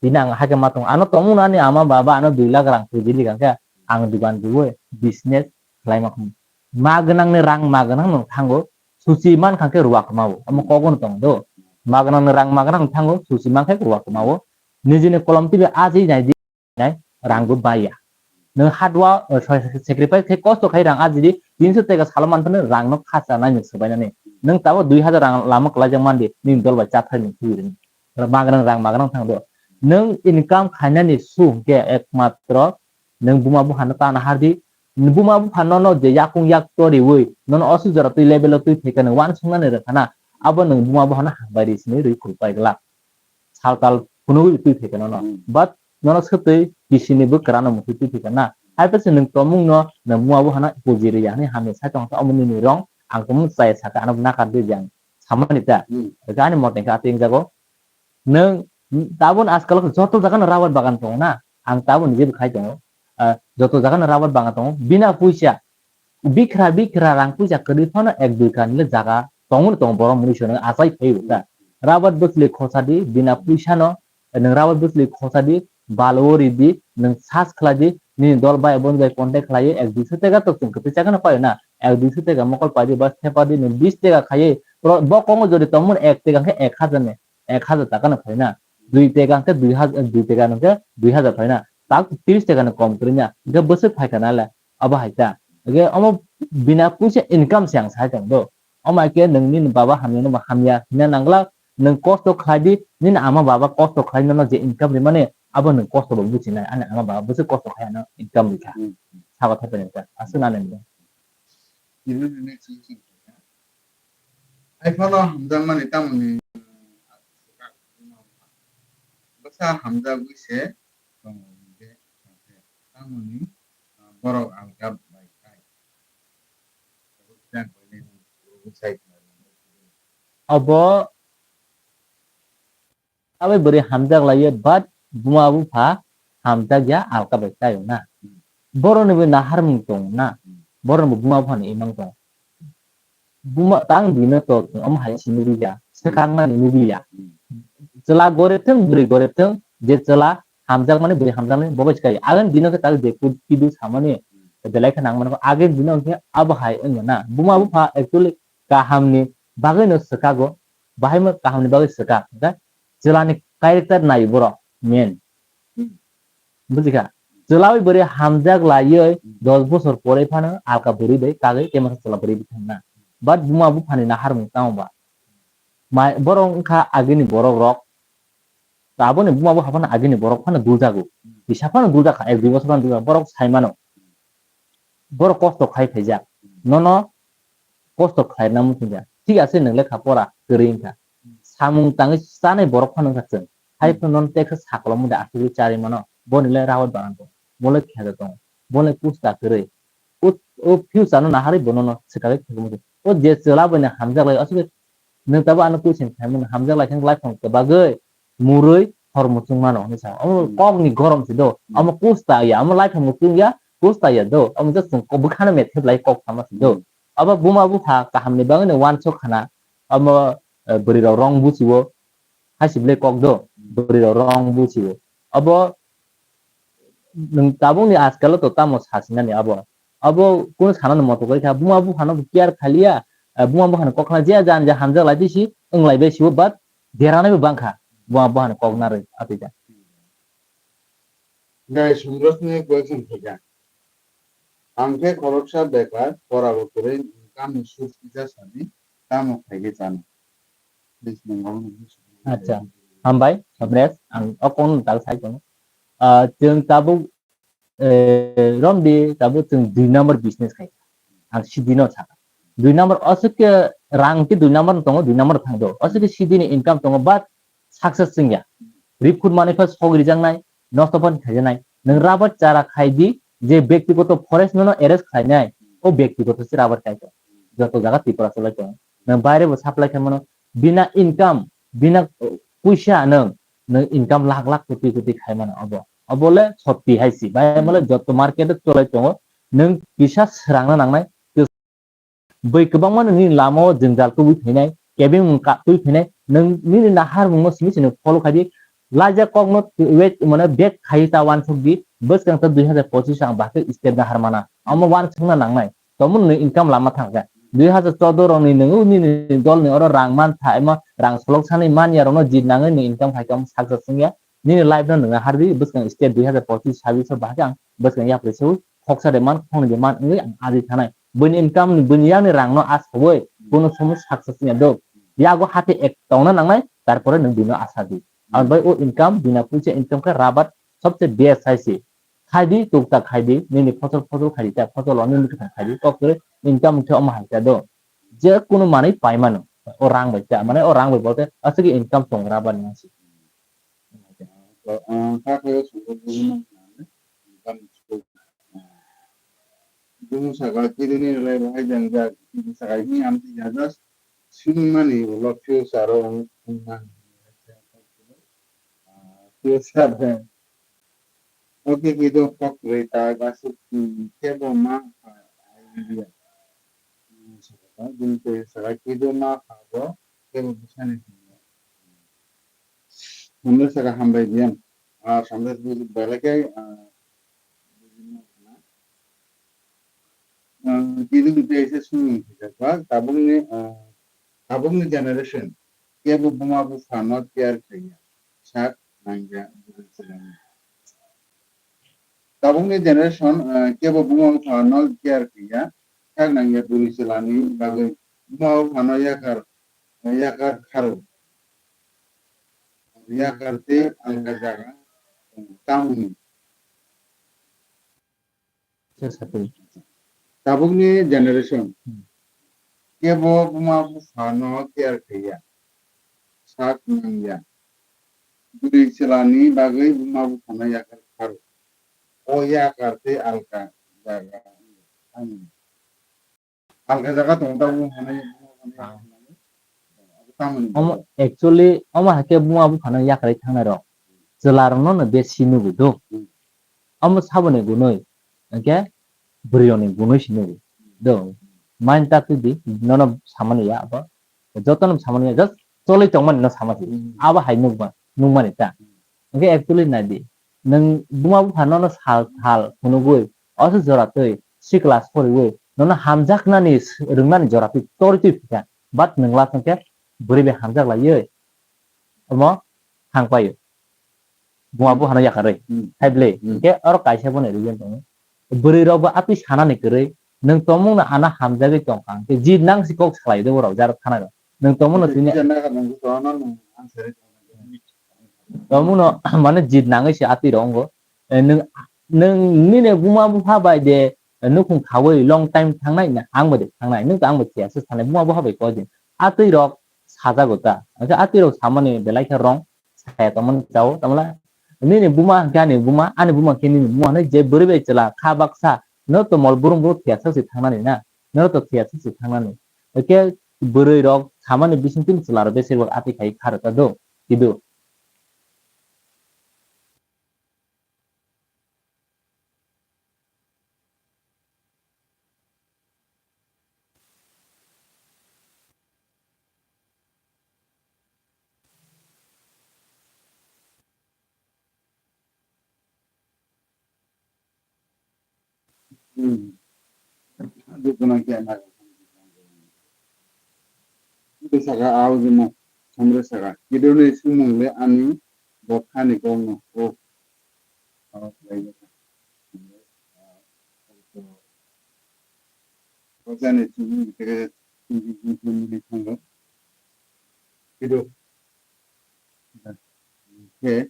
Tini ang hakhe ma tongo. Ano tongmung ani ama baba ano dui lakh rang twijili kha khe ang dugan rwui business khlai ma khum." Ma gwnang ni rang ma gwnang no thango, susi man kha khe ruwa kwma o. Omo kok no tong do. Ma gwnang ni rang ma gwnang thango, susi man khe ruwa kwma o. Nijini kolom twi bai aji nai di. Nai, rang bo baya. Nwng hard work, uh, sorry, sacrifice khai kosto khai rang ajidi, tinso teka salo manphano rang no khacha nai nwng swbainani. Nwng tabuk dui hazar rang lama kwlaijak mandi, nini dol bai chathai nwng twi rini. Magrang rang magrang thang do. Nwng income khainani su hwnkhe ekmatro nwng buma buphano tana hardi. Buma buphano no je yakung yak toriwi, nono osu jora twi level o twi phaikha nwng uansuknani rwkhana, abo nwng buma buphano hambai ri sini rwi khulpai glak. Sal tal phunugwi twi phaikha nono. Hmm. But nono swtwi kisini bwkrano muthwi twi phaikha na. Hai phai se nwng tongmung no nwng mua bo hana puji rwya hinwi hamya sai tongkha omo nini rong ang tongmung chaya sakha ano nakar di jang samani ta. Hmm. Ani mote khe atwng jago nwng Tabun askal joto jaga no rabar bagan tongo na, ang tabun je khai tongo, ah, joto jaga no rabar bagan tongo, bina puisa, bikra bikra rang puisa kwrwi phano ek dui kan le jaga tongo no tongo, borok mui sono achai phai ta. Rabar bwchli khosa di, bina puisa no, nwng rabar bwchli khosa di, balo ri di, nwng sas khlai di, nini dol bai bon bai contact khlai ek dui so tega to chwng kwtwi chakano paio na, ek dui so tega mokol pai di ba thepa di, nwng bis tega khai, bo kongo jodi tongmani ek tega khe ek hajar ni, ek hajar taka no phai na, dui tega hwnkhe dui hajar, dui tega hwnkhe dui hajar phai na, tak tris tega no kom kwrwi na, hwnkhe bwswk phai kha na le, abo hai ta. Hwnkhe omo bina puisa income se ang sai tong do. Omo hai khe nwng nini baba hamya no bo hamya hina nangla, nwng kosto khlai di, nini ama baba kosto khlai nono je income rimani, abo nwng kosto bo buchinai, ani ama baba bwswk kosto khai ano income rikha. Hmm. Sabo thaipai nang ta, aswk nani nang. Tini nini chwng chwng kha. Hai phano hamjakmani tamoni bwsa hamjagwi se tongo hwnkhe, tamoni borok alka bai kai. Obo Abai bwrwi hamjak laiyo, but buma bupha hamjak ya alka bai kaio na. Boroni bo naharmung tong na. Boroni bo buma buphani imang tong. Buma tang bino to omo hai si nugwi ya, swkang nani nugwi ya. Chwla gorep thung, bwrwi gorep thung, je chwla hamjak mani, bwrwi hamjak mani, bo bai swkang. Agan bino khe tak je kidu samani, belai khe nang mano, agen bino khe abo hai wngya na. Buma bupha actually kahamni bagwi no swkago, bahai ma kahamni bagwi swkak, hwnkhe chwlani character nai borok main. Hmm. Bujikha? Chwla bai bwrwi hamjak laiwi Hmm. dos bosor pore phano alka bwrwi bai kagwi kemasa chwla bwrwi bithang na. But buma buphani naharmung tamo ba? Mai borok wngkha agini borok rok. Taboni buma bupha phano agini borok phano duljago. Hmm. Kisa phano duljak kha, ek dui bosor phano duljak. Borok sai mano. Borok kosto khai phaijak. Hmm. Nono kosto khlaina muchungya. Thik ase, nwng lekha pora kwrwi wngkha. Samung tangwi chanai borok phano wngkha chwng. Hai Hmm. phano nono teksa saklo muda asugwi charwi mano. Boni le rawat bagan tongo. Bo le kheja tongo. Bo le kusta kwrwi. O, o future no naharwi bo nono swkagwi kheja muchung. O je chwla bai no hamjak lai asugwi nwng tabo ano question khaimani hamjak lai khe life phano kwbagwi murwi hor muchung mano hinwi sa. Omo Hmm. kok ni gorom se do. Hmm. Omo kusta ya, omo life phano muchung ya, kusta ya do. Omo just chwng bwkhano methe lai kok sama se do. Hmm. Abo buma bupha kahamni bagwino uansuk khana, abo, eh, bwrwirok rong buchiwo, haisi belai kok do, bwrwirok rong buchiwo. Abo nwng tabukni askalo to tamo sasinani abo. Abo kunu sanani moto koi kha, buma buphano care khaliya, eh, buma buphano kok khna je jan je hamjak lai bisi, wng lai bai siwo, but deranaibo bangkha, buma buphano kok narwi atwi ja. Guys, Sundros ni question khaikha. Ang khe khoroksa bekar, pora bo kwrwi, income ni source kisa sadi, tamo khaikhe chano? Please, nang abo nang Acha, hambai, Sabres, ang o kong tal sai kono. Ah, chwng tabuk, eh, romdi, tabuk chwng dui number business khai. Ang sidi no saka. Dui number, aswk khe rang khe dui number tongo, dui number thang do. Aswk khe sidi ni income tongo, but success wngya. Ripkhut manwi pha sok rijaknai, nosto phan khaijaknai. Nwng rubber chara khai di, je byaktigoto forest no no arrest khlainai, o byaktigoto se rubber kai tongo. Joto jaga Tripura cholai tongo. Nwng baire bo supply khai mano, bina income, bina, uh, puisa nwng, nwng income lakh lakh koti koti khai mano obo. Obo le sotti hai si, bai mo le joto market o cholai tongo, nwng kisa srangna nangnai, Bwi kwbangma nini lama o jwngjal tubui phainai, kebengmung ka-, tubui phainai, nwng nini naharmung no simi simi follow khai di. Laijak kok no wait, mane, back khai ta uansuk di, bwskang ta dui hazar pochis ang bahai step nahar mana. Omo uansukna nangnai. Tamo nwng income lama thang kha. Dui hazar choudo rok ni nwng nini dol ni oro rang man tha, emo rang solok sani man ya rok no jit nangwi nwng income khai kha, omo success wng ya. Nini life no nwng nahar di, bwskang step dui hazar pochis sabis o bahai ang bwskang yapri se khoksa de man, khoknwi de man wngwi ang aji thanai. Buini income ni, buini yakni rang no asawui, bono somo success wngya do. Yago hati ek tongna nangnai, tarpore nwng bino asa di. Ang bai o income, bina puisa income khe rabat sobse best hai se. Khai di, tuktak khai di, nini phosol, phosol khai di, ta phosol o nini kwthang khai di, kok kwrwi income khe omo hai khe do. Je kunu manwi pai mano, o rang bai ta, mane o rang bai bolte aswk income tong rabat ni se. Bumung saka kidini rwlai bo hai jang jak, kidini saka hini amtwi ya just swngmani ulo future o wng-, wngmani. Yes, sir. Okay, kido kok rita gasuk, hmm, kebo ma, ah, idea. Hmm, saka, bini tei saka kido ma kha bo, kebo bwsani. Hamle saka hambai biyan. Ah, samde buji belai kai, ah, ah, kido ni tei se sung ni ba, tabuk ni, ah, tabuk ni generation, kebo buma bupha no care khaiya. Sak nangya bwrwi chwla ni. Tabukni generation, eh, kebo buma bupha no care kaiya, sak nangya bwrwi chwla ni bagwi buma bupha no yakar, yakar kharo. Yakar tei alka jaga tongo. Tamoni. Tabukni generation. Hmm. Kebo buma bupha no care kaiya. Sak nangya. Bwrwi chwla ni bagwi buma bupha no yakar kharo. O yakar tei alka jaga. Alka jaga tongo tabuk buma bupha no yakar kharo. Tamoni. Omo actually, omo hai khe buma bupha no yakarwi thangnai rok. Chwla rok no no besi nugo do. Hmm. Omo saboni gunoi, hwnkhe bwrwi rokni gunoi se nugo. Do, mind ta twi di, nono samani ya abo. Jotono samani ya, just cholwi tongmani no sama se. Hmm. Abo hai nukma, nukmani ta. Hwnkhe actually nai di, nwng buma bupha nono sal sal phunugwi, oso jora twi, C class poriwi, nono hamjaknani s-, rwngnani jora twi torwi twi phikha. But nwng last hwnkhe bwrwi bai hamjak laiwi, omo thang paio. Buma buphano yakarwi. Hmm. Hai bwle. Hmm. Hwnkhe oro kaisa bono reason tongo. Bwrwi rok bo atwi sanani kwrwi. Nwng tongmung no ano hamjagwi tongkha. Hwnkhe jit nang si kok salai do borok jaro thana rok. Nwng tongmung no tini. Jit nang nang to ano nwng ang sari. Tongmung no mane jit nangwi se atwi rok wngo. Eh, nwng, nwng nini buma bupha bai de, eh, nukhung khawi long time thangnai na ang bai de thangnai. Nwng to ang bai khiya se sanai buma bupha bai koi din. Atwi rok sajago ta. Hwnkhe atwi rok samani belai khe wrong. Saya tongmani chao, tamla nini buma hwnkhe ani buma, ani buma hwnkhe nini buma hinwi je bwrwi bai chwla kha baksa, no to mol burum burum thiyasa se thangnani na, no to thiyasa se thangnani. Hwnkhe bwrwi rok samani bisingtwi chwla rok besibak atwi khai kha rwkha do, kidu. Hmm. Dukuna khe na. Bwsaka au jimo samre saka. Kidoni sumung le ani bokhani kok no. O. Kok lai. Kok jani sumung khe sumung khe mili thango. Kido. Khe.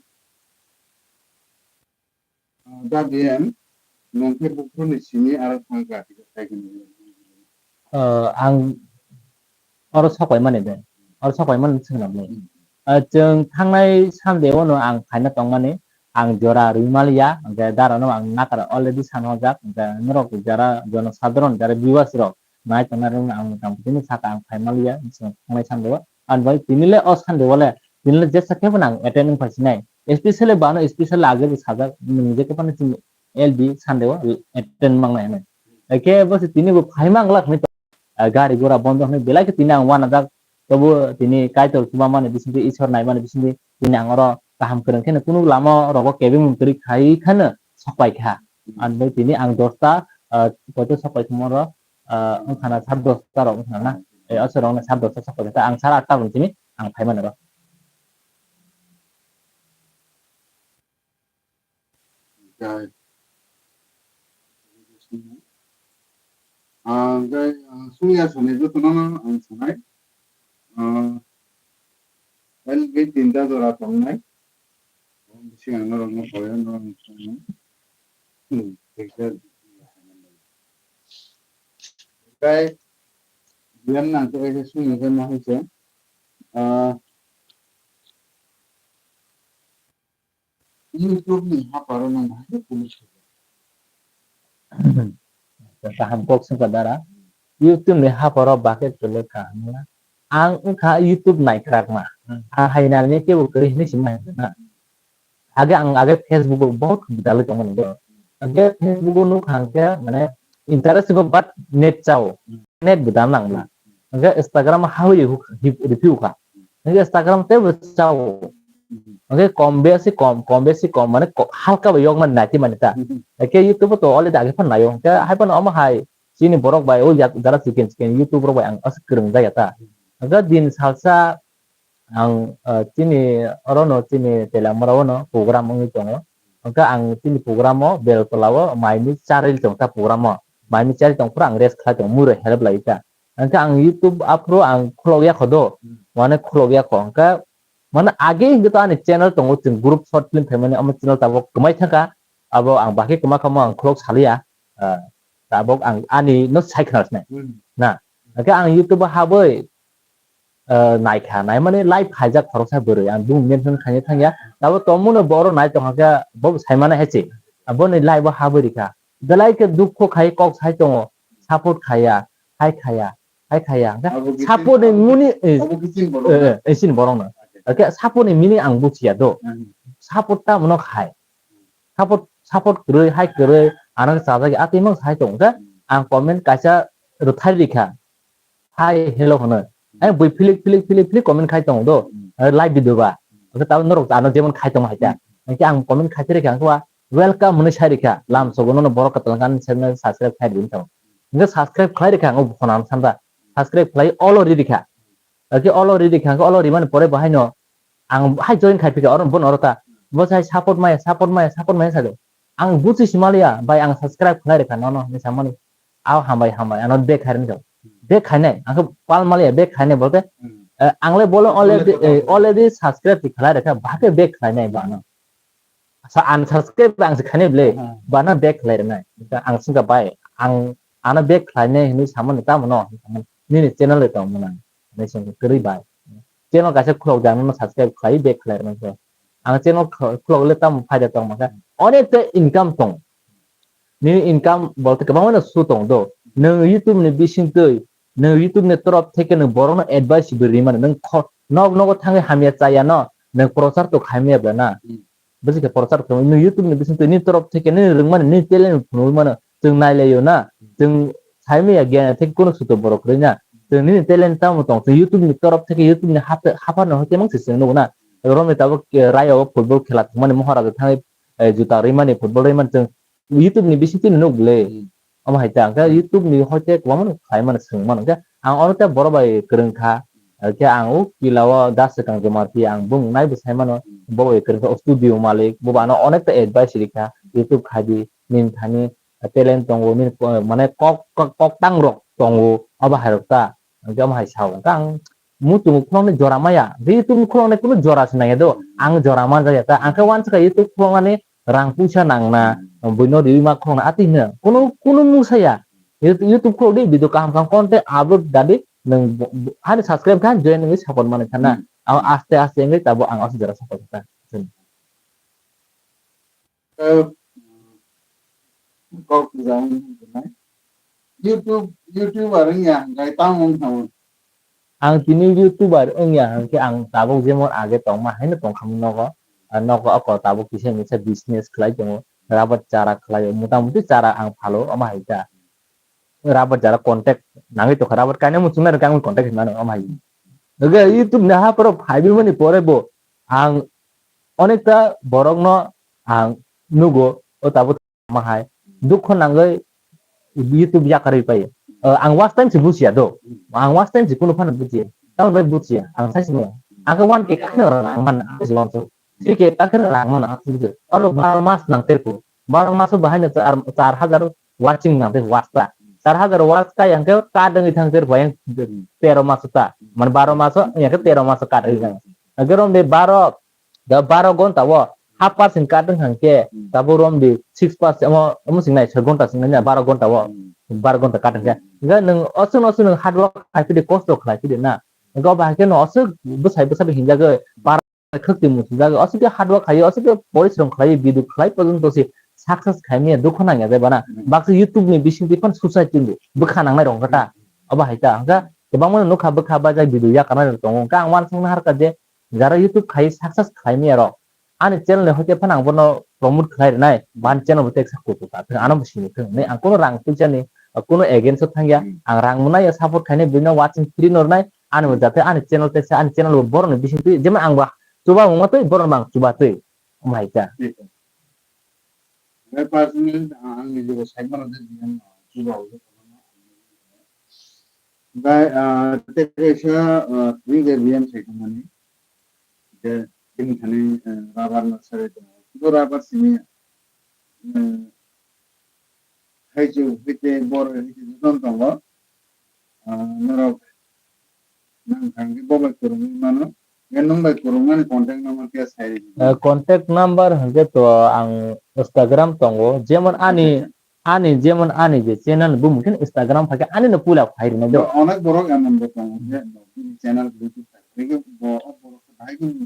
Ah, da B M, nwng khe buphuruni simi aro thang kha, kisa sai khe nini. Ah, ang oro sokoimani de, oro sokoimani swngnamni. Hmm. Ah, chwng thangnai Sunday o no ang phaina tongmani, ang jora rwi maliya, hwnkhe dara no ang nakar already sanhojak, hwnkhe norok jara jono sadharon jara viewers rok nai tongnai rok no ang motamoti no saka ang phai maliya, chwng thangnai Sunday o. Ang bai tini le o Sunday o le, tini le jesa khe bo nang attend wng phai sinai. Especially bano, especially age bo sajak, nwng je khe phano chini L D Sunday o attend mang nai hinwi. Hai khe bo se tini bo phai mang glak hinwi to, ah, gari gura bondo hinwi belai khe tini ang uanajak. Tobo tini Kaitor chuba mani bisingtwi, Isor nai mani bisingtwi tini ang oro kaham kwrwng kheno kunu lama rogo kebengmung kwrwi khai kheno sok pai kha. Ang bai tini ang dosta, ah, koito sok pai thwngma oro, ah, wngkha na sat dosta rok wngkha na. Eh, aswk rok no sat dosta sok pai kha, ang sara atta bo tini ang phai mani oro. Hwnkhe, ah, hwnkhe, ah, sumya sanai jotono no ang sanai. Ah, L B tinta jora tongnai. Bisi ang norok no koi, norok no sanai. Hmm, hwnkhe, hwnkhe, biyan nang khe sumya khe ma hai se. Ah, YouTube ni haparo nang bahai khe police khe. Kaham kok swngkha dara. YouTube ni haparo bahai khe kwlwkha hwnla. Ang wngkha YouTube naikrakma. Hmm. Ang hai narwkhe kebo kwrwi hinwi simi hai na. Age ang age Facebook o bahut dalwi tongmani do. Hwnkhe Facebook o nukha hwnkhe mane interest go but net chao. Net bo dan nangla. Hwnkhe Instagram o hawi review kha. Hwnkhe Instagram tei bo chao. Hwnkhe kom besi kom, kom besi kom mane ko-, halka bo yokmani naiti mani ta. Hwnkhe YouTube o to already age phan naio. Hwnkhe hai phano omo hai chini borok bai o yak-, jara chicken chicken YouTube rok bai ang aswk kwrwng jaya ta. Hwnkhe din salsa ang, ah, chini orono chini Telamura ono program wngwi tongo. Hwnkhe ang chini program o Beltola o maini charil tong ta program o. Maini charil tong phuru ang rest khlai tongo, mui rok help lai ta. Hwnkhe ang YouTube aphuru ang khulok ya kho do. Hmm. Mane khulok ya kho. Hwnkhe mane age hwnkhe to ani channel tongo, chwng group short film phaimani, omo channel tabok kwmai thangkha. Abo ang bakhe kwma kha omo ang khulok saliya. Ah, tabok ang ani no sai khna sinai. Hmm. Na. Hwnkhe ang YouTube o habwi, eh, naikha, naimani live khaijak khoroksa bwrwi, ang bumung mention khaina thangya, tabo tongmano bo oro nai tongkha khe, bo bo saimano hai se, aboni live o habwi rikha, belai khe dukhu khai kok sai tongo, support khaya, hai khaya, hai khaya, hwnkhe abo khe support ni chini muni, eh, abo khe chini borok eh, na? Eh, chini borok no. Acha. Hwnkhe support ni meaning ang buchiya do, hmm, support ta mano khai, support, support kwrwi, hai kwrwi, ano chajak ya, atwi mang sai tongo khe, hmm, ang comment kaisa rwthai rikha, hai hello hwnwi. Ai bui philik, philik, philik, philik comment khai tongo do. Hmm. Ai live video ba. Hmm. Hwnkhe tabuk norok ano jemon khai tongo hai ta. Hmm. Hwnkhe ang comment khai rikha, hwnkhe ba welcome hwnwi sai rikha. Lam sogo nono borok kwtal kani channel subscribe khai rikha. Hwnkhe subscribe khlai rikha, ang o phone ano sanda. Subscribe khlai olo ri rikha. Hwnkhe olo ri rikha, hwnkhe olo rimani pore bo haino ang hai join khai phikha, oro, bono oro ta. Bo sai support maya, support maya, support maya sado. Ang buchi simaliya, bai ang subscribe khlai rikha nono hinwi samani. Aw hambai, hambai, ano back khairwng kha. Back khainai, ang khe pal maliya, back khainai bolte, hmm, eh, ang le bolo already, eh, already subscribe ti khlai rikha, bahai khe back khlainai ba ano. Sa unsubscribe ang se khainai ble, hmm, ba ano back khlai rwnai. Ang singkha bai, ang ano back khlainai hinwi samani tamo no, nini channel le tong mwnang. Hinwi singkha kwrwi bai. Channel kaisa khulok jang no subscribe khlai back khlai rwnai khe. Ang channel kh-, khulok le tamo phaida tong mangkha. Onek ta income tong. Nini income bolte kwbangma no su tong do. Nwng YouTube ni bisingtwi, nwng YouTube ni torof theke nwng borokno advice bo rimani. Nwng kho-, nok nogo thangwi hamya chaya no, nwng prochar to khaimaya bla na. Hmm. Bwswk khe prochar khaimani. Nwng YouTube ni bisingtwi nini torof theke nini rwngmani, nini talent phunugwi mano. Chwng nailaio na. Hmm. Chwng saimaya giyan theke kunu suto borok kwrwi na. Hmm. Chwng nini talent tamo tong. Chwng YouTube ni torof theke YouTube ni hap-, haphar no hwnkhe mang se chwng nugo na. Romni tabuk, eh, rayo football khela thwngmani Moharaja thangwi, eh, juta rwimani, football rwimani chwng YouTube ni bisingtwi nuk le. Hmm. Omo hai ta, hwnkhe YouTube ni hoite kwbangma no khlai mano, swng mano. Hwnkhe ang oro tei borok bai kwrwng kha. Hwnkhe ang o kila o das swkang joma twi ang bumung nai bwsai mano. Hmm. Bo bai kwrwng kha, o studio malik, bo bo ano onek ta advice rikha. YouTube khai di, nini thani talent tongo, nini ko-, mane kok, kok, koktang rok tongo, obo hai rok ta. Hwnkhe omo hai sao. Hwnkhe ang muchungo khuloknwi jora maya. Hwnkhe YouTube khuloknai kunu jora se nangya do. Ang jora manjakya ta. Ang khe uansukha YouTube khuloknani rang puisa nangna, hmm, buino riwi ma khulokna atwi hino. Kunu, kunu mungsa ya. You-, YouTube khulok di, video kaham kaham content upload da di. Nwng bo-, bo-, hani subscribe kha, join wngwi support manwi khana. Hmm. Ang aste aste wngwi tabuk ang aswk jora support kha. Eh, kok jang nai. YouTube, YouTuber wngya, hwnkhe tamo wngkha. Ang tini YouTuber wngya hwnkhe ang tabuk jemon age tongma haino tongkha nogo. Ah, nogo oko tabuk kisa misa business khlai tongo. Rabar chara khlai, mota moti chara ang phalo, omo hai ta. Rabar chara contact nangwi tongkha, rabar kainwi muchung nai rwkha ang contact hinmano, omo hai. Loge YouTube ni ha phoro phaibi mani pore bo ang onekta borokno ang nugo, o tabuk ma hai dukho nangwi YouTube yakarwi pai. Uh, ang watch time se bujiya do. Ang watch time se kunu phano bujiya. Tamoni bai bujiya. Ang sai sini. Ang ke one K kakhe rang man ang se wansu. Three K kakhe rang man ang se bujiya. Aro baro mas nang terku. Baro maso bahai na char, char hajar watching nang te watch ta. Char hajar watch ka yang ke ka dengwi thang ter bayang tero maso ta. Man baro maso yang ke tero maso ka dengwi thang. Agar om de baro Da baro gonta o half percent cut wngkha hwnkhe, hmm, tabuk romdi six percent omo, omo sing nai soi gonta sing nai baro gonta o, hmm, baro gonta cut wngkhe. Hmm. Hwnkhe nwng oswk no oswk nwng hard work khai phidi, kosto khlai phidi na. Hwnkhe obo hai khe no oswk bwsai bwsa bai hinjagwi, hmm, para khwk twi muchungjagwi, oswk khe hard work khlai, oswk khe porishrom khlai, video khlai porjonto se success khai manya dukhu nangya de bana. Hmm. Baksa YouTube ni bising twi phano suicide twi bwkha nangnai rok wngkha ta. Hmm. Obo hai ta hwnkhe kwbangma nukha bwkha bajai video yakarnai rok tongo. Hwnkhe ang uansukna harkha je jara YouTube khai success khlai manya rok, Ani channel ni hoite phano ang bono promote khlai rwnai, ban channel bo teksa kutu ka thung, ano bo sini thung. Ni ang kuno rang puisa ni, kuno against o thangya, ang rang mwnai ya support khainai, bini watching free no rwnai, ani bo jate ani channel teksa, ani channel bo borok ni bising twi, jemon ang ba chuba mungma twi, borok no bo ang chuba twi, omo hai kha. Nai personally ang, ang niji bo sai mano je B M chuba o je kono. Bai, ah, tei kaisa, ah, twi je B M sai tongmani. Je tini thani, eh, rubber no sarai tongo. Bo rubber simi, eh, haichu hwite bor hwite jotono tongo. Ah, norok nang thangwi bo bai kwrwngwi mano. Ye nwng bai kwrwngmani contact number khe sai rw di. Eh, contact number hwnkhe to ang Instagram tongo. Jemon ani, ani jemon ani je channel bumung khe Instagram phaikhe ani no puila phai rwnai do. Onek borok emon bo tongo je channel YouTube phaikhe bo o borok khe bahai khe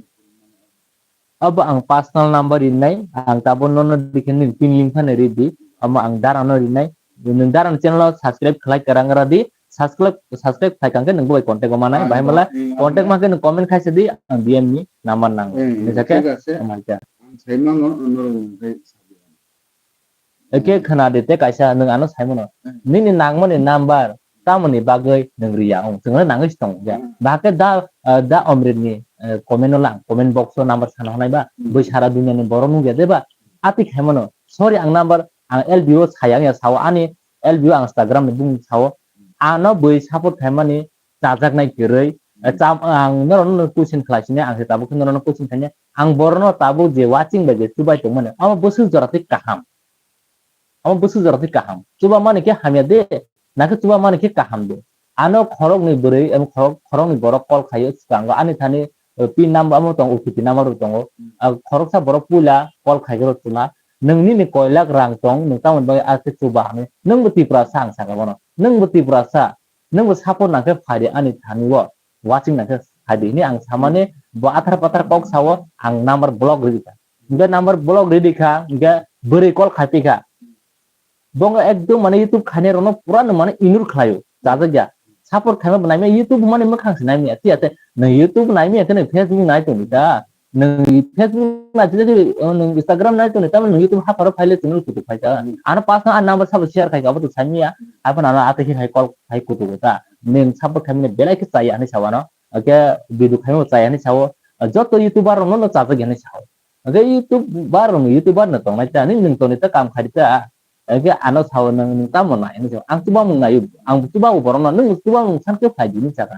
Abo ang personal number rinai, ang tabuk nono dikhe nini pin link phano ridi, amo ang dara no rinai, nwng dara ni channel o subscribe khlai kwrang gra di, subscribe, subscribe khai kang khe nwng bai contact o manai, bahai mala contact ma khe nwng comment khai sadi, ang B M ni number nango. Ni sakhe, thik ase. Omo hai khe. Ang sai mano, norok nwng khai sadi. Eke khna de te kaisa nwng ano sai mano. Nini nangmani number tamoni bagwi nwng riya ong. Chwngno nangwi se tongo ya. Bahai khe da, ah, da Omrit ni, eh, comment no lang, comment box o number sana hwnai ba. Bui sara dunia ni borok nukya de ba. Ati khai mano. Sorry ang number, ang L B O saya ang ya sao ani L B O ang Instagram ni bung sao. Ano bui support khai mani chajaknai kwrwi. Eh, cham-, ang norokno question khlai sini, ang se tabuk khe norokno question khainai. Ang borokno tabuk je watching bai je chubai tongmani, amo bwswk jora twi kaham. Amo bwswk jora twi kaham. Chuba mani khe hamya de, nakhe chuba mani khe kaham de. Ano khoroknwi bwrwi, em, khorok-, khoroknwi borok call khaio swkango. Ani thani, eh, pin number amo tongo, O T P number bo tongo. Ah, khoroksa borok puila call khaigwrwk chwla. Nwng nini koilak rang tong, nwng tamoni bagwi a khe chuba hinwi. Nwng bo Tiprasa ang saka bono. Nwng bo Tiprasa. Nwng bo support nang khe phai di ani thani o, watching nang khe phai di hinwi ang samani bo athar pathar kok sao, ang number block ridi kha. Hingke number block ridi kha, hingke bwrwi call khai pi kha. Bo wngkha ekdom mane YouTube khainai rokno pura no mane ignore khlaio, chajakya. Support khaima bo naimya YouTube mane mwkhang se naimya, tiya te nwng YouTube naimya khe nwng Facebook nai tongdi ta. Nwng Facebook nai tongdi, nwng Instagram nai tongdi, tamni nwng YouTube hapharo phaile channel kutuk phai ta. Ano personal a number sabo share khai kha, abo to saimya. Haphano ano atwi khe khai call khai kutuk ta. Nwng support khaimani belai khe chaya hinwi sao ano. Hake video khaima chaya hinwi sao. Joto YouTuber rokno no chajak hinwi sao. Hake YouTuber rokno YouTuber no tongnai ta, nwng nwng tongni ta kam khai ta. Hake ano sao nwng nwng tamo nai hinwi sao. Ang chubamung naio, ang chubamung borokno, nwng chubamung san khe phai di hinwi sakha.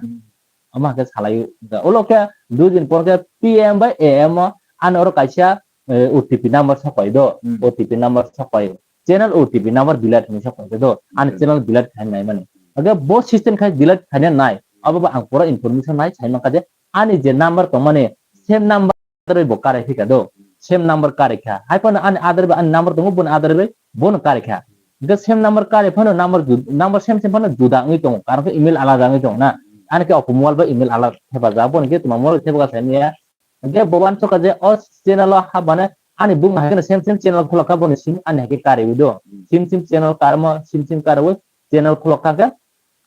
Omo hake salai o. Ulo khe dui din por khe P M bai A M o ano oro kaisa, eh, O T P number sokai do. Hmm. O T P number sokai. Channel O T P number delete hinwi sokai do. Ani channel delete khai nai mani. Hake bo system khai delete khai nai. Abo bo ang pura information nai sai mankha je ani je number tongmani same number adar bai bo karai phika do, same number karai kha. Hai phano ani adar bai ani number tongo, boni adar bai bono karai kha. Hingke same number karai phano number ju-, number same same phano juda wngwi tongo, karon khe email alada wngwi tongo na. Ani khe opo mobile bai email alada thepajak, boni khe tuma mobile thepajak sai manya. Hingke bo uansukha je o channel o habmane ani bumung hai kheno same same channel khulok kha, boni sim ani hai khe karaiwi do. Sim sim channel karmo, sim sim karaiwi channel khulok kha khe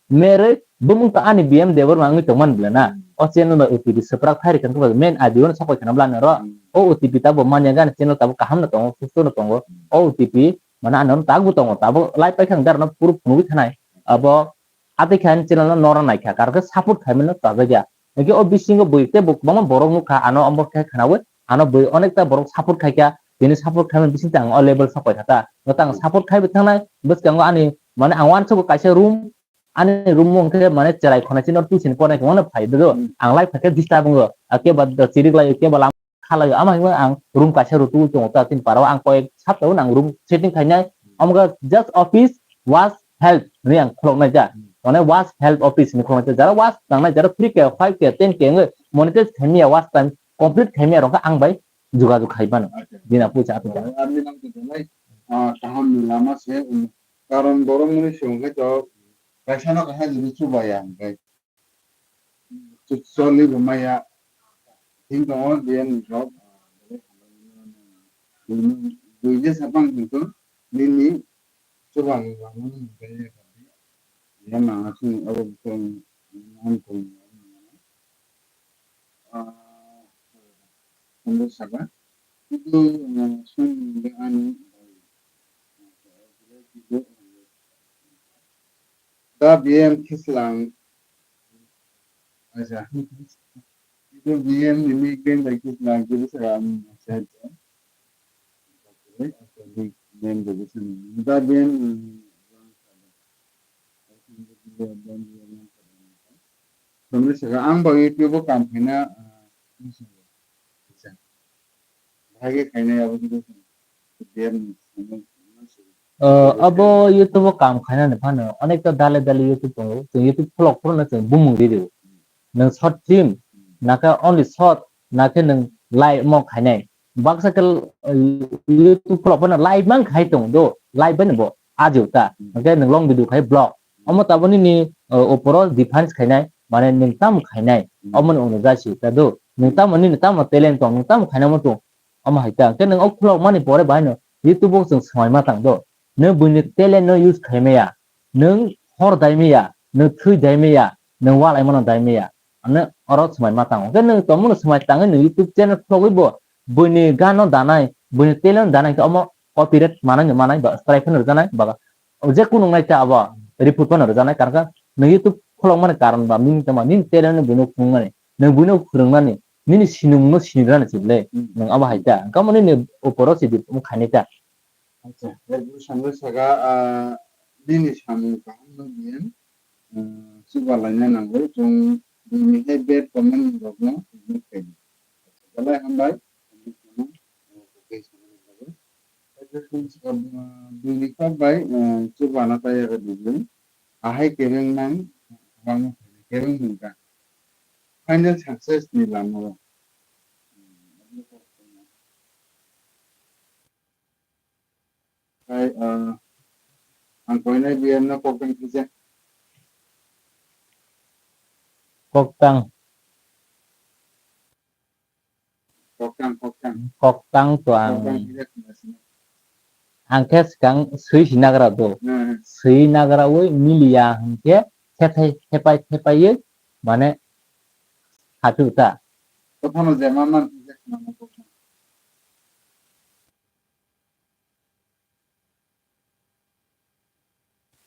Merwi bumung ta ani B M Debbarma wngwi tongmani bwle na. Hmm. O channel bai O T P swprak thai rikha khe main I D o no sokoi khana bwlani oro. Hmm. O O T P tabuk manya gani channel tabuk kaham no tongo, susto no tongo. Hmm. O O T P mane ano tabuk tongo, tabuk live paikha ang darano proof nugwi thanai. Abo atwi khe ani channel no nora naikha, karon khe support khaimano chajakya. Hingke o bisingo bui tei bo kwbangma borok nukha, ano omo khe khwnaui, ano bui onekta borok support khaikha, bini support khaimani bisingtwi ang o level sokoi thata. Nwtang support khaibai thangnai, bwskango ani, mane ang uansukgo kaisa room, ani room o hwnkhe mane chwrai khonai chini twi sini pornai kwbangno phai do. Hmm. Ang lai phaikhe disturb wngo. Ah, kebo chiriklaio, kebo lama khalaio. Ama hinwi ang room kaisa rw tubui tongo ta chini parao. Ang koi saptao ang room setting khainai. Omo khe just office was help hinwi ang khuloknai ta. Hmm. Mane was help office hinwi khuloknai ta. Jara was tangnai, jara three K, five K, ten K wngwi monetize khaimya, was time complete khaimya rok ang bai jogajog khai mano. Acha. Bini puisa atwng kha. Army nang tongthoknai, ah, kaham ni lama se, um, karon borok mwnwi se hwnkhe to kaisa no kaisa jodi chubaya hwnkhe choli bo maya. Thik tongo, je ni rok, ah, bui je sapang hinto nini chubang lama hwnkhe ya manga sung abo tong, tong, ah, saka. Itu, uh, song ani da B M Kislang. Acha. Itu B M ni nickname bai Kislang, itu sa ang sa. Nickname bai Kislang. Da B M, uh, Somni saka ang bo YouTube o kam khaina, ah, bahai khe khainai abo khe. Ah, abo YouTube o kam khainani phano onekta dale dale YouTube tongo. Chwng YouTube khulok phuru no chwng bumung riri. Nwng short film, nakhe only short, nakhe nwng live mo khainai. Baksa khe, eh, YouTube khulok phano live mang khai tong do, live bai bo ajio ta. Hwnkhe nwng long video khai vlog. Omo tabuk nini, eh, opor o defense khainai, mane nwng tamo khainai, omo ni ulo jasi ta do. Nwng tamo nini tamo talent tong, nwng tamo khainai mo tong, omo hai ta. Hwnkhe nwng o khulok mani pore bahai no YouTube o chwng swmai ma tang do. Nwng buini talent no use khai maya, nwng hor dai maya, nwng thwi dai maya, nwng walai mano dai maya. Ano oro swmai ma tango. Hwnkhe nwng tongmano swmai tangwi nwng YouTube channel khulogwi bo buini gano danai, buini talent danai khe omo copyright manai no manai ba strike phano rwjanai ba je kunu wngnai ta abo report phano rwjanai, karon khe nwng YouTube khulokmani karon ba nini tongma nini talent no buino phunukmani, nwng buino phwrwngmani, nini sinimungno sinirani chwlwi nwng abo hai ta. Hwnkhe omo nini opor o sidi omo khainai ta. Acha, ekdom sangwi saka, ah, nini samung kaham no diyan, ah, chuba laina nango, chwng buini hai bad comment rokno ignore khaidi. Acha, belai hambai. Ekdom sangwi saka, ah, buini kok bai, ah, chuba na taya khe dibwi. Ahai kebeng nang, kwbangma kebeng nungkha. Final success ni lama o. Hai, ah, ang koinai B M no koktang kisa. Koktang. Koktang, koktang. Koktang to ang. Koktang kisa kisa. Ang khe swkang swi si nagra do. Hmm. Swi nagra wi miliya hwnkhe thepai, thepai, thepaiwi mane hatu ta. Kothano je man man kisa kisa koktang.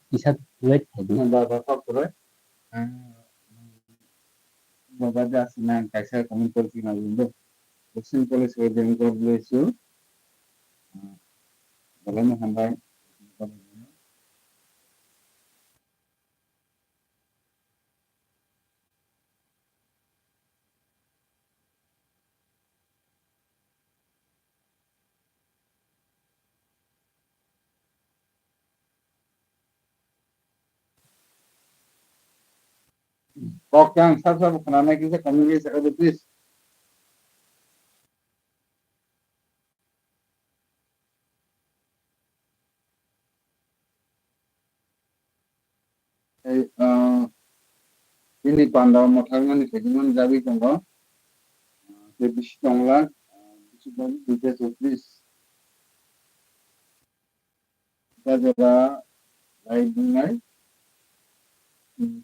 Kisa wait khaidi. Ba, ba, kok kwrwi. Ah, ba, ba, just nang kaisa comment kori sina lindo. Boxing police ko jeng kor bless you. Ah, belai no hambai. Kok kang sab sab khna nai kisa community secretary please. Ei, ah, bini panda o mwthangmani khaidimani jagwi tongo. Ah, tei bisi tongla, ah, bisi tongla, duita chopris. Da jora lai bungnai.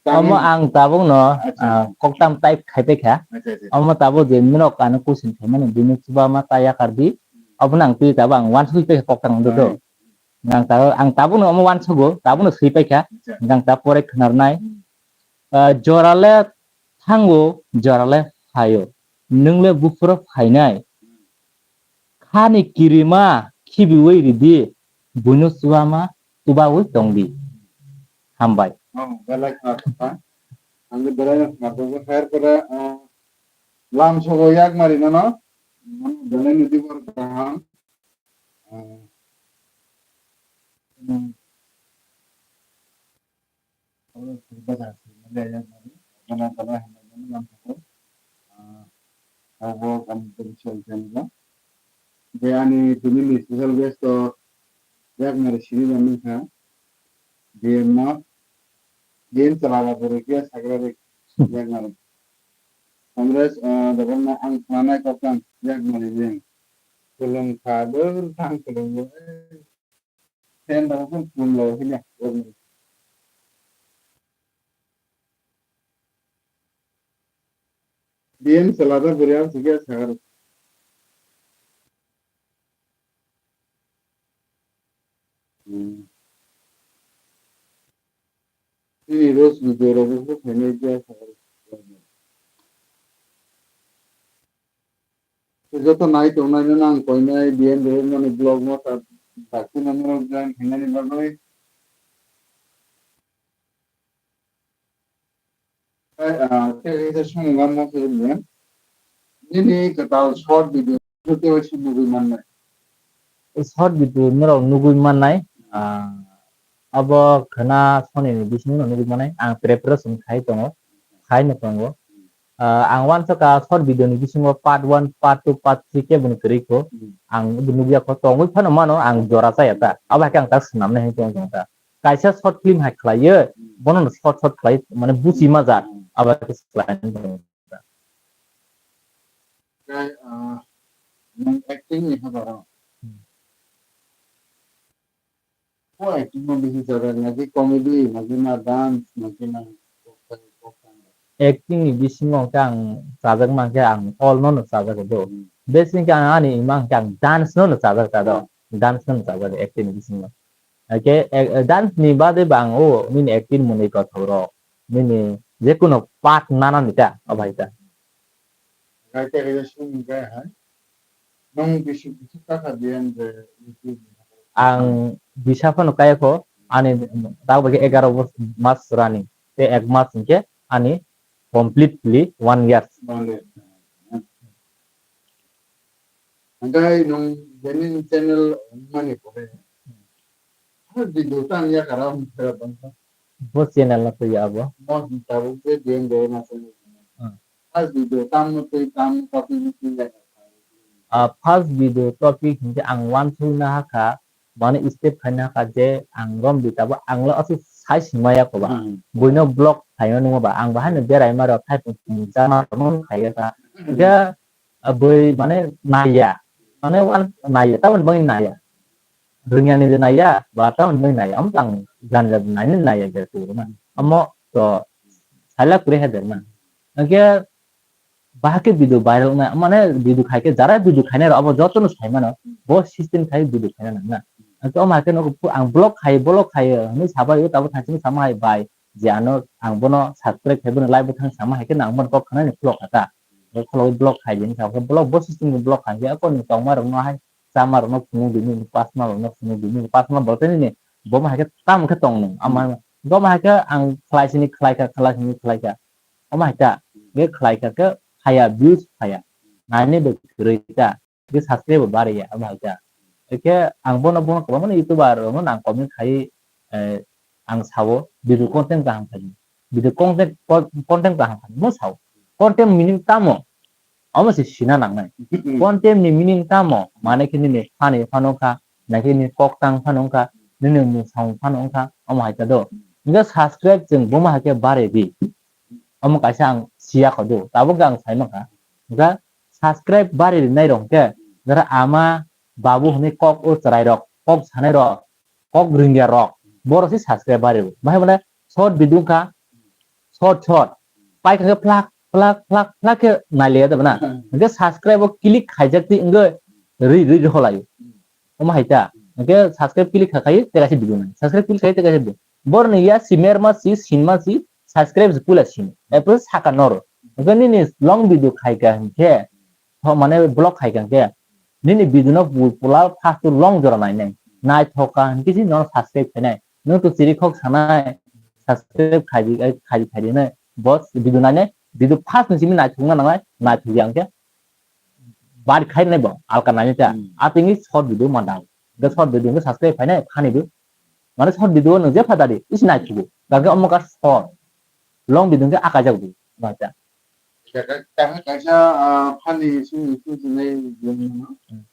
Omo ang tabukno, acha, ah, koktam type khai paikha. Acha, acha. Omo tabuk je norok ano question khaimani, bini chuba ma ta yakar di. Obono ang twi tabuk ang uansugwi paikha koktam wngdo do. Ang tabuk, ang tabukno omo uansugo, tabukno swi paikha. Acha. Ang ta pore khwnarnai. Ah, jorale thango, jorale phaio. Nwng le buphuro phainai. Khani kirima khibiwi ridi, buino chuwama tubawi tongdi. Hambai. Oh, belai khna thokha. Ang belai khna thokha. Her pore, ah, lam sogo yak mari nono. Belai nudi bor kaham. Ah, hmm. Abo khe bajar se, mali aya mani, gana gana hinwi mani lamsoko. Ah, abo kami teri sel tengbo. Je ani tini ni special guest to yak mari sini jan nang kha. D M no, D M chala ba bwrwi khe sakra rik yak mari. Congress, ah, dogon na ang khna nai kok tang yak mari jeng. Kulum kha dur thang kulum. Sen da kun kun lo hile. D M salada bwrwi ang sikhe sakar. Hmm. Chini roast video rok bo khainai khe. Joto nai tongnai no nang koinai B M Rohit mani vlog no ta dakti na norok join khainani bagwi. Tei, ah, tei kaisa swngmung ang ma khe nini kwtal short video tei waisa nugwi mannai. Short video norok nugwi mannai, ah, abo khwna Sony ni bisingo nugwi mannai. Ang preparation khai tongo, khai no tongo. Ah, ang uansukha short video ni bisingo part one, part two, part three kebo ni kwrwi kho. Hmm. Ang bo nugya kho, tongwi phano mano, ang jora chaya ta. Abo hai khe ang ta swnamnai hinwi tong tong ta. Kaisa short film hai khlaiyo, hmm, bono no short short khlai, mane buchi ma ja, hmm, abo hai khe khlai. Tei, ah, nwng acting ni habar o. Hmm. O acting no bisi chajak, naki comedy, naki na dance, naki na. Acting ni bisingo hwnkhe ang chajak mankhe ang all no no chajak do. Hmm. Besi hwnkhe ang ani ima hwnkhe ang dance no no chajak ta do. Hmm. Dance no no chajak acting ni bisingo. Hwnkhe, eh, eh, dance ni bade bo ang o nini acting mwnwi kothok rok, nini jekunu part nana ni ta, o bai ta. Kaisa kaisa song hwnkhe hai. Nwng bisi bisi kha kha diyan je YouTube ni. Ang bisa phano kaya kho, ani tabuk khe egaro bos-, mas running. Tei ek mas hinkhe ani completely one year. One year. Hwnkhe nwng bini channel wngmani pore. Hal video tang ya kara wng khe bangkha. Bo channel no twi abo. Mo tabuk je diyan je na channel. Hmm. First video tamno twi tamno topic no twi lai. Ah, first video topic hinkhe ang uansukna hakha, mane step khaina hakha je ang romdi tabuk ang lo aswk sai simaya koba. Hmm. Buino vlog khaina nungba ang bahai no berai maro thai pung chama tongma khaiya kha. Hmm. Hinkhe, ah, bui mane naiya. Mane uan naiya, tabuk bangni naiya. Rwngya ni je naiya, ba tabuk bangni naiya. Am tang jan jan naini naiya je tu na. Amo to saila kure hai de na. Hinkhe bahai khe video viral wngnai, mane video khai khe, jara video khainai rok abo jotono sai mano, bo system khai video khaina nang na. Hwnkhe omo hai khe nogo phu-, ang vlog khai, vlog khai hwnwi sabai o, tabuk thangchini sama hai bai, je ano ang bono subscribe khai, bono like bo thang sama hai khe no ang bono kok khanani vlog kha ta. Bo kholo vlog khai bini sa, vlog bo system ni vlog khai khe, ako ni tongma rok no hai, chama rok no phunuk bini, pasma rok no phunuk bini, pasma bo tei nini, bo ma hai khe tamo khe tong nung, ama, bo ma hai khe ang khlai sini khlai kha, khlai sini khlai kha. Omo hai ta, ge khlai kha khe phaiya, views phaiya. Naini bo kwrwi ta, ge subscribe bo bariya, omo hai ta. Ekhe ang bono, bono kwbangma YouTuber rokno ang comment khai, eh, ang sao, video content kaham khai. Video content, con-, content kaham khai, mo sao. Content meaning tamo? Omo se sina nangnai. Content ni meaning tamo? Mane khe nini funny phano wngkha, naikhe nini kok tang phano wngkha, nini mwsang phano wngkha, omo hai ta do. Hingke subscribe chwng bomo hai khe bare di. Omo kaisa ang siya kho do, tabuk ang sai mankha. Hingke subscribe bari rinai rok hingke jara ama babu hwnwi kok o chwrai rok, kok sanai rok, kok rwngya rok, borok se subscribe bari rw. Bahai mane short video wngkha, short short, pai kha khe phlak phlak phlak phlak khe nai liya da bana. Hingke subscribe o click khaijak twi wngwi ri ri ri holai. Omo hai ta. Hingke subscribe click kha khai tei kaisa video nai. Subscribe click khai tei kaisa video. Borni ya simer ma si, sin ma si, subscribe se puila sin. Epre saka noro. Hingke nini long video khai ka hingke, ho mane vlog khai ka hingke, nini video no pu-, pula first to long jora nai nai. Nai thoka hingke si no subscribe khai nai. Nwng to chiri khok sanai, subscribe khai di, khai di, khai di nai. Bo video nai nai, video first ni simi nai thokna nangnai, nai thokya hingke. Bari khai nai bo, alka nai ta. Hmm. Atingni short video ma dang. Ga short video ga subscribe khai nai, khani do. Mane short video no je phadari, isi nai thugo. Ga ga omo ga short. Long video ga akai jak do. Ma ta. Ka, ka, ka, kaisa, ah, funny sing, sing, sing nai, hmm,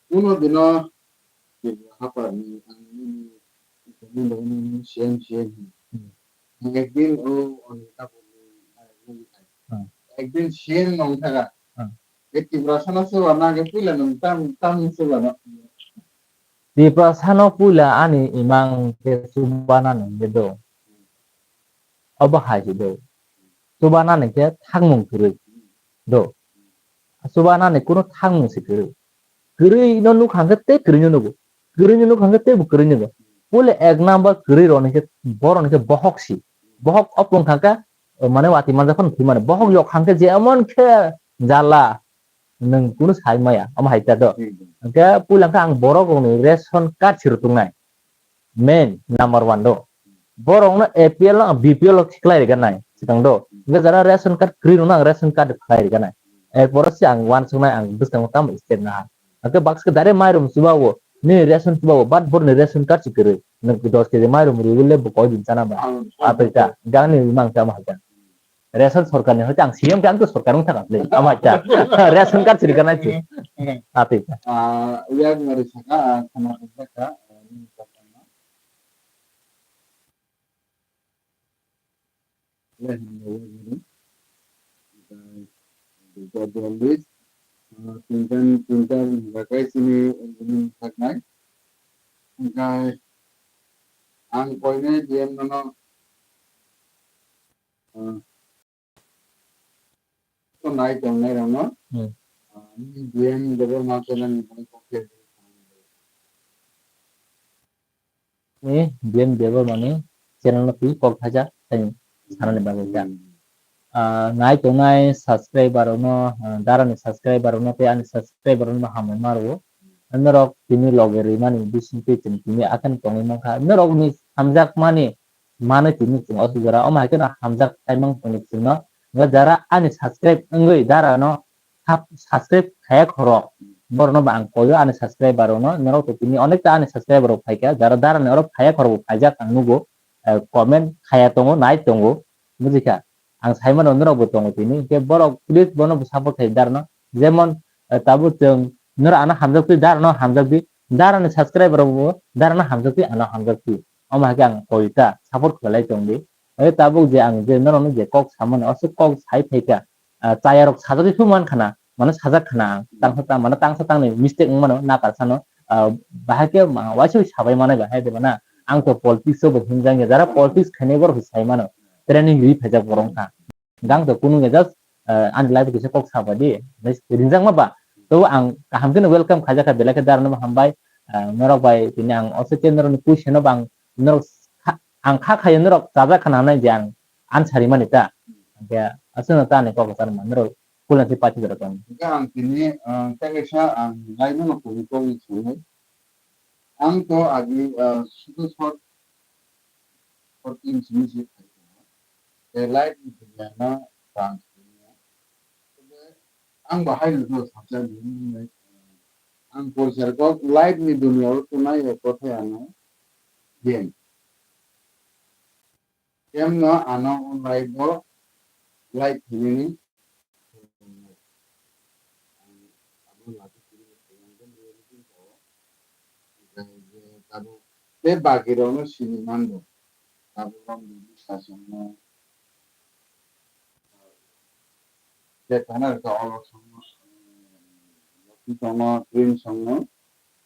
kuno dino, hapar ni, ang ni, ni, ni, ni, ni, siyan, siyan. Hmm. Ang ekdin o, o ni ta bo ni, nai, nai, nai. Hmm. Ekdin siyan nong thaga. Hmm. E Tiprasa no se wana ke pila nong tam, tam se wana. Tiprasa no puila ani imang khe chubana nungwi do. Obo hai se do. Chubana ni khe thangmung kwrwi do. Chubana ni kunu thangmung se kwrwi. Kwrwi no nukha hwnkhe tei kwrwi no nugo. kwrwi ni nuk hwnkhe teibo kwrwi ni nuk. Puila ek number kwrwi rok ni khe borok ni khe bohok si. Bohok oplong thangkha, mane watwi manjak phano thwi mano. Bohok yok hwnkhe jemon khe jala nwng kunu sai maya, omo hai ta do. Hmm. Hwnkhe puila khe ang borok rokni ration card si rw tongnai. Main number one do. Borokno A P L no ang B P L o khlai rwgwna nai, swkang do. Hwnkhe jara ration card kwrwi rokno ang ration card khlai rwgwna nai. Erpor se ang uansuknai ang bwskango tamo step naha. Hwnkhe baksa khe direct mairum chubago, nini ration chubago, but boroni ration card se kwrwi. Nwng dos kg mairum rwgwi le bo koi din chana ba. Ang Atwi ta, gangni mang tamo hai ta. Ration sorkarni hoite ang C M khe ang to sorkar wng thangkha le. Ama ta. Ration card siri kana chu. Atwi ta. Ah, yak mari saka, ah, khana saka, ah, ni saka na. Le hin le yak mari. Duita bialis, ah, tinta, tinta, bakai sini, ini saknai. Engkai ang koinai D M nono, ah, to nai tongnai rokno, hmm, ah, nini D M Debbarma channel ni bagwi kok khe ni D M Debbarma ni channel no twi kok thaisa tei sanani bagwi ta. Hmm. Ah, nai tongnai subscriber rokno, ah, darani subscriber rokno tei ani subscriber rokno hambai ma rwo. Norok tini loge rwmani bisingtwi chwng tini akheno tongwi mankha. Norokni hamjakmani manwi tini chwng o sujora. Omo hai kheno hamjak khaimang tongwi chwngno. Nga jara ani subscribe wngwi darano sub-, subscribe khaya khorok. Borokno bo ang koyo ani subscriber rokno. Norok to tini onekta ani subscriber rok phaikha. Jara darani oro khaya khorok bo phaijak ang nugo. Eh, comment khaya tongo, nai tongo. Bujikha? Ang saimano norok bo tongo tini. Hwnkhe borok please bono bo support khai darano. Jemon, eh, tabuk chwng norok ano hamjak twi darano hamjak di. Darani subscriber rok bo darano hamjak twi ano hamjak twi. Omo hai khe ang koita support khlai tong di. Hwnkhe tabuk je ang je norokno je kok samani, o se kok sai phaikha. Ah, chaya rok sajagwi phuru man khana, mano sajak khana ang. Hmm. Tangsa tang, mano tangsa tangni mistake wng mano, nakar sano. Ah, bahai khe ma-, waisa sabai manai bahai de bana. Ang to politics o bo hinjang ya, jara politics khainai borok sai mano. Training ri phaijak borok wngkha. Gang to kunu ya just, ah, ani life kisa kok sabai di, rinjak ma ba. To ang kaham khe welcome khaijak kha, belai khe darano hambai. Ah, norok bai tini ang o se channel ni puisa no bang norok kha-, ang kha khayo norok chajak khana nai je ang answer rimani ta. Hwnkhe aswkno ta ni kok kwchar ma norok kulna se pachi jora tong. Hwnkhe ang tini, ah, tei kaisa ang laimano kok kok ni swngnai. Ang to agi, ah, sudu short, short film simi se khai tongo. Tei live ni dunia no chance tongo. Tei ang bo hai no sajak di hinwi, ah, ang porchar kok live ni dunia o tongnai o kothai ano game. Kemno ano o live o like khainani abo lati kiri khainani reality ko tabuk tei bagi rokno sini nango. Tabuk long dini sasongno je tana rwkha olo songno, eh, tongo, print songno.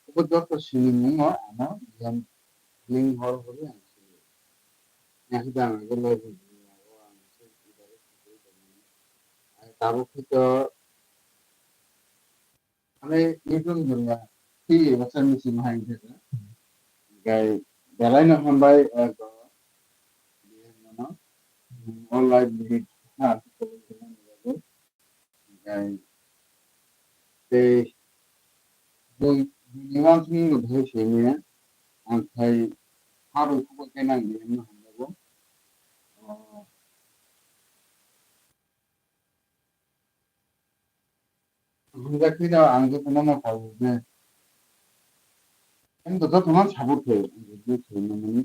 Obo joto sini mungo ano yang link hor hori ang sini. Yang hidang age lai hori ang sini. Tabuk khe to Ani YouTube dunia, twi wasa misi mahai khe. Gai belai no hambai, eh, ko. Online ni ha. Gai tei bui, bui ni wan sini no bhai sini ang khai ha bai kubo khe nang di no hambai bo. Oh. Hwnjak twi no ang jotono no kok je. Ang to jotono support khe, ang to je khe mani.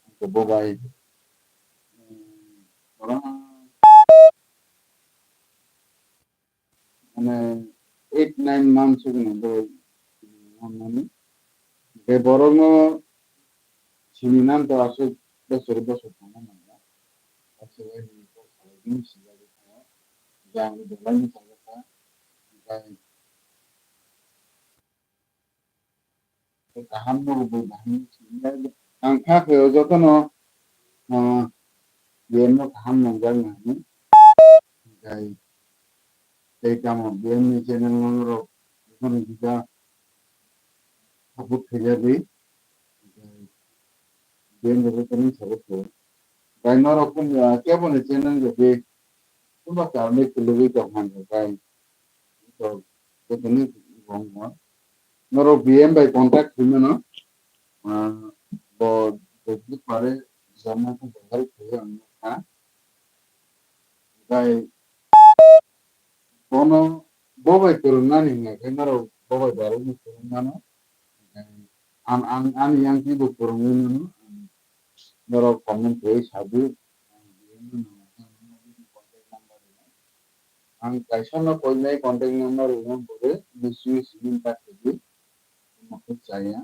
Ang to bo bai, eh, borok mane eight nine months wngkha bo bai mani. Tei borokno sini nan to aswk bosor bosor tongma nangya. Aswk bai ni kok salai bini sijagwi thango. Jang ni belai ni sajak kha. Tei kaham no bo bahai ni sini ya. Ang kha khe o jotono, ah, biyem no kaham nangjak nai. Tei, tei tamo biyem ni channel no norok jotono kisa support khaijadi. Bini bagwi tini support khaio. Bai norok kun, ah, kebo ni channel rok di kunba karwi kwlwgwi tong hwnwi bai. To, to tini wrong one. Norok B M bai contact khaimano, ah, bo, bo pare jama ko bahai khayo ang kha. Bai bono bo bai kwrwngnani hwnga khe norok bo bai barwi no kwrwngmano. Ang, ang ani yang twi bo kwrwngwi mano. Norok comment khe sadi. Ang kaisa no koinai contact number rwno bwrwi misui simi ta khe di. Mo khe chaya.